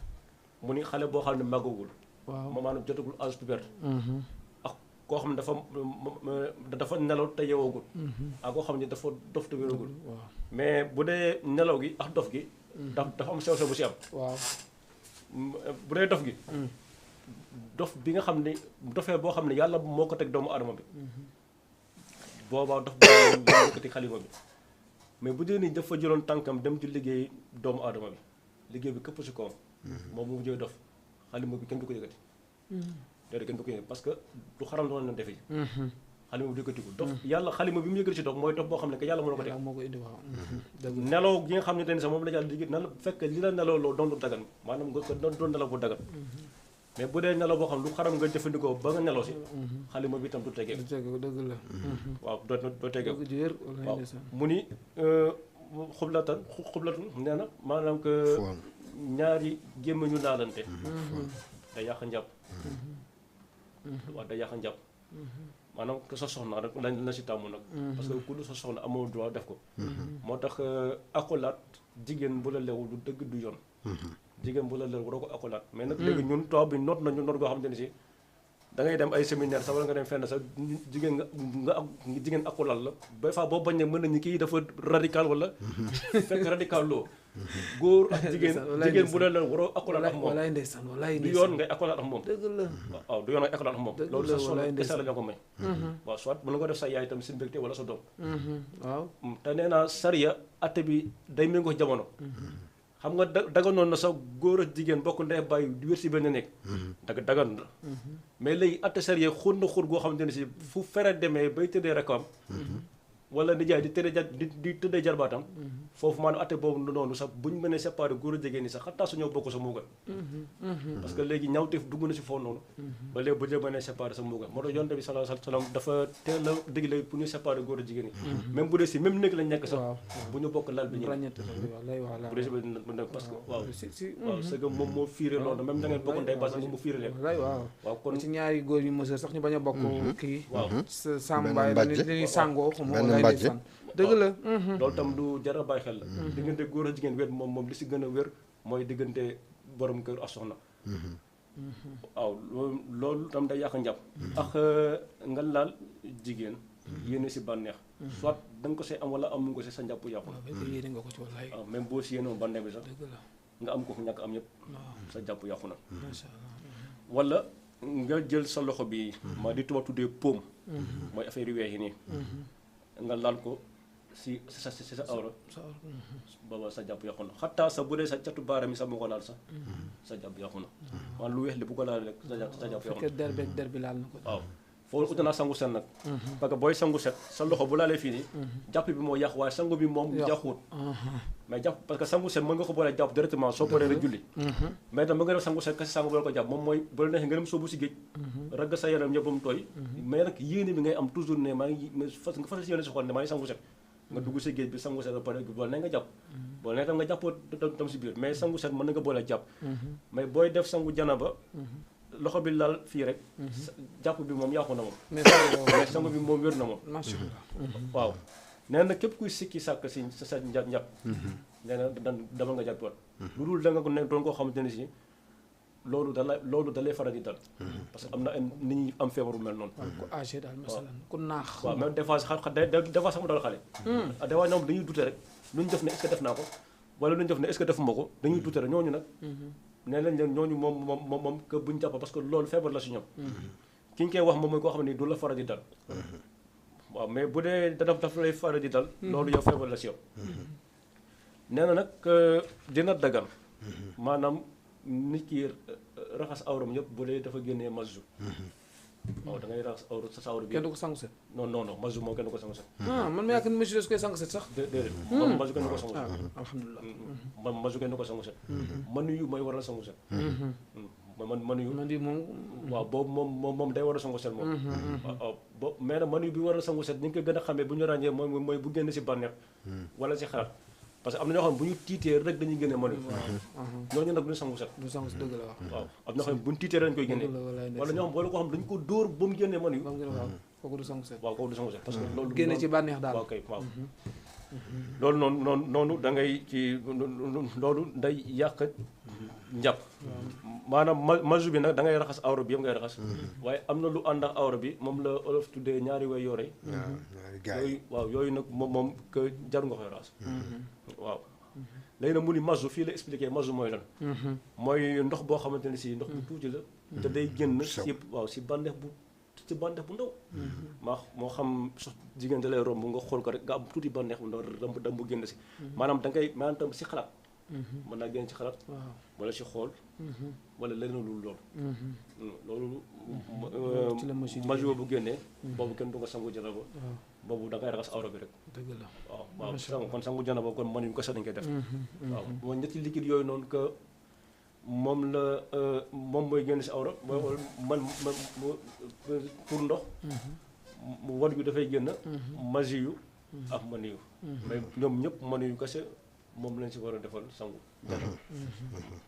mu ni xale boo xam ne màggagul waaw. moom maanaam jotagul âge puberté ak koo xam ne dafa nelaw te yeewagul ak koo xam ne dafa dof te wéragul waaw. mais bu dee nelaw gi ak dof gi dafa am sew-sew bu si am waaw. bu dee dof gi dof bi nga xam ne dofee boo xam ne yàlla moo ko teg doomu aadama bi boobaa dof boobu la yëkkati xalima bi mais bu dee ni dafa jëloon tànkam dem ci liggéey doomu aadama bi liggéey bi këpp si kawam moom mu mujjee dof xalima bi kenn du ko yëkkati déedéet kenn du ko yëkkati parce que du xaram doon na defe xalima bi yëkkati ko dof yàlla xalima bi mu yëkkati si dof mooy dof boo xam ne que yàlla moo ko teg moo ko indi waaw. nelaw gi nga xam ne tey sax moom la yàlla di na fekk li la nelaw loo doon du dagan maanaam nga ko doon nelaw bu dagan mais bu dee nelaw boo xam lu xaram nga jëfandikoo ba nga nelaw si xalima bi itam du tegee du tege dëgg la. waaw doo tegee dëgg ju wér. waaw mu ni xublatan nee na maanaam que ñaari gémmiñu laalante day yàq njàpp waaw day yàq njàpp maanaam que sa soxna rek la si tàmm nag parce que ku lu sa soxna amoo droit def ko moo tax akolaat jigéen bu la leewul du dëgg du yoon jigéen bu la leewul waroo ko akolaat mais nag léegi ñun tubaab bi noot nañu noot goo xamante ne si da ngay dem ay séminaire sax wala nga dem fenn sax jigéen akolaat la ba fa boo bañ ne mën nañu kii dafa radical wala fekk radical loo góor ak jigéen bu la leewul waroo akolaat ak moom walaay ndeysaan walaay du yoon ngay akolaat ak moom dëgg la. waaw du yoon ngay akolaat ak moom dëgg loolu la sa soxna walaay kese la ñoo ko may waaw soit mën nga ko def sa yaay itam si mbégte wala sa doom waaw. te nee naa sariya atte bi day méngoo jamono xam nga daganoon na sax góor ak jigéen bokk ndey bàyyi di wér si benn néeg dagan na mais léegi atte sariya xur na xur goo xamante ne si fu fere demee bay tëddee rekam wala nijaay di tëddee jarbaatam foofu maanaam atte boobu noonu sax bu ñu mënee séparé góor a jigéen ñi sax xataa suñoo bokk sa moo gën parce que léegi ñawteef dugg na si foofu noonu ba léegi bu ñu mënee séparé sa moo gën moo tax yonent bi sallallahu alayhi wa sallam dafa teel a digle pour ñu séparé góor a jigéen ñi même bu dee si même néeg lañ nekk sax bu ñu bokk lal bi ñu bu dee si bu nekk parce que waaw waaw c'est que moom moo fiire loolu même da ngeen bokk ndey bas mu fiire leen waaw kon ci ñaari góor yu mësër sax ñu bañ a bokk kii waaw sàmbaay dañuy sàngoo xam dëgg la loolu tam du jar a bàyyi xel la diggante góor a jigéen wér moom li si gën a wér mooy diggante borom kër ak soxna waaw loolu tam day yàq njàpp ak nga laal jigéen yéene si bànneex soit da nga ko see am wala amu nga si sa njàpp yàqu na waaw même boo si yéene woon bànneex bi sax nga am ko ñàkk am yëpp sa jàpp yàqu na wala nga jël sa loxo bi ma di tubaab tuddee paume mooy affaire yu weex yi nii nga laal ko si sa awra booba sa jàpp yàqu na xataa sa bu dee sa catu baaraam yi sax moo ko laal sax sa jàpp yàqu na maanaam lu weex li bu ko laal rek sa jàpp yàqu na der bi laal na ko waaw foofu ut naa sangu set nag parce que booy sangu set sa loxo bu laalee fii nii jàpp bi moo yàqu waaye sangu bi moom yàquwut mais jàpp parce que sangu set mën nga ko boolee jàpp directement soo paree rek julli mais tam ba nga def sangu set kasi sangu boole ko jàpp moom mooy bu la neexee nga dem soobu si géej ragg sa yaram yëpp ba mu tooy mais nag yéene bi ngay am toujours ne maa ngi nga fas yéene si xool ne maa ngi sangu set nga dugg si géej bi sangu set ba pare boole ne nga jàpp boole ne tam nga jàppoo tam si biir mais sangu set mën na nga boole jàpp mais booy def sangu janaba loxo bi laal fii rek jàpp bi moom yàqu na moom mais sangu bi moom wér na moom waaw nee na képp kuy sikki sàkk si sa njàpp nee na dama nga jàppoon lu dul da nga ko ne doon koo xamante ne si loolu da lay faral di dal. parce que am na ay nit ñi am feebaru mel noonu. waaw ku âgé daal masalan ku naax. waaw même des fois des fois sax mu dal xale. des fois ñoom dañuy dute rek lu ñu def ne est-ce que def naa ko wala lu ñu def ne est-ce que defuma ko dañuy dute rek ñooñu nag. nee nañ leen ñooñu moom que buñ jàpp parce que loolu feebar la si ñoom. ki ñu koy wax moom mooy koo xam ne du la faral di dal. waaw mais bu dee daf lay faral di dal. loolu yow feebar la si yow. nee na nag dina dagan. maanaam nit ki raxas awram yëpp bu dee dafa génnee mazu. waaw da ngay raxas awra bi. kenn du ko sangu set. non mazu moom kenn du ko sangu set. man ma yaakaar ni monsieur koy sangu set sax. déedéet mazu kenn du ko sangu set. alhamdulilah. mazu kenn du ko sangu set. manu yu mooy waral sangu set. manu yu. man di moom. waaw boobu moom day war a sangu set moom. waaw bo mais nag manu yu bi war a sangu set ni nga ko gën a xamee bu ñu ràññee mooy bu génn si bànneex. wala si xalaat. parce que am na ñoo xam ne bu ñu tiitee rek dañuy génne manu. ñooñu nag du ñu sangu set. du sangu set dëgg la wax. waaw am na xam ne bu ñu tiitee rek dañu koy génne. wala ñoo xam wala koo xam dañu ko dóor ba mu génnee manu. waaw kooku du sangu set. waaw kooku du sangu set parce que loolu. génne ci bànneex daal waaw kay waaw. loolu noonu da ngay ci loolu day yàq njàpp. maanaam maju bi nag da ngay raxas awra bi yëpp ngay raxas. waaye am na lu ànd ak awra bi moom la olof tuddee ñaari way yore. yooyu waaw yooyu nag moom que jaru nga koy raxas. waaw léegi nag mu ni maju fii la expliqué maju mooy lan. mooy ndox boo xamante ne si ndox bu tuuti la. te day génn si bànneex bu ndaw. moo xam sax jigéen da lay romb nga xool ko rek nga am tuuti bànneex bu ndaw dam bu génn si. maanaam da ngay maanaam tam si xalaat. mën naa génn ci xalaat. wala si xool. wala leneen lu loolu. loolu. ci la maju bu génnee. boobu kenn du nga sangu janaba. boobu da ngay raxas awra bi rek. dëgg la waaw kon sangu janaba kon man yu ko sax dañ koy def. waaw mooy ñetti liquide yooyu noonu que moom mooy génn si awra man pour ndox. mu war yu dafay génn. maju yu ak mani yu. mais ñoom ñëpp mani yu kese. moom lañ si war a defal sangu.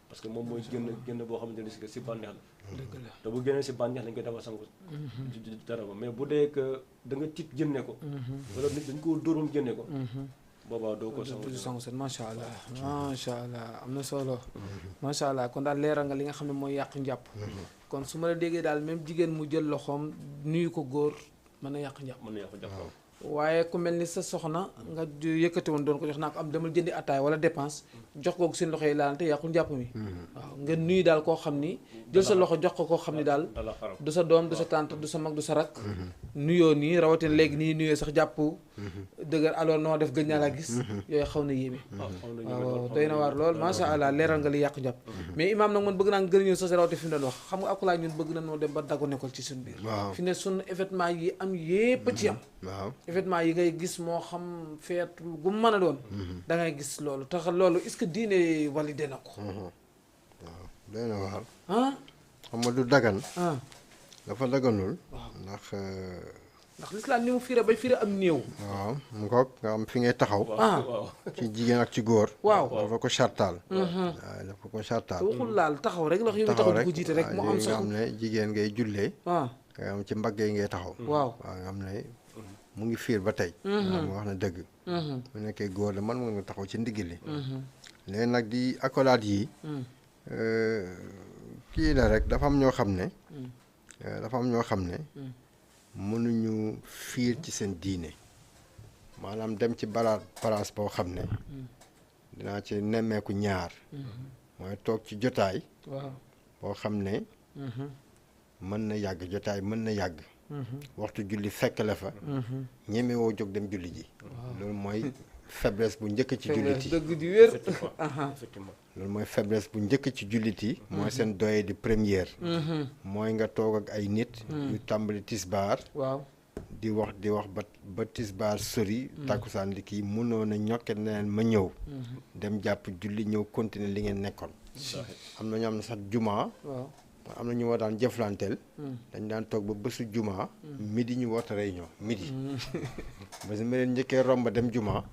parce que moom mooy génn boo xamante ne si bànneex la. dëgg la te bu génnee si bànneex lañ koy defal sangu. dara ba mais bu dee que da nga tiit génne ko. wala nit dañ koo dóorum génne ko. boobaa doo ko sangu set macha allah macha allah am na solo. macha allah kon daal leeral nga li nga xam ne mooy yàq njàpp. kon su ma la déggee daal même jigéen mu jël loxoom nuyu ko góor mën na yàq njàpp. mën na yàq njàpp. waaye ku mel ni sa soxna nga yëkkati woon doon ko jox naa ko am demal jëndi ataay wala dépense jox ko seen loxo yi laalante yàqul njàpp mi. waaw nga nuyu daal koo xam ni jël sa loxo jox ko koo xam ni daal du sa doom du sa tante du sa mag du sa rak. nuyoo nii rawatina léegi nii nuyoo sax jàpp dëgër alors noo def gëj naa laa gis. yooyu xaw na yéeme. waaw doy na waar lool macha allah leeral nga li yàq njàpp. mais imaam nag man bëgg naa nga gën a ñëw sa rawate fi mu doon wax xam nga akulaay ñun bëgg na noo dem ba dago nekkol ci suñu biir. fi ne suñu événement yi am yépp ci am. événement yi ngay gis moo xam feet gu mën a doon. da ngay gis loolu tax loolu est-ce que diine validé na ko. waaw doy na waar. xam nga du dagan. dafa daganul. waaw ndax lislaam ni mu fiire bay fiire am néew. waaw mu ngoog nga am fi ngay taxaw. ci jigéen ak ci góor. waaw dafa ko sartaal. waaw dafa ko sartaal. waxul laal taxaw rek la yow taxaw di ko jiite rek mu am nga xam ne jigéen ngay jullee. nga am ci mbagg yi ngay taxaw. waaw nga xam ne mu ngi fiir ba tey. waaw mu wax na dëgg. mu nekkee góor la man mu nga taxaw ci ndigg li. léegi nag di accolade yi. kii la rek dafa am ñoo xam ne. mënuñu fiir ci seen diine maanaam dem ci place boo xam ne. dinaa ci nemmeeku ñaar. mooy toog ci jotaay. boo xam ne. mën na yàgg jotaay mën na yàgg. waxtu julli fekk la fa. ñeme woo jóg dem julli ji. loolu mooy faiblesse bu njëkk ci jullit yi. dëgg di wér. loolu mooy faiblesse bu njëkk ci jullit yi. mooy seen doye di première. mooy nga toog ak ay nit. yu tàmbali tisbaar. waaw di wax ba tisbaar sori. takkusaan di kii mënoon a ñokke neneen ma ñëw. dem jàpp julli ñëw continuer li ngeen nekkoon. am na ñoo xam ne sax jumaa. waaw am na ñu war daan jëflanteel. dañ daan toog ba bésu jumaa. midi ñu woote réunion midi. ba su ma leen njëkkee romb dem jumaa.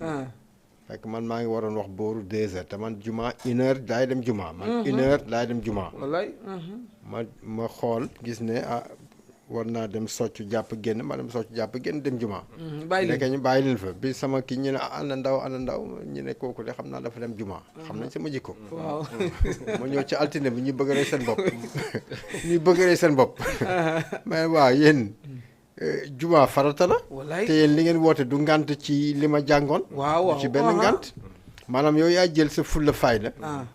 fekk man maa ngi waroon wax booru 2 heures te man jumaa 1 heure laay dem jumaa. man 1 heure laay dem jumaa. wallaay. ma xool gis ne war naa dem soccu jàpp génn ma dem soccu jàpp génn dem juma. bàyyi leen nekk ñu bàyyi leen fa bi sama kii ñu ne ana ndaw ñu ne kooku de xam naa dafa dem juma. xam nañ sama jikko. waaw ma ñëw ci altine bi ñu bëgg rey seen bopp ñu bëgg rey seen bopp mais waaw yéen juma farata la. wallaay te yéen li ngeen woote du ngant ci li ma jàngoon. waaw du ci benn ngant. maanaam yow yaa jël sa fulla fayda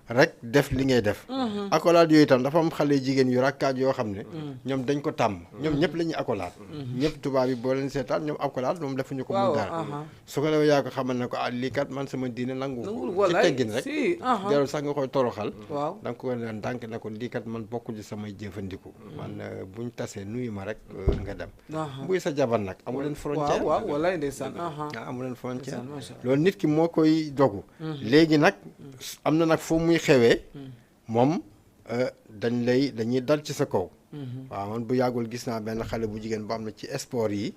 rek def li ngay def. accolade yooyu itam dafa am xale jigéen yu rakkaat yoo xam ne. ñoom dañ ko tàmm. ñoom ñëpp la ñuy accolade. ñëpp tubaab yi boo leen seetaan ñoom accolade moom defuñu ko. mu dara su ko defee yaa ko xamal ne ko lii kat man sama diine nangu. ci teggin rek jarul sax nga koy toroxal. waaw da nga ko leen ndànk ne ko lii kat man bokku ci samay jëfandiku. man buñ tasee nuyu ma rek nga dem. buy sa jabar nag amu leen frontière. waaw wallaay ndeysaan. amu leen frontière loolu nit ki moo koy dogu. léegi nag am na nag foo muy xewee moom dañuy dal ci sa kaw. waaw man bu yàggul gis naa benn xale bu jigéen bu am na ci sport yi.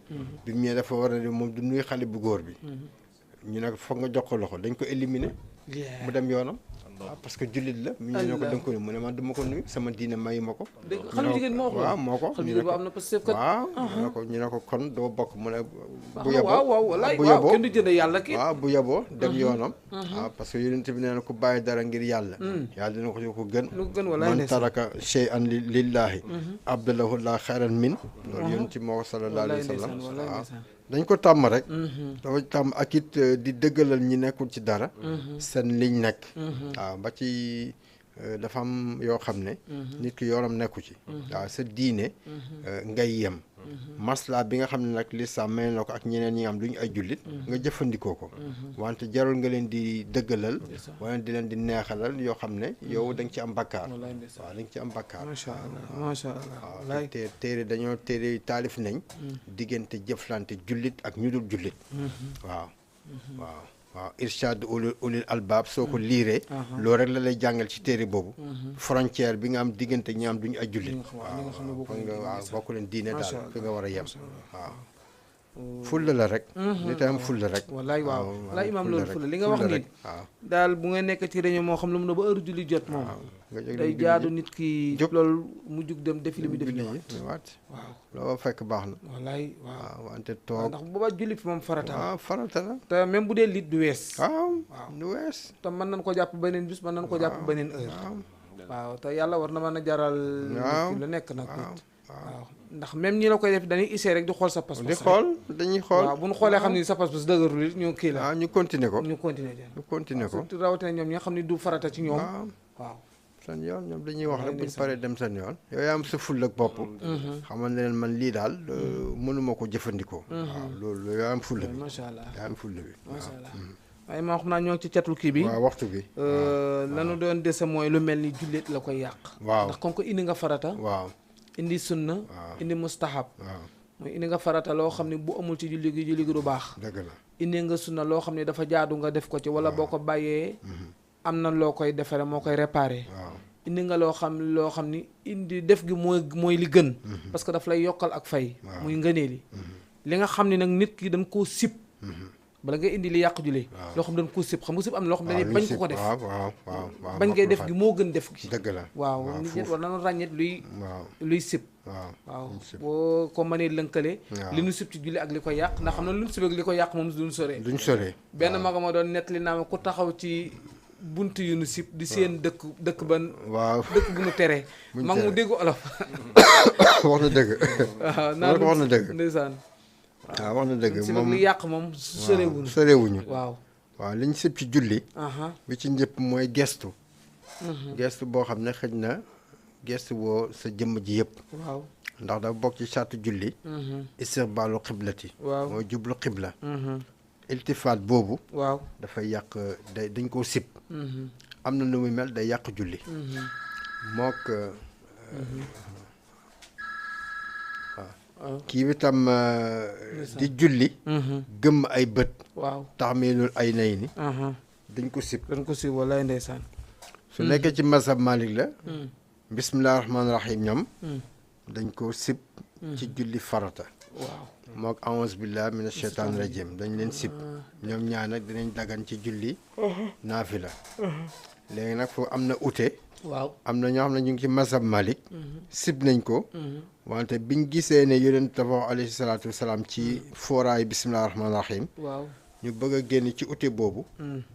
bi mu ñëwee dafa war a ne moom du nuyu xale bu góor bi. ñu ne foog nga jox ko loxo dañ ko éliminer. mu dem yoonam. waaw parce que jullit la. mu ñu ne ko da nga ko mu ne man du ma ko nuyu sama diine mayu ma ko. dëgg xale jigéen moo ko waaw moo ko. xale jigéen am na parce que waaw ñu ne ko kon doo bokk mu ne. bu waaw kenn du jënd yàlla kii. waaw bu yeboo dem yoonam. waaw parce que yonent bi nee na ku bàyyi dara ngir yàlla. yàlla dina ko gën. lu gën walaay man taraka shay'an lillahi abdalahu la xayran min. loolu yonent bi moo ko sallallahu alayhi wa sallam. waaw dañ ko tàmm rek. dafa tàmm ak it di dëggalal ñi nekkul ci dara. seen liñ nekk. waaw ba ci dafa am yoo xam ne. nit ki yoonam nekku ci. waaw sa diine. ngay yem. masla bi nga xam ne nag lislaam may na ko ak ñeneen ñi nga xam duñu ay jullit. nga jëfandikoo ko. wante jarul nga leen di dëggalal. wala di leen di neexalal yoo xam ne yow da nga ci am bakkaar. waaw da nga ci am bakkaar. macha allah macha allah. waaw te téere dañoo téere taalif nañ. diggante jëflante jullit ak ñu dul jullit. waaw irshad ulil albaab soo ko liiree. loolu rek la lay jàngal ci téere boobu. frontière bi nga am diggante ñi am duñu ay jullit. waaw bokk leen diine daal fi nga war a yem. waaw fulla la rek. nit am fulla rek. wallaay waaw wallaay imaam loolu fulla li nga wax nii. daal bu nga nekk ci réunion moo xam lu mu ne ba heure julli jot moom. day jaadu nit ki loolu mu jug dem defi li mu def waat waaw loo fekk baax na. wallaay waaw wante toog ndax boobaa julli fi moom farata la. waaw farata la. te même bu dee lit du wees. waaw du wees. te mën nañ ko jàpp beneen bis mën nañ ko jàpp beneen heure. waaw te yàlla war na mën a jaral. waaw lu nekk nag. waaw ndax même ñi la koy def dañuy issee rek di xool sa pas-pas. di xool dañuy xool. waaw bu ñu xoolee xam ni sa pas-pas dëgërul it ñu kii la. waaw ñu continuer ko. ñu continuer ko surtout rawatina ñoom ñi nga xam ni du farata ci ñoom. waaw seen yoon ñoom dañuy wax rek bu ñu paree dem seen yoon. yow yaa am sa ful ak bopp. xamal ne leen man lii daal mënuma ko jëfandikoo. waaw loolu yaa am fulla bi. macha allah yaa am fulla bi. macha allah waaye maa xam naa ñoo ngi ci catul kii bi. waaw waxtu bi. lanu doon dese mooy lu mel ni jullit la koy yàq. waaw ndax comme que indi nga farata. waaw indi sunna. indi mustahab. mooy indi nga farata loo xam ne bu amul ci julli gi du baax. dëgg la indi nga sunna loo xam ne dafa jaadu nga def ko ci wala boo ko bàyyee. am na loo koy defaree moo koy réparé. indi nga loo xam ni indi def gi mooy li gën. parce que daf lay yokkal ak fay. muy ngëneeli li nga xam ne nag nit ki dañ koo sib. bala ngay indi li yàq julli. loo xam dañ koo sib xam nga sib am na loo xam dañuy bañ ko def. waaw bañ ngay def gi moo gën def gi. dëgg la waaw nit ñi war nañu ràññeet luy sib. waaw boo ko mënee lënkale. li ñu sib ci julli ak li ko yàq ndax xam na lu ñu sib ak li ko yàq moom duñ soree. benn maga ma doon nettali naa ma ku taxaw ci bunt yu nu sib di seen dëkk ban. waaw dëkk bu nu tere. mag mu déggu olof. wax na dëgg. waaw wax na dëgg ndeysaan. waaw wax na dëgg moom li yàq moom sorewuñu. waaw li ñu sib ci julli. bi ci njëpp mooy gestu. gestu boo xam ne xëj na gestu boo sa jëmm ji yëpp. waaw ndax dafa bokk ci sartu julli. istiqbaalu xiblati. waaw mooy jublu xibla. iltifaat boobu. waaw dafay yàq dañ koo sib. am na nu muy mel day yàq julli. mook kii bi tam di julli. gëmm ay bët. waaw taxmiilul ay nay ni. dañ ko sib. walaay ndeysaan. su nekkee ci mazhab Malik la. bisimilah rahmaani rahim ñoom. dañ ko sib. ci julli farata. waaw mook a'uuzu billahi mina shaytaani rajim dañ leen sib ñoom ñaar nag dinañ dagan ci julli naafila léegi nag foofu am na ute waaw am na ñoo xam ne ñu ngi ci mazhab Malik sib nañ ko wante biñ gisee ne yonent dafa wax alayhi salaatu wasalaam ci fooraay bismillahi rahmaani rahim waaw ñu bëgg a génn ci ute boobu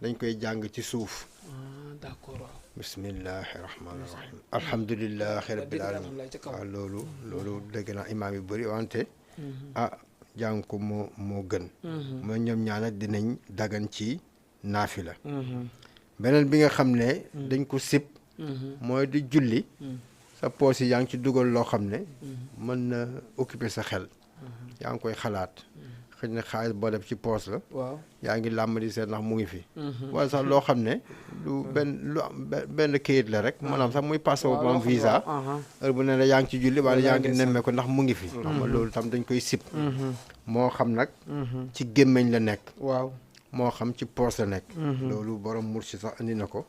dañ koy jàng ci suuf d'accord waaw bismillahi rahmaani rahim alhamdulillahi rabbil alamin waaw loolu dégg naa imaam yu bëri wante jàng ko moo gën mooy ñoom ñaar nag dinañ dagan ci naafila beneen bi nga xam ne dañ ko sib mooy di julli sa poos yi yaa ngi ci dugal loo xam ne mën na occuper sa xel yaa ngi koy xalaat xëy na xaalis boo def ci poos la waaw yaa ngi làmb di seet ndax mu ngi fi wala sax loo xam ne benn kayit la rek maanaam sax muy passeport moom visa heure bu ne la yaa ngi ci julli wala yaa ngi nemmee ko ndax mu ngi fi xam nga loolu tam dañ koy sib moo xam nag ci gémmiñ la nekk waaw moo xam ci poos la nekk loolu borom mursi sax andi na ko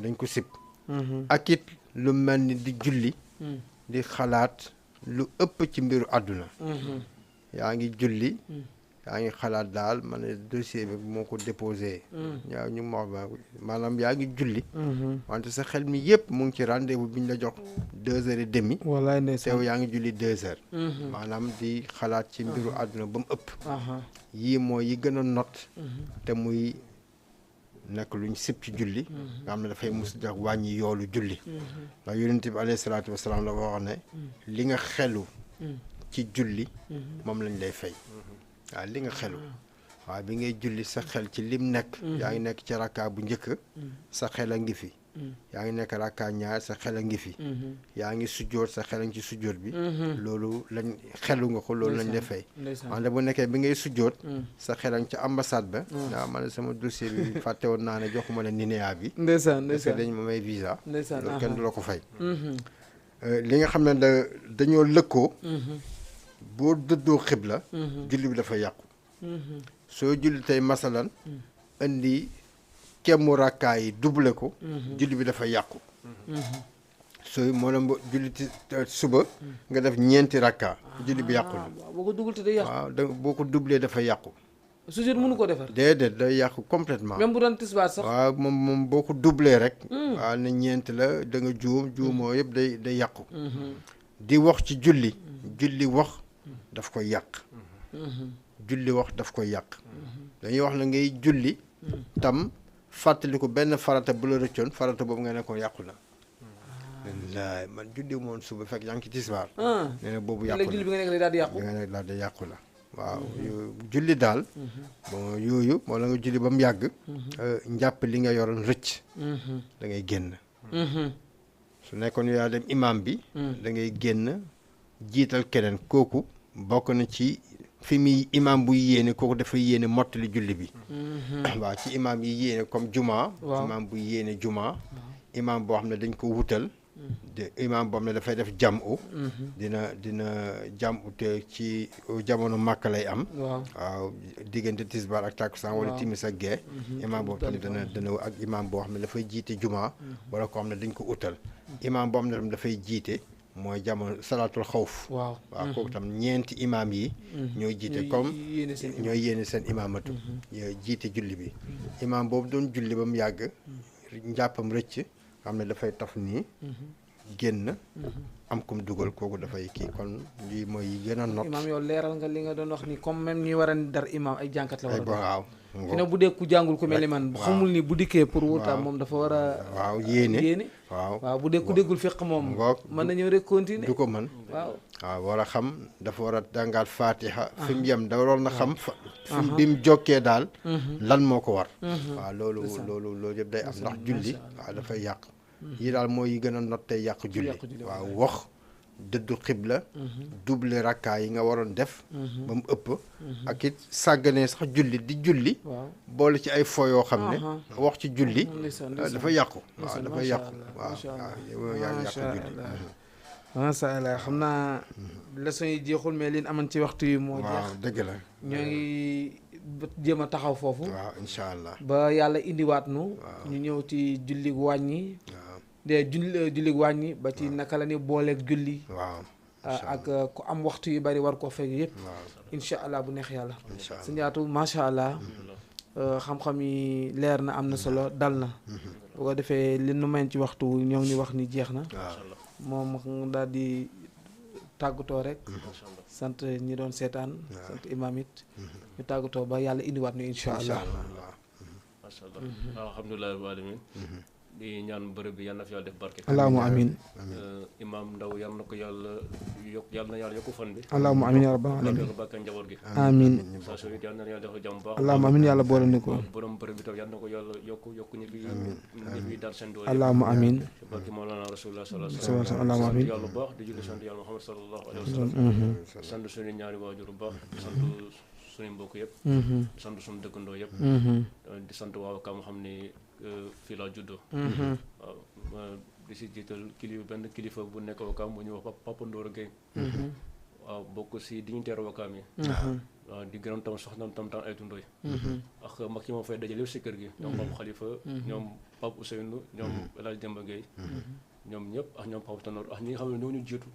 dañ ko sib ak it lu mel ni di julli di xalaat lu ëpp ci mbiru àdduna yaa ngi julli yaa ngi xalaat daal ma ne dossier bi moo ko déposé waaw ñu ma wax maanaam yaa ngi julli wante sa xel mi yëpp mu ngi ci rendez-vous bi ñu la jox 2h30 wallaay ndeysaan teew yaa ngi julli 2h maanaam di xalaat ci mbiru àdduna ba mu ëpp yii mooy yi gën a not te muy nekk luñ sib ci julli nga xam ne dafay mus jox wàññi yoolu julli ndax yonent bi alayhi salaatu wasalaam la wax ne li nga xelu ci julli moom lañ lay fay waaw li nga xelu waaw bi ngay julli sa xel ci lim nekk yaa ngi nekk ci rakka bu njëkk sa xel a ngi fi yaa ngi nekk rakka ñaar sa xel a ngi fi yaa ngi sujjóot sa xel a ngi ci sujjóot bi loolu lañ xelu nga ko loolu lañ lay fay wante bu nekkee bi ngay sujjóot sa xel a ngi ci ambassade ba waaw man sama dossier bi fàtte woon naa ne joxuma la NINEA bi ndeysaan parce que dañ ma may visa ndeysaan loolu kenn du la ko fay li nga xam ne dañoo lëkkoo boo dëddoo xibla julli bi dafa yàqu soo julli tey masalan indi kemmu rakkaa yi double ko julli bi dafa yàqu sooy moo la julli suba nga def ñeenti rakkaa julli bi yàqu na boo ko dugal te day yàqu waaw boo ko doublé dafa yàqu sujjóot mënu ko defar déedéet day yàqu complètement même bu doon tisbaar sax waaw moom boo ko doublé rek waaw ne ñeent la da nga juumoo yëpp day yàqu di wax ci julli wax daf koy yàq julli wax daf koy yàq dañuy wax na ngay julli tam fàttaliku benn farata bu la rëccoon farata boobu nga nekkoon yàqu na wallaay man julli moon suba fekk yaa ngi ci tisbaar nee na boobu yàqu na julli bi nga nekk lay daal di yàqu bi nga nekk daal di yàqu la waaw julli daal bon yooyu moo la nga julli ba mu yàgg njàpp li nga yoroon rëcc da ngay génn su nekkoon yaa dem imam bi da ngay génn jiital keneen kooku bokk na ci fi muy imam buy yéene kooku dafay yéene mottali julli bi waaw ci imam yi yéene comme juma imam buy yéene juma imam boo xam ne dañ ko wutal de imam boo xam ne dafay def jamu dina jamu te ci jamono màkk lay am waaw diggante tisbaar ak takkusaan wala timis ak gee imam boobu tam dana ak imam boo xam ne dafay jiite juma wala koo xam ne dañ ko utal imam boo xam ne tam dafay jiite mooy jamono salaatul xawf waaw kooku tam ñeenti imaam yi ñooy jiite comme ñooy yéene seen imaamatu jiite julli bi imaam boobu doon julli ba mu yàgg njàppam rëcc xam ne dafay taf nii génn am kum dugal kooku dafay kii kon lii mooy gën a not imaam yow leeral nga li nga doon wax ni comme même ñi war a dar imaam ay jànkat la war a waaw fi ne bu dee ku jàngul ku mel ni man xamul ni bu dikkee pour wuta moom dafa war a waaw yéene waaw bu dee ku déggul fiq moom mën na ñëw rek continuer du ko mën waaw war a xam dafa war a jàngaat fatiha fi mu yem da waroon na xam fi bi mu jokkee daal lan moo ko war waaw loolu yëpp day am ndax julli waaw dafay yàq yi daal mooy yi gën a not tey yàq julli waaw wax dëddu xibla double rakkaa yi nga waroon def ba mu ëpp ak it sàgganee sax julli di julli boole ci ay fo yoo xam ne wax ci julli dafa yàqu waaw dafa yàqu waaw yàqu julli masha Allah xam naa leçon yi jeexul mais liñ amoon ci waxtu yi moo jeex waaw dëgg la ñoo ngi jéem a taxaw foofu waaw incha allah ba yàlla indiwaat nu ñu ñëw ci jullig wàññi de jullig wàññi ba ci naka la ni booleeg julli waaw ak ku am waxtu yu bari war koo fekk yëpp incha allah bu neex yàlla sëñ Atou macha allah xam-xam yi leer na am na solo dal na bu ko defee li nu mayn ci waxtu ñoo ngi ni wax ni jeex na moom daal di tàggatoo rek sant ñi doon seetaan sant imaam it ñu tàggatoo ba yàlla indiwaat ñu incha allah macha allah alhamdulilah rabbil alamin di ñaan bërëb bi yal na fi yàlla def barke allahumma amin imaam Ndaw yal na ko yàlla yal na yàlla yokku fan bi allahumma amin ya rabbal alamin barke njaboot gi amin saa su it yal na yàlla defal jàmm baax allahumma amin yàlla boole ni ko borom bërëb bi tam yal na ko yàlla yokku ñi fi daan seen doole allahumma amin barke Mawlana Rasulullah sallallahu alayhi wa sallam sant yàlla bu baax di julli sant yàlla Muhammad sallallahu alayhi wa sallam sant suñu ñaari waajur bu baax di sant suñu mbokk yëpp di sant suñu dëkkandoo yëpp di sant waaw kam xam ni fii laa juddoo waaw di si jiital benn kilifa bu nekk Wakaam bu ñuy wax Papa Ndoro Gueye waaw bokk si dignitaire Wakaam yi waaw di gërëm tam soxnam tam ay tundooy ak mag yi ma fay dajale yëpp si kër gi ñoom Pape Khalifa ñoom Pape Ousseynou ñoom El Hadj Demba Gueye ñoom ñëpp ak ñoom Pape Tanor ak ñi nga xam ne ñoo ñu jiitu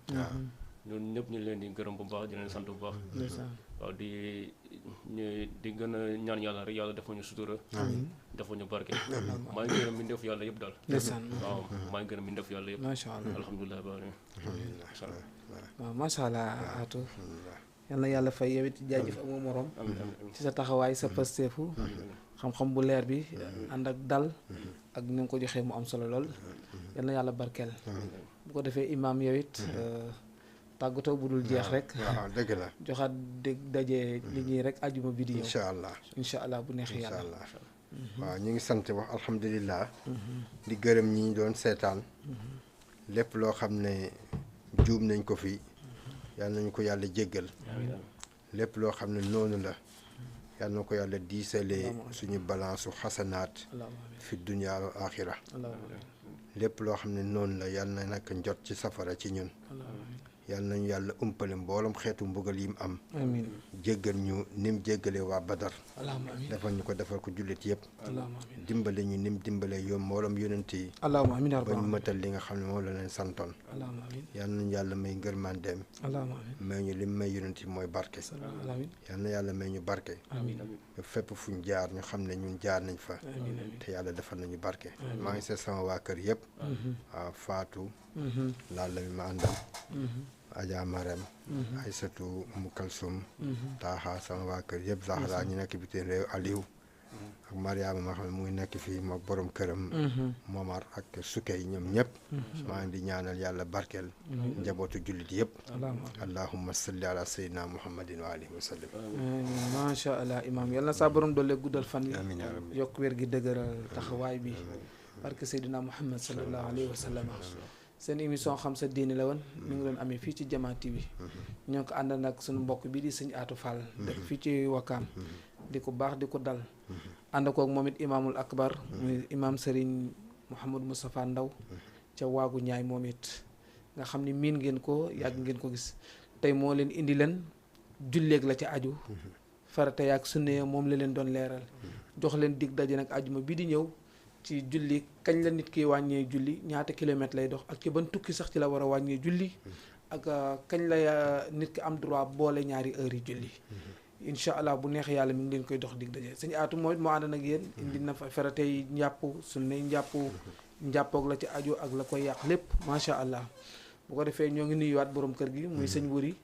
ñun ñëpp ñu leen di gërëm bu baax di leen sant bu baax waaw di gën a ñaan yàlla rek yàlla defal ñu sutura defal ñu barke maa ngi gërëm mbindeef yàlla yëpp daal waaw maa ngi gërëm mbindeef yàlla yëpp macha allah alhamdulilah waaw macha allah Atou yal na yàlla fay yow it jaajëf amoo morom ci sa taxawaay sa pasteefu xam-xam bu leer bi ànd ak dal ak ni nga ko joxee mu am solo lool yal na yàlla barkeel bu ko defee imaam yow it tàggatoo bu dul jeex rek waaw dëgg la joxaat dégg daje nit ñi rek ajuma bi di ñëw incha allah bu neexee yàlla waaw ñu ngi sant wax alhamdulilah di gërëm ñi ñu doon seetaan lépp loo xam ne juum nañ ko fi yal nañu ko yàlla jéggal lépp loo xam ne noonu la yal na ko yàlla diisalee suñu balance su xasanaat fi dunya wa axira lépp loo xam ne noonu la yal na nag njot ci safara ci ñun yal nañu yàlla umpale mbooloom xeetu mbugal yi mu am jéggal ñu nim jéggalee waa Badar defal ñu ko defal ko jullit yëpp dimbale ñu nim dimbalee yoom mbooloom yonent yi ba ñu mëtal li nga xam ne moom la leen santoon yal nañu yàlla may ngërmandeem may ñu lim may yonent yi mooy barke yal na yàlla may ñu barke ba fépp fuñ jaar ñu xam ne ñun jaar nañ fa te yàlla defal nañu barke maa ngi seet sama waa kër yëpp waaw Fatou laala mi ma àndal Adja Marème Aysatu Mu Kalsum Taaxa sama waa kër yëpp Zahra ñu nekk bitim réew Aliou ak Mariama ma xam ne mu ngi nekk fii mook borom këram Momar ak Sukay ñoom ñëpp maa ngi di ñaanal yàlla barkeel njabootu jullit yëpp allahumma salli ala sayyidina muhammadin wa alihi wa sallam macha allah imam yal na saa borom doole guddal fan yi yokk wér gi dëgëral taxawaay bi barke sayyidina muhammad sallallahu alayhi wa sallam seen émission xam sa diine la woon mi ngi doon amee fii ci Jama TV ñoo ko ànd nag suñu mbokk bi di sëñ Atou Fall dëkk fii ci Wakaam di ko baax di ko dal ànd koog moom it imaamul akbar muy imaam Serigne Mouhamadou Moustapha Ndaw ca waagu ñaay moom it nga xam ni miin ngeen ko yàgg ngeen ko gis tey moo leen indi leen julleeg la ca aju farata yaag sunne moom la leen doon leeral jox leen dig daje nag ajuma bi di ñëw ci julli kañ la nit ki wàññee julli ñaata kilomètre lay dox ak ci ban tukki sax ci la war a wàññee julli ak kañ la nit ki am droit boole ñaari heures yi julli incha allah bu neex yàlla mi ngi leen koy dox dig daje sëñ Atou mooy moo ànd nag yéen indi na fa faratey njàpp sunnay njàppoog la ci aju ak la koy yàq lépp macha allah bu ko defee ñoo ngi nuyuwaat borom kër gi muy sëñ Wuri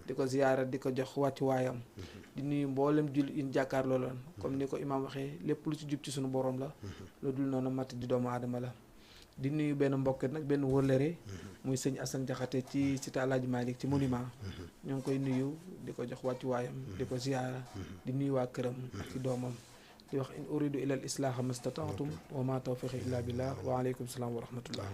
di ko ziyaara di ko jox wàccu waayam di nuyu mboolem jul in jàkkaarloo loon comme ni ko imaam waxee lépp lu ci jub ci sunu borom la lu dul noonu matt di doomu aadama la di nuyu benn mbokk nag benn wërlëre muy sëñ Assane Jaxate ci cité Alaaji Malick ci monument ñoo ngi koy nuyu di ko jox wàccu waayam di ko ziyaara di nuyu waa këram ak ci doomam di wax in uridu ila al islaaha mastata'tum wa ma tawfiqi illa billah wa aleykum salaam wa rahmatullah